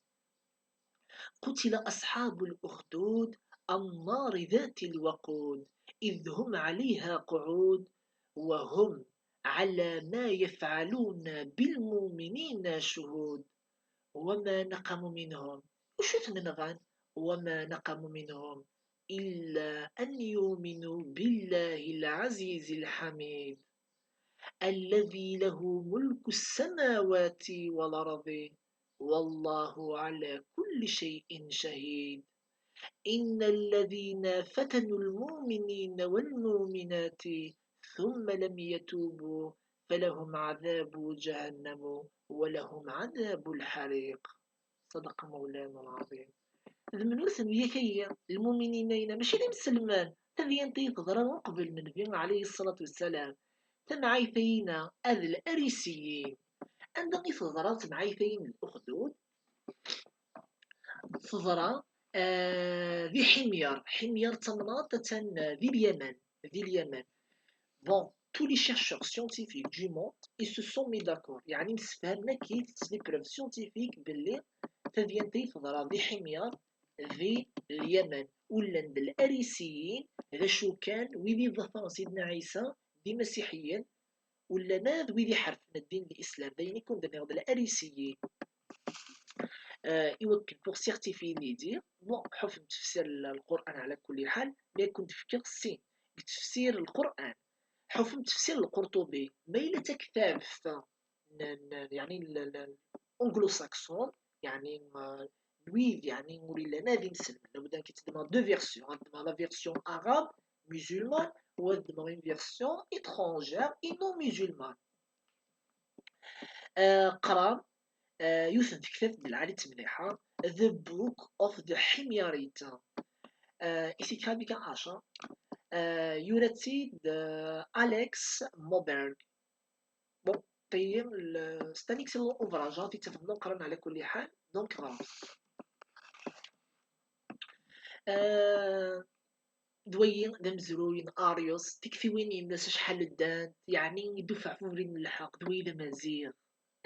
قتل أصحاب الأخدود النار ذات الوقود إذ هم عليها قعود وهم على ما يفعلون بالمؤمنين شهود. وما نقموا منهم، وشو تمنغان؟ وما نقموا منهم إلا أن يؤمنوا بالله العزيز الحميد الذي له ملك السماوات والأرض والله على كل شيء شهيد. إن الذين فتنوا المؤمنين والمؤمنات ثم لم يتوبوا فلهم عذاب جهنم ولهم عذاب الحريق. صدق مولانا العظيم. D menhu-ten wiyak-agi? Lmuminin-a-ina, mačči d imselmen. Tadyant-agi teḍra uqbel n Nnbi ɛalayhi ṣṣalatu wassalam. tamɛayt-ayina ad larisiyin. Anda i teḍra temɛayt-ayin n Uxdud? Teḍra, eh, di Ḥimyar. Ḥimyar d tamnaḍt attan, eh, di Lyaman, di Lyaman. Bon, tous les chercheurs scientifiques du monde, ils se sont mis d'accord. Yeɛni msefhamen akkit s les preuves scientifiques belli tadyant-ayi teḍra di Ḥimyar, di Lyaman. U llan d larisiyin, d acu kan, wid iḍefren Sidna Ɛisa d imasiḥiyen, u llan d wid iḥerfen ddin n Lislam, d ayen i kun-d-nniɣ d larisiyin. Eh, iwakken pour certifier l'idée, bon, ḥufem tefsir n Lqur'an ɛla kulli ḥal, mi ad kun-d-fkeɣ sin deg tefsir n Lqur'an. Ḥufem tefsir n Lqurṭubi, ma yella d taktabt n, n, yeɛni n, n, n anglo-saxon, yeɛni, eh, n wid, yeɛni ur illan ara d imselmen. Labud ad k-id-ddmeɣ deux versions, ad ddmeɣ la version arabe, musulmane, ou ad ddmeɣ une version étrangère et non musulmane. Eh, qqaren, eh, yiwet n tektabt d lɛali d temliḥa, The Book of the Himyarite. Eh, i s-yekka Mika Aca, eh, yura-tt-id, eh, Alex Moberg. Bon, tayi, l-, c'est un excellent ouvrage, ad t-id-tafem d ameqqran ɛla kulli ḥal, donc ɣret. Eh, d wayi d amezruy n Arius, tiktiwin-ines acḥal ddant, yeɛni idufeɛ f ubrid n lḥeqq, d wayi d amaziɣ,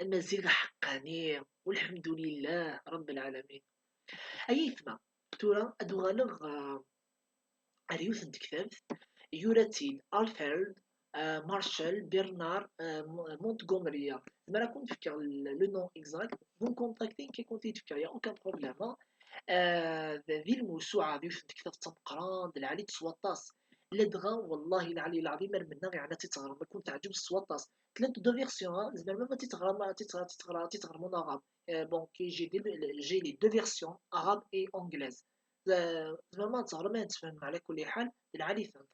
amaziɣ aḥeqqani, walḥemdulillah, Rabbel ɛalamin. Ay aytma, tura ad uɣaleɣ, eh, ar yiwet n tektabt, yura-tt-id Alfred, eh, Marshall Bernard, eh, Mo-, Montgomery. Zemreɣ ad kun-fkeɣ le, le nom exact. Vous me contactez, nekk ad kun-t-id-fkeɣ, y a aucun problème. Eh, d, di lmewsuɛa, d yiwet n tektabt d tameqqrant, d lɛali-tt s waṭas. Ladɣa, wallahi lɛali lɛaḍim, ar mennaɣ, yeɛni ad tt-id-teɣrem, ad kun-teɛǧeb s waṭas. Tella deux versions, ha, tzemrem ad tt-id-teɣrem, ad tt-id-, ad tt-id-teɣrem, ad tt-id-teɣrem en arabe. Eh, bon, que j'ai des, j'ai les deux versions, arabe et anglaise. Eh, tzemrem ad tt-id-teɣrem, ad tt-tfehmem, ɛla kulli ḥal, d lɛali-tent.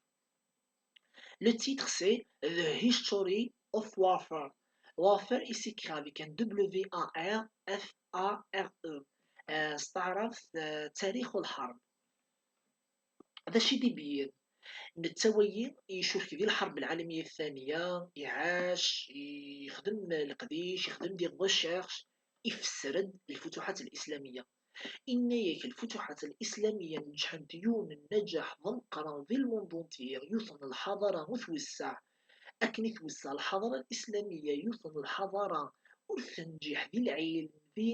Le titre, c'est The History of Warfare. Warfare, il s'écrit avec un W A R F A R E. Eh, s taɛrabt, eh, tarix u lḥerb. D acu i d-ibeyyen? Netta wayi yecrek di lḥerb lɛalamiya ttaniya, iɛac, yexdem leqdic, yexdem des recherches, ifesser-d lfutuḥat lislamiyya. Inna-yak lfutuḥat lislamiyya neǧḥent yiwen n nnaǧaḥ d ameqqran di lmundu entier, yiwet n lḥaḍara ur twesseɛ. Akken i twesseɛ lḥaḍara lislamiyya, yiwet n lḥaḍara ur tenǧiḥ di lɛilm, di,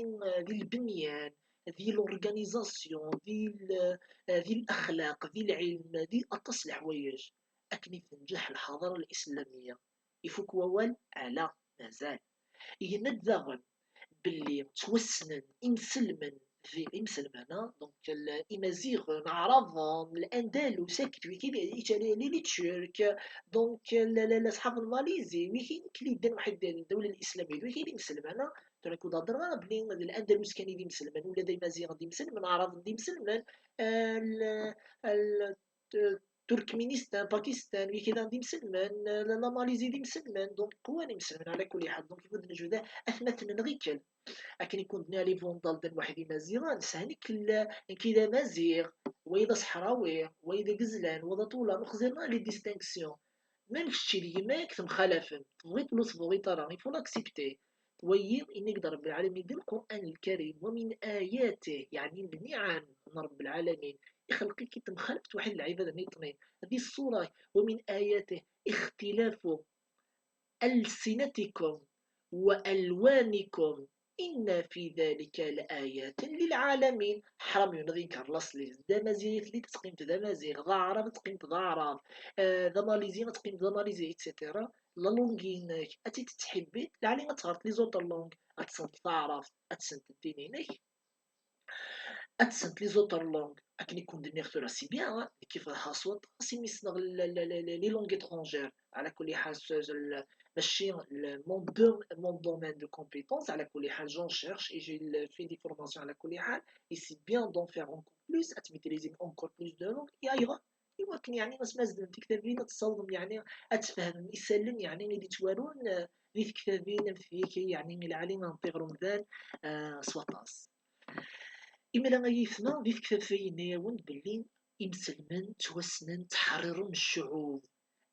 di lbenyan, di l'organisation, di l-, di lexlaq, di lɛilm, di aṭas n leḥwayeǧ. Akken i tenǧeḥ lḥaḍara lislamiyya. Ifuk wawal? Ala, mazal. Yenna-d daɣen belli ttwassnen imselmen d imselmana, donc l-, imaziɣen, aɛraben, l'Andalus, akked wigi, les, les Turcs, donc l-, l-, l-, aṣḥab n Malizi, wigi i yeddan waḥed ddawla lislamiyya, d wigi d imselmana. Tura ur d-heddreɣ ara belli d l'Andalus kan i d imselmen, ula d imaziɣen d imselmen, aɛraben d imselmen, eh, l-, l-, Turkministan, Pakistan, wigi d imselmen, la, la Malaisie d imselmen, donc qwan imselmen ɛla kulli ḥal, donc il faut d-nejbed atmaten-nneɣ ikel. Akken i kun-d-nniɣ, les Vandales d waḥed imaziɣen, sehni kella, nekki d amaziɣ, wayi d aṣeḥrawi, wayi d agezlan, wa d aṭulan, ur xẓiren ara les distinctions. Même kečči d gma-k temxalafem, tebɣiḍ ur tebɣiḍ ara, il faut l'accepter. Wayi, yenna-k-d Rebbi lɛalamin di Lqur'an Lkarim, ومن آياته, yeɛni n nniɛam n Rebbi lɛalamin, ixelq-ik-id temxaleft waḥed lɛibad nniṭnin. Di ṣṣura-k, ومن آياته اختلاف ألسنتكم وألوانكم إن في ذلك لآيات للعالمين. Ḥram yiwen ad yenker laṣel-is. D amaziɣ i telliḍ, ad teqqimeḍ d amaziɣ, d aɛrab, ad teqqimeḍ d aɛrab, eh, d amalizi, ad teqqimeḍ d amalizi, et cetera. La langue-inek ad tt-tettḥibbiḍ, lɛali ad teɣreḍ les autres langues, ad tessneḍ taɛrabt, ad tessneḍ ddin-inek, ad tessneḍ les autres langues. Akken i kun-d-nniɣ tura, c'est bien, hein, nekk ifeḍḥeɣ s waṭas imi ssneɣ l-, l-, l-, l-, les langues étrangères. Ɛla kulli ḥal, s-, s-, l-, mačči l-, mon dom-, mon domaine de compétence, ɛla kulli ḥal, j'en cherche et j'ai le, fait des formations, ɛla kulli ḥal, et c'est bien d'en faire encore plus, ad tmaîtriser encore plus de langues, et ayɣer? Iwakken, yeɛni, asmi ad tzeglem tiktabin, ad tessawḍem, yeɛni, ad tfehmem isallen, yeɛni, i d-yettwarun, eh, di tektabin am tigi, yeɛni, i lɛali n tiɣrumdan, eh, s waṭas. Imir-a, ay aytma, di tektabt-a yenna-yawen-d belli imselmen ttwassnen, ttḥeṛṛiṛen ccuɛub.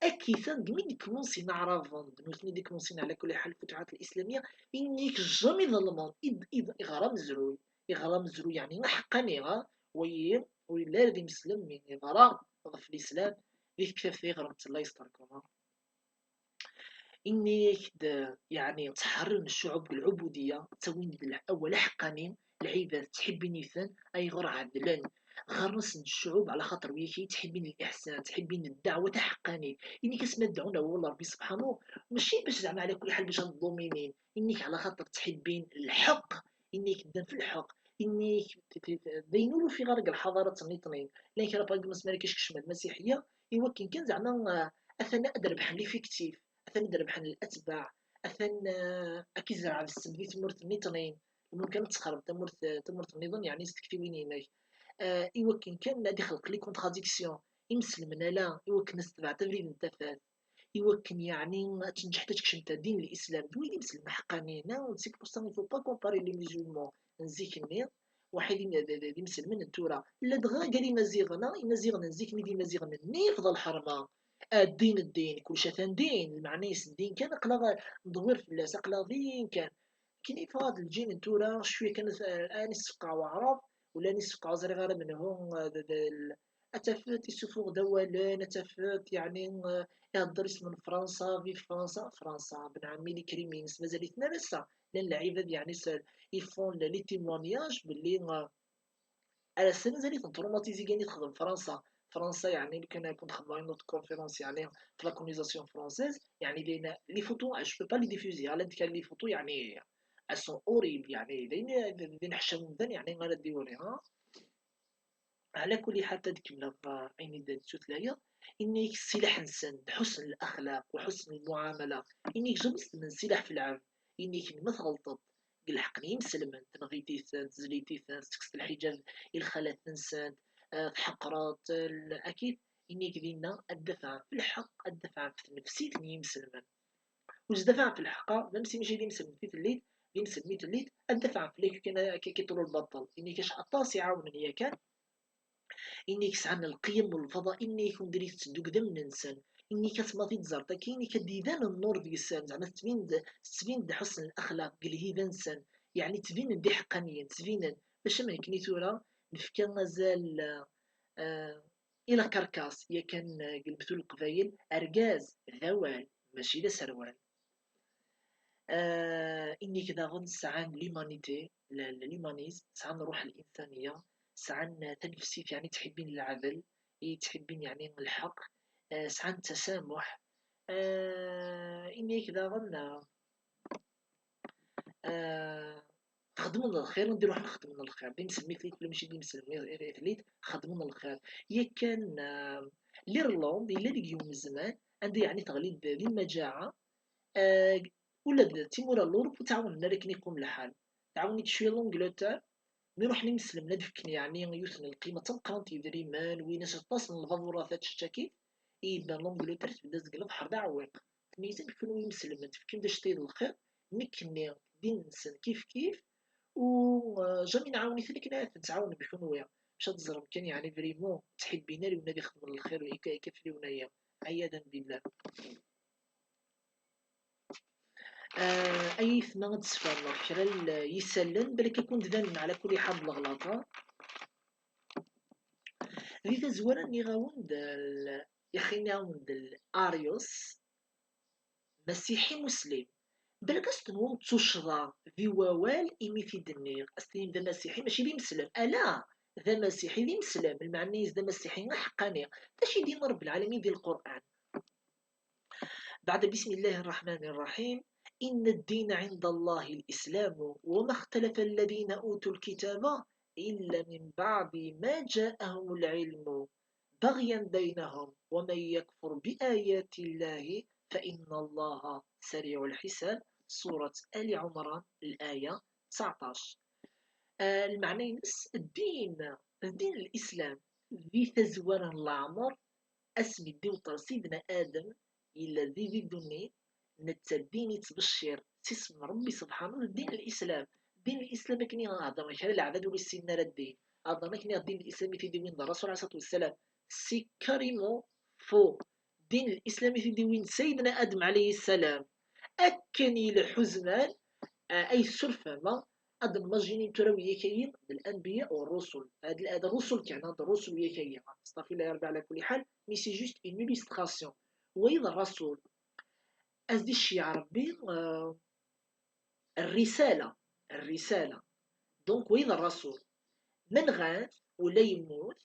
Akkit-a, deg mi d-kmunsin Aɛraben, d nutni d-kmunsin ɛla kulli ḥal Futuḥat Lislamya, ini-k jamais ḍelmen, i d-, i d-, iɣer amezruy, iɣer amezruy, yeɛni aḥeqqani, ha, wayi ur yelli ara d imeslem, mi yeḍra ɣef Lislam, di tektabt-a iɣrem-tt, Allah yesṭerkum, ha. Ini-ak-d, yeɛni, ttḥerriren ccuɛub deg lɛubudiyya, ttawin-d l-, awal aḥeqqani, lɛibad ttḥibbin-iten, ayɣer ɛedlen ɣer-sen ccuɛub, ɛla xaṭer wigi ttḥibbin liḥsan, ttḥibbin ddeɛwa taḥeqqanit. Ini-k asmi ad dɛun ɣer Rebbi sebḥanu, mačči bac zeɛma ɛla kulli ḥal bac ad ḍuminin, ini-k ɛla xaṭer ttḥibbin lḥeqq, ini-k ddan f lḥeqq, ini-k t-, t-, t-, d ayen ur ufiɣ ara deg lḥaḍarat-nniḍen. Llan kra n wakken asmi ara k-iskecmen lmasiḥiyya, i wakken kan zeɛma, ah, atan ad d-rebḥen l'effectif, atan ad d-rebḥen l'atbaɛ, atan, ah, ad k-izreɛ d ssem di tmurt-nniḍen, mumkin ad texreb tamurt, tamurt-nniḍen, yeɛni s tektiwin-inek. Ah, i wakken kan ad ixleq les contradictions, imselmen ala, i wakken ad s-tebɛed abrid n tafat, i wakken, yeɛni, ad tenǧeḥ ad tekcem ddin n Lislam. D wid imselmen ḥeqqaniyen, ah, c'est pour ça il faut pas comparer les musulmans n zik-nni, waḥid im-, d, d, d imselmen n tura. Ladɣa gar Imaziɣen, ah, Imaziɣen n zik-nni d Imaziɣen-nni yefḍa lḥerma. Ah, ddin, ddin, kullec atan din, lmeɛna-is ddin kan, aql-aɣ nḍewwir fell-as, aql-aɣ din kan. Akken i ffɣeɣ d lǧil n tura, cwiya kan ad, ad nissefqeɛ Waɛrab, wala ad nissefqeɛ ur ẓriɣ ara menhu, ah, d, d, ad tafeḍ isufuɣ-d awalen, ad tafeḍ, yeɛni, eh, ihedder isem n Fransa, vive Fransa, Fransa, ben ɛemmi, les crimes-ines mazal-iten ar ass-a. Llan lɛibad, yeɛni, s-, ils font les témoignages belli, eh, ar ass-a mazal-iten traumatisés kan i texdem Fransa. Fransa, yeɛni, lukan ad kent-xedmeɣ une autre conférence, yeɛni, f la colonisation française, yeɛni, d ayen, les photos, je peux pas les diffuser, llant kan les photos, yeɛni, elles sont horribles, yeɛni, d ayen, d ayen ḥcaw umdan, yeɛni, ara d-iwali, ha? Ɛla kulli ḥal, ad kemmleɣ, ah, ayen i d-tettutlayeḍ. Ini-k ssilaḥ-nsen d ḥusn lexlaq u ḥusn lmuɛamala. Ini-k jamais s-, men ssilaḥ f lɛebd. Ini-k ma tɣelṭeḍ deg lḥeqq n yimselmen, tenɣiḍ-iten, tezliḍ-iten, tettekkseḍ lḥiǧab i lxalat-nsent, ah, tḥeqreḍ-ten, akid, ini-k dinna ad dafɛen f lḥeqq, ad dafɛen f tnefsit n yimselmen. Ur ttdafɛen f lḥeqq, même si mačči d imselmen i telliḍ, d imselmen i telliḍ, ad dafɛen fell-ak kan akka, akka, akka ṭṭul lbaṭel. Ini-k aṭas iɛawnen yakan, ini-k sɛan lqiyem u lfeḍa, ini-k ur diri tetteddu deg idammen-nsen, ini-k asma t-id-ẓert akka, ini-k ad d-iban nnur deg-sen, zeɛma tettbin-d, tettbin-d ḥusn lexlaq deg lhiba-nsen, yeɛni ttbinen d iḥeqqaniyen, ttbinen, mačči am nekni tura, nefka azal, eh, i la carcasse, yakan, eh, deg lmetul n Leqbayel, argaz d awal, mačči d aserwal. Ah, ini-k daɣen sɛan l'humanité, l-, l-, l'humanisme, sɛan ṛṛuḥ l-insaniya, sɛan tanefsit, yeɛni ttḥibbin lɛedl, i ttḥibbin, yeɛni, lḥeqq, ah, sɛan tasamuḥ. Ah, ini-k daɣen, ah, ah, xedmen lxir, anda iruḥen xedmen lxir. D imselmen i telliḍ, mačči d imselmen i, i telliḍ, xedmen lxir. Yakan, ah, l'Irlande, yella deg yiwen n zzman, anda yeɛni teɣli-d di lmaǧaɛa, ah, ula d timura n Luṛup ur tt-ɛawnen ara akken iqum lḥal. Tɛawen-itt cwiya l'Angleterre, mi ruḥen imselmen ad fken, yeɛni, yiwet n lqima d tameqqrant n yidrimen, wwin-as aṭas n lbaburat, ad tečč akid, i yebdan l'Angleterre tebda deg lebḥer d aɛewwiq. Tenna-yasen, kunwi imselmen tefkim-d acetay d lxir, nekni ddin-nsen kif kif, u, eh, jamais nɛawen-iten akken ara ten-tɛawnem kunwi. Bac ad teẓrem kan, yeɛni, vraiment ttḥibbin ar yiwen ad ixdem lxir akka, akka fell-awen aya. Ɛiyadan billah. Ah, ay aytma, ad d-sferneɣ kra n yisallen, balak ad ken-d-banen ɛla kulli ḥal d leɣlaṭa. Di tazwara nniɣ-awen-d l-, yaxi nniɣ-awen-d l-Arius, masiḥi muslim. Balak ad s-tenwum d tuccḍa di wawal imi t-id-nniɣ, ad s-tinim d amasiḥi, mačči d imeslem, ala, d amasiḥi d imeslem, lmeɛna-is d amasiḥi aḥeqqani. D acu i d-yenna Ṛebbi lɛalamin di Lqur'an? بعد بسم الله الرحمن الرحيم، إن الدين عند الله الإسلام، وما اختلف الذين أوتوا الكتاب إلا من بعد ما جاءهم العلم بغيا بينهم، ومن يكفر بآيات الله فإن الله سريع الحساب. سورة آل عمران، الآية تسعطاش. Ah, lmeɛna-ines, ddin, ddin n Lislam, di tazwara n leɛmer, asmi d-iwṭer Sidna Adem, yella di, di ddunit, netta ddin yettbeccir s isem n Ṛebbi subḥanu, d ddin n Lislam. Ddin n Lislam, akken i heddren kra n leɛbad ur issinen ara ddin. Heddren akken i ddin n Lislam i t-id-iwin d Ṛṛasul ɛalayhi ṣṣalatu wassalam. C'est carrément faux. din n lislam i t-id-iwin Sayidna Adem ɛalayhi ssalam. Akken ileḥḥu zzman, ah, ay ssurfeɣ, ah, ad d-imajini tura wiyak-ayi d lanbiya u rrusul. Ad, ad rrusul kan, ad rrusul wiyak-ayi. Astaɣfirullah ya Rebbi ɛla kulli ḥal, mais c'est juste une illustration. Wayeḍ rrasul, ad s-d-iceyyeɛ Rebbi, ah, rrisala, rrisala. Donc, wayeḍ rrasul. Ma nɣan-t, ula yemmut,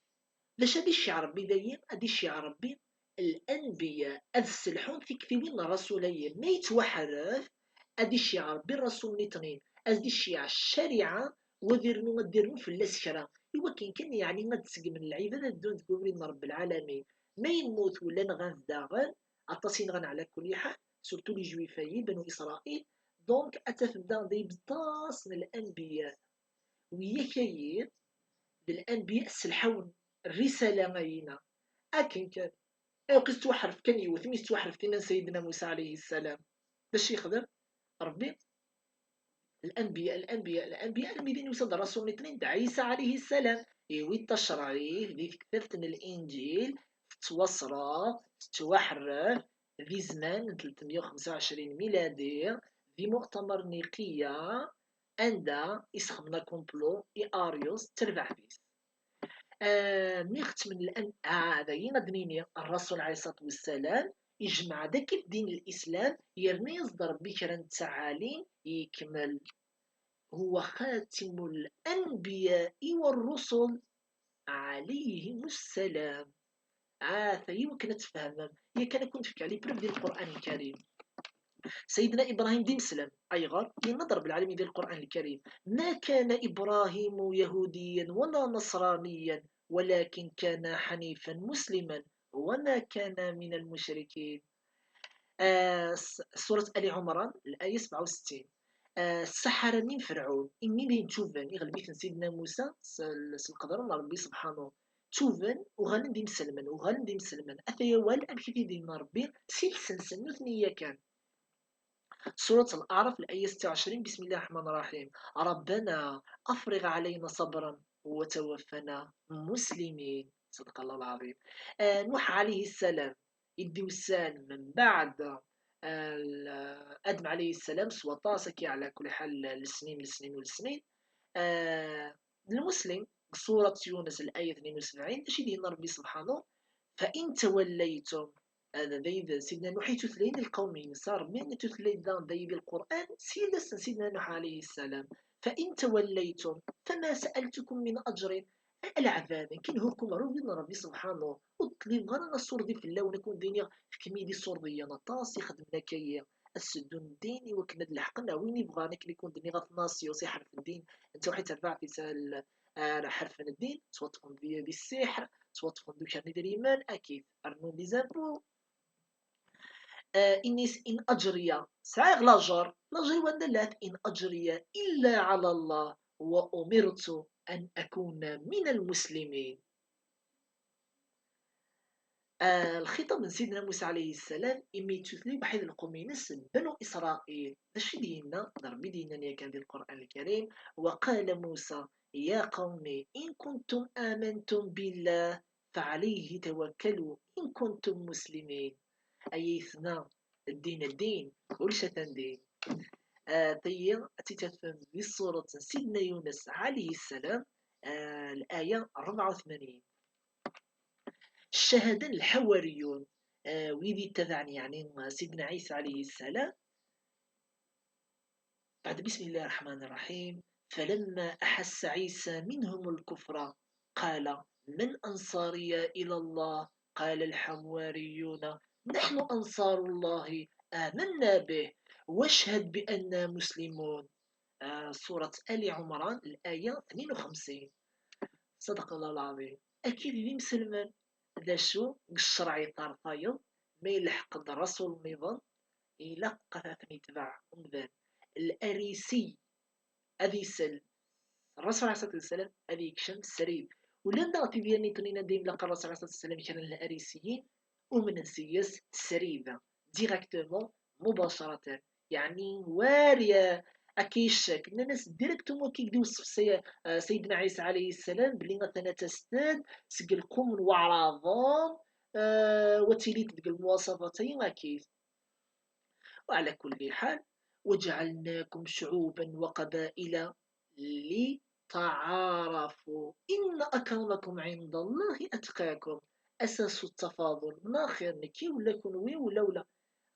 d acu ad iceyyeɛ Rebbi dayi? Ad iceyyeɛ Rebbi lanbiya, ad sselḥun tiktiwin n rrasul-ayi. Ma yettwaḥerref, ad iceyyeɛ Rebbi rrasul nniṭnin, ad d-iceyyeɛ ccariɛa, u ad irnu, ad d-irnu fell-as kra. Iwakken kan, yeɛni, ad d-seggmen lɛibad, ad ddun deg ubrid n Rebbi lɛalamin. Ma yemmut ula nɣan-t daɣen, aṭas i nɣan ɛla kulli ḥal, surtout les juifs-ayi, Banu Israil, donc ad tafem daɣen d aṭas n lanbiya. Wiyak-ayi d lanbiya sselḥawen rrisala-ayina. Akken kan. Ayweq i tettwaḥref kan yiwet, mi tettwaḥref tinna n Sayidna Musa ɛalayhi ssalam, d acu yexdem Rebbi? Lanbiya, lanbiya, lanbiya, armi din yusa-d rrasul nniṭnin d Ɛisa ɛalayhi ssalam. Iwi-d tacerɛit di tektabt n Linǧil, tettwaṣreɣ, tettwaḥerref di zzman n tlettmeyya u xemsa u ɛecrin miladi, di muɛtamer Niqiya, anda i sxedmen akumplu i Arius d terbaɛt-is. Ah, mi xetmen lan-, ah, dayi ad d-nini, rrasul ɛalayhi ṣṣalatu wassalam ijmeɛ-d akk ddin n lislam, yerna-yas-d Rebbi kra n ttɛalin, yekmel. هو خاتم الأنبياء والرسل عليهم السلام. Ah, tayi wakken ad tfehmem. Yakan ad kent-fkeɣ les preuves di Lqur'an Lkarim. Sayidna Ibrahim d imeslem. Ayɣer? Yenna-d Rebbi lɛalamin di Lqur'an Lkarim: ما كان إبراهيم يهوديا ولا نصرانيا ولكن كان حنيفا مسلما وما كان من المشركين. Ah, s-, surat Ali Ɛumran, laya sebɛa u settin. Ah, ssaḥara-nni n Ferɛun, imi d ayen ččuben, iɣleb-iten Sidna Musa s, s lqedra n Rebbi subḥanu. Ččuben, uɣalen d imselmen, uɣalen d imselmen. Ataya awal, amek i t-id-yenna Rebbi, si lsens-nni nutni yakan. Surat Al-A'raf, laya setta u ɛecrin, بسم الله الرحمن الرحيم. ربنا أفرغ علينا صبرا وتوفنا مسلمين. صدق الله العظيم. Ah, Nuḥ ɛalayhi ssalam, i d-yusan mbeɛd, ah, l-, Adem ɛalayhi ssalam s waṭas akka, ɛla kulli ḥal, lesnin, lesnin u lesnin. Ah, Lmuslim, deg surat Yunes, laya tnin u sebɛin, d acu i d-yenna Rebbi subḥanu? فإن توليتم. Hada d ayen Sidna Nuḥ i tutlayen i lqawm-ines, a Rebbi, i tutlayen daɣen dayi di Lqur'an, s yidles n Sidna Nuḥ ɛalayhi ssalam. فإن توليتم فما سألتكم من أجر. A leɛbad, nekk inehhukum ɣer ubrid n Rebbi subḥanu, ur ṭlibeɣ ara asurdi fell-awen, ad ken-d-iniɣ, fkem-iyi-d isurdiyen, aṭas i xedmen akka-yi, ad seddun ddin i wakken ad leḥqen ar win i bɣan, akken i ken-d-nniɣ, at Nasius iḥerfen ddin, n tawḥidt terbaɛt-is, ar ḥerfen ddin, ttwaṭṭfen di, di ssiḥr, ttwaṭṭfen d ukren idrimen, akkit, rnun les impôts. Ah, ini-as: إن أجري, sɛiɣ lajer, lajer-iw anda llat, إن أجري إلا على الله وأمرت أن أكون من المسلمين. Ah, lxiṭab n Sidna Musa ɛalayhi ssalam, imi yettutli waḥid lqum-ines, Banu Israil. D acu i d-yenna? D Rebbi i d-yennan yakan di Lqur'an Lkarim: وقال موسى يا قوم إن كنتم آمنتم بالله فعليه توكلوا إن كنتم مسلمين. Ay aytma, ddin, ddin, ulac atan din. Ah, tayi ad tt-id-tafem di surat n Sidna Yunes ɛalayhi ssalam, ah, laya rebɛa u tmanyin. Ccahada n lḥawariyun, ah, wid yettabaɛen, yeɛni, Sidna Ɛisa ɛalayhi ssalam, بعد بسم الله الرحمن الرحيم، فلما أحس عيسى منهم الكفر قال من أنصاري إلى الله؟ قال الحواريون نحن أنصار الله آمنا به واشهد بأننا مسلمون. Ah, surat Ali Ɛumran, laya tnin u xemsin. صدق الله العظيم. Akkit d imselmen, d acu deg ccreɛ yeṭṭerḍqayen, ma yelḥeq-d rrasul nniḍen, ilaq ad ten-yetbeɛ umdan. Larisi ad isel, rrasul ɛalayhi ṣṣalatu wassalam ad yekcem srid. Ula d tidirin-nni ṭnin anda yemlaq rrasul ɛalayhi ṣṣalatu wassalam kra n larisiyin, umnen seg-s srid, directement, mubacaratan. Yeɛni, war, eh, akka i ccak. Nnan-as directement akka i k-d-iwṣef Say-, eh, Sayidna Ɛisa ɛalayhi ssalam, belli atan ad tas-d seg lqum n waɛraben, آه، وتيليت ديك المواصفات هي أكيد. وعلى كل حال، وجعلناكم شعوبا وقبائل لتعارفوا إن أكرمكم عند الله أتقاكم. أساس التفاضل من آخر نكي ولا كون وي ولا ولا.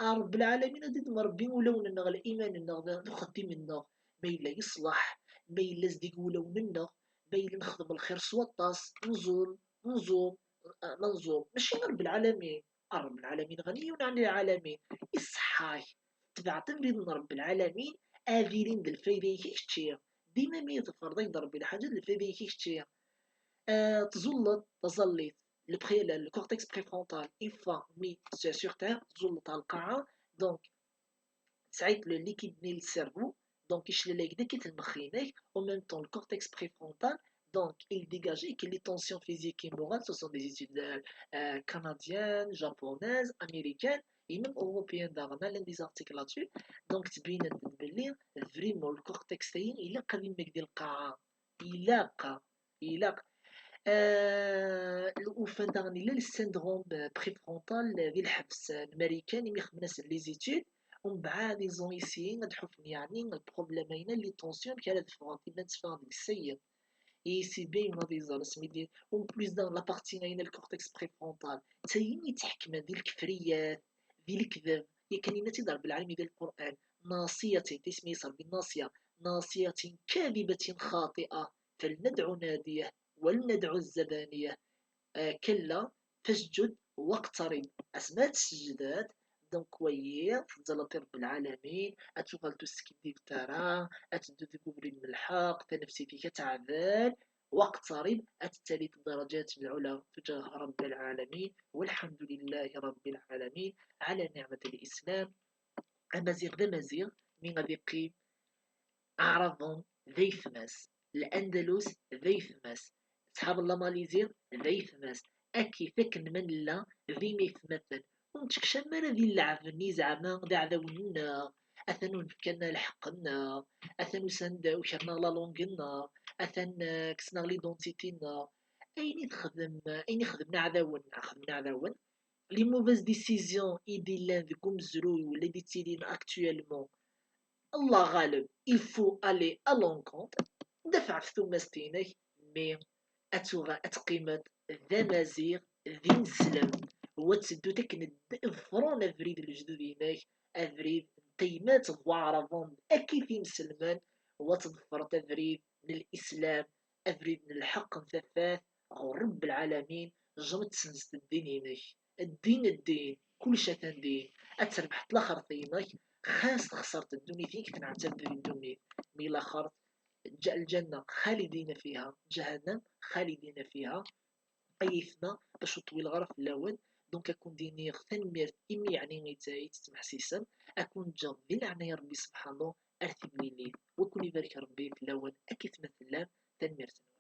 آه، رب العالمين هادي مربي ولون النغ الإيمان النغ نخدم النغ ما إلا يصلح، ما إلا زديق ولون النغ، ما إلا نخدم الخير سوا طاس نزول نزول آه، ما نزول ماشي غير رب العالمين. آه، رب العالمين غني عن العالمين. إصحاي تبعتن بيد رب العالمين، آذيلين د الفايدة يكي كتشي. ديما مية فرض يد ربي الحاجة د الفايدة يكي كتشي. آه، تزلط تزليت البخيلة، le cortex préfrontal، une fois mis sur terre، تزلط على القاعة. Donc سعيت le liquide نيل cerveau. Donc يشلل هكذا كي تلمخينك. En même temps le cortex préfrontal, donc il dégage que les tensions physiques et morales. Ce sont des études euh, euh, canadiennes, japonaises, américaines et même européennes داغنا لان des articles là-dessus. Donc تبين باللي vraiment le cortex تاعي إلا قديم ماك ديال القاعة إلا قا إلا قا آه، وفان داغني لا السيندروم بريفرونتال ذي الحبس المريكاني مي خدمنا les études. ومن بعد ils ont essayé غاد حفن يعني البروبليم هنا les tensions كانت في غادي ما تفهم ديك السيد. Et c'est bien ما ديزال سميتي. En plus dans la partie هنا le cortex préfrontal تاين يتحكم هذه الكفريات ذي الكذب. يا كلمة ضرب العالمي ذي القرآن ناصية تسمي صار بالناصية ناصية كاذبة خاطئة. فلندع ناديه ولندع الزبانية. آه، كلا فاسجد واقترب. أسماء السجدات. Donc ويي تزلطي رب العالمين أتوغل تسكدي بتارا أتدو ذي قبري من الحق تنفسي فيك تعذل واقترب أتتالي الدرجات العلى تجاه رب العالمين. والحمد لله رب العالمين على نعمة الإسلام. Amaziɣ d amaziɣ mi ad iqqim Aɛraben d aytma-s, L'Andalus d aytma-s, ṣṣḥab n la Malaisie d aytma-s. Akkit akken ma nella d imaytmaten, ur nettkcam ara di lleɛb-nni zeɛma d aɛdawen-nneɣ. Atan ur nefki ara lḥeqq-nneɣ, atan usan-d ukren-aɣ la langue-nneɣ, atan eh, kksen-aɣ l'identité-nneɣ. Ayen i texdem, ayen i xedmen aɛdawen, xedmen aɛdawen, les mauvaises décisions i d-illan deg umezruy wala i d-ittilin actuellement, Allah ɣaleb, il faut aller à l'encontre, dafeɛ ɣef tumast-inek, mais ad tuɣal, ad teqqimeḍ d amaziɣ, d ineslem, u ad tedduḍ akken d-, ḍefren abrid n lejdud-inek, abrid n taymat n waɛraben akkit inselmen, u ad tḍefreḍ abrid n lislam, abrid n lḥeqq n tafat ɣur Rebbi lɛalamin. Jreḍ tsenzt ddin-inek, ddin ddin, kullec atan din. Ad trebḥeḍ laxert-inek, xas texṣert ddunit-ik tenɛetab di ddunit, mi laxert lǧ-, lǧanna xalidina fiha, ǧahannam xalidina fiha. Ay aytma, bac ur ṭwileɣ ara fell-awen, donc ad kun-d-iniɣ tanemmirt imi yeɛni i tt-, i tettmeḥsisem, ad kun-ǧǧeɣ di leɛnaya Rebbi subḥanu ar timlilit, wa kun-ibarek Rebbi fell-awen akkit ma tellam, tanemmirt-nwen.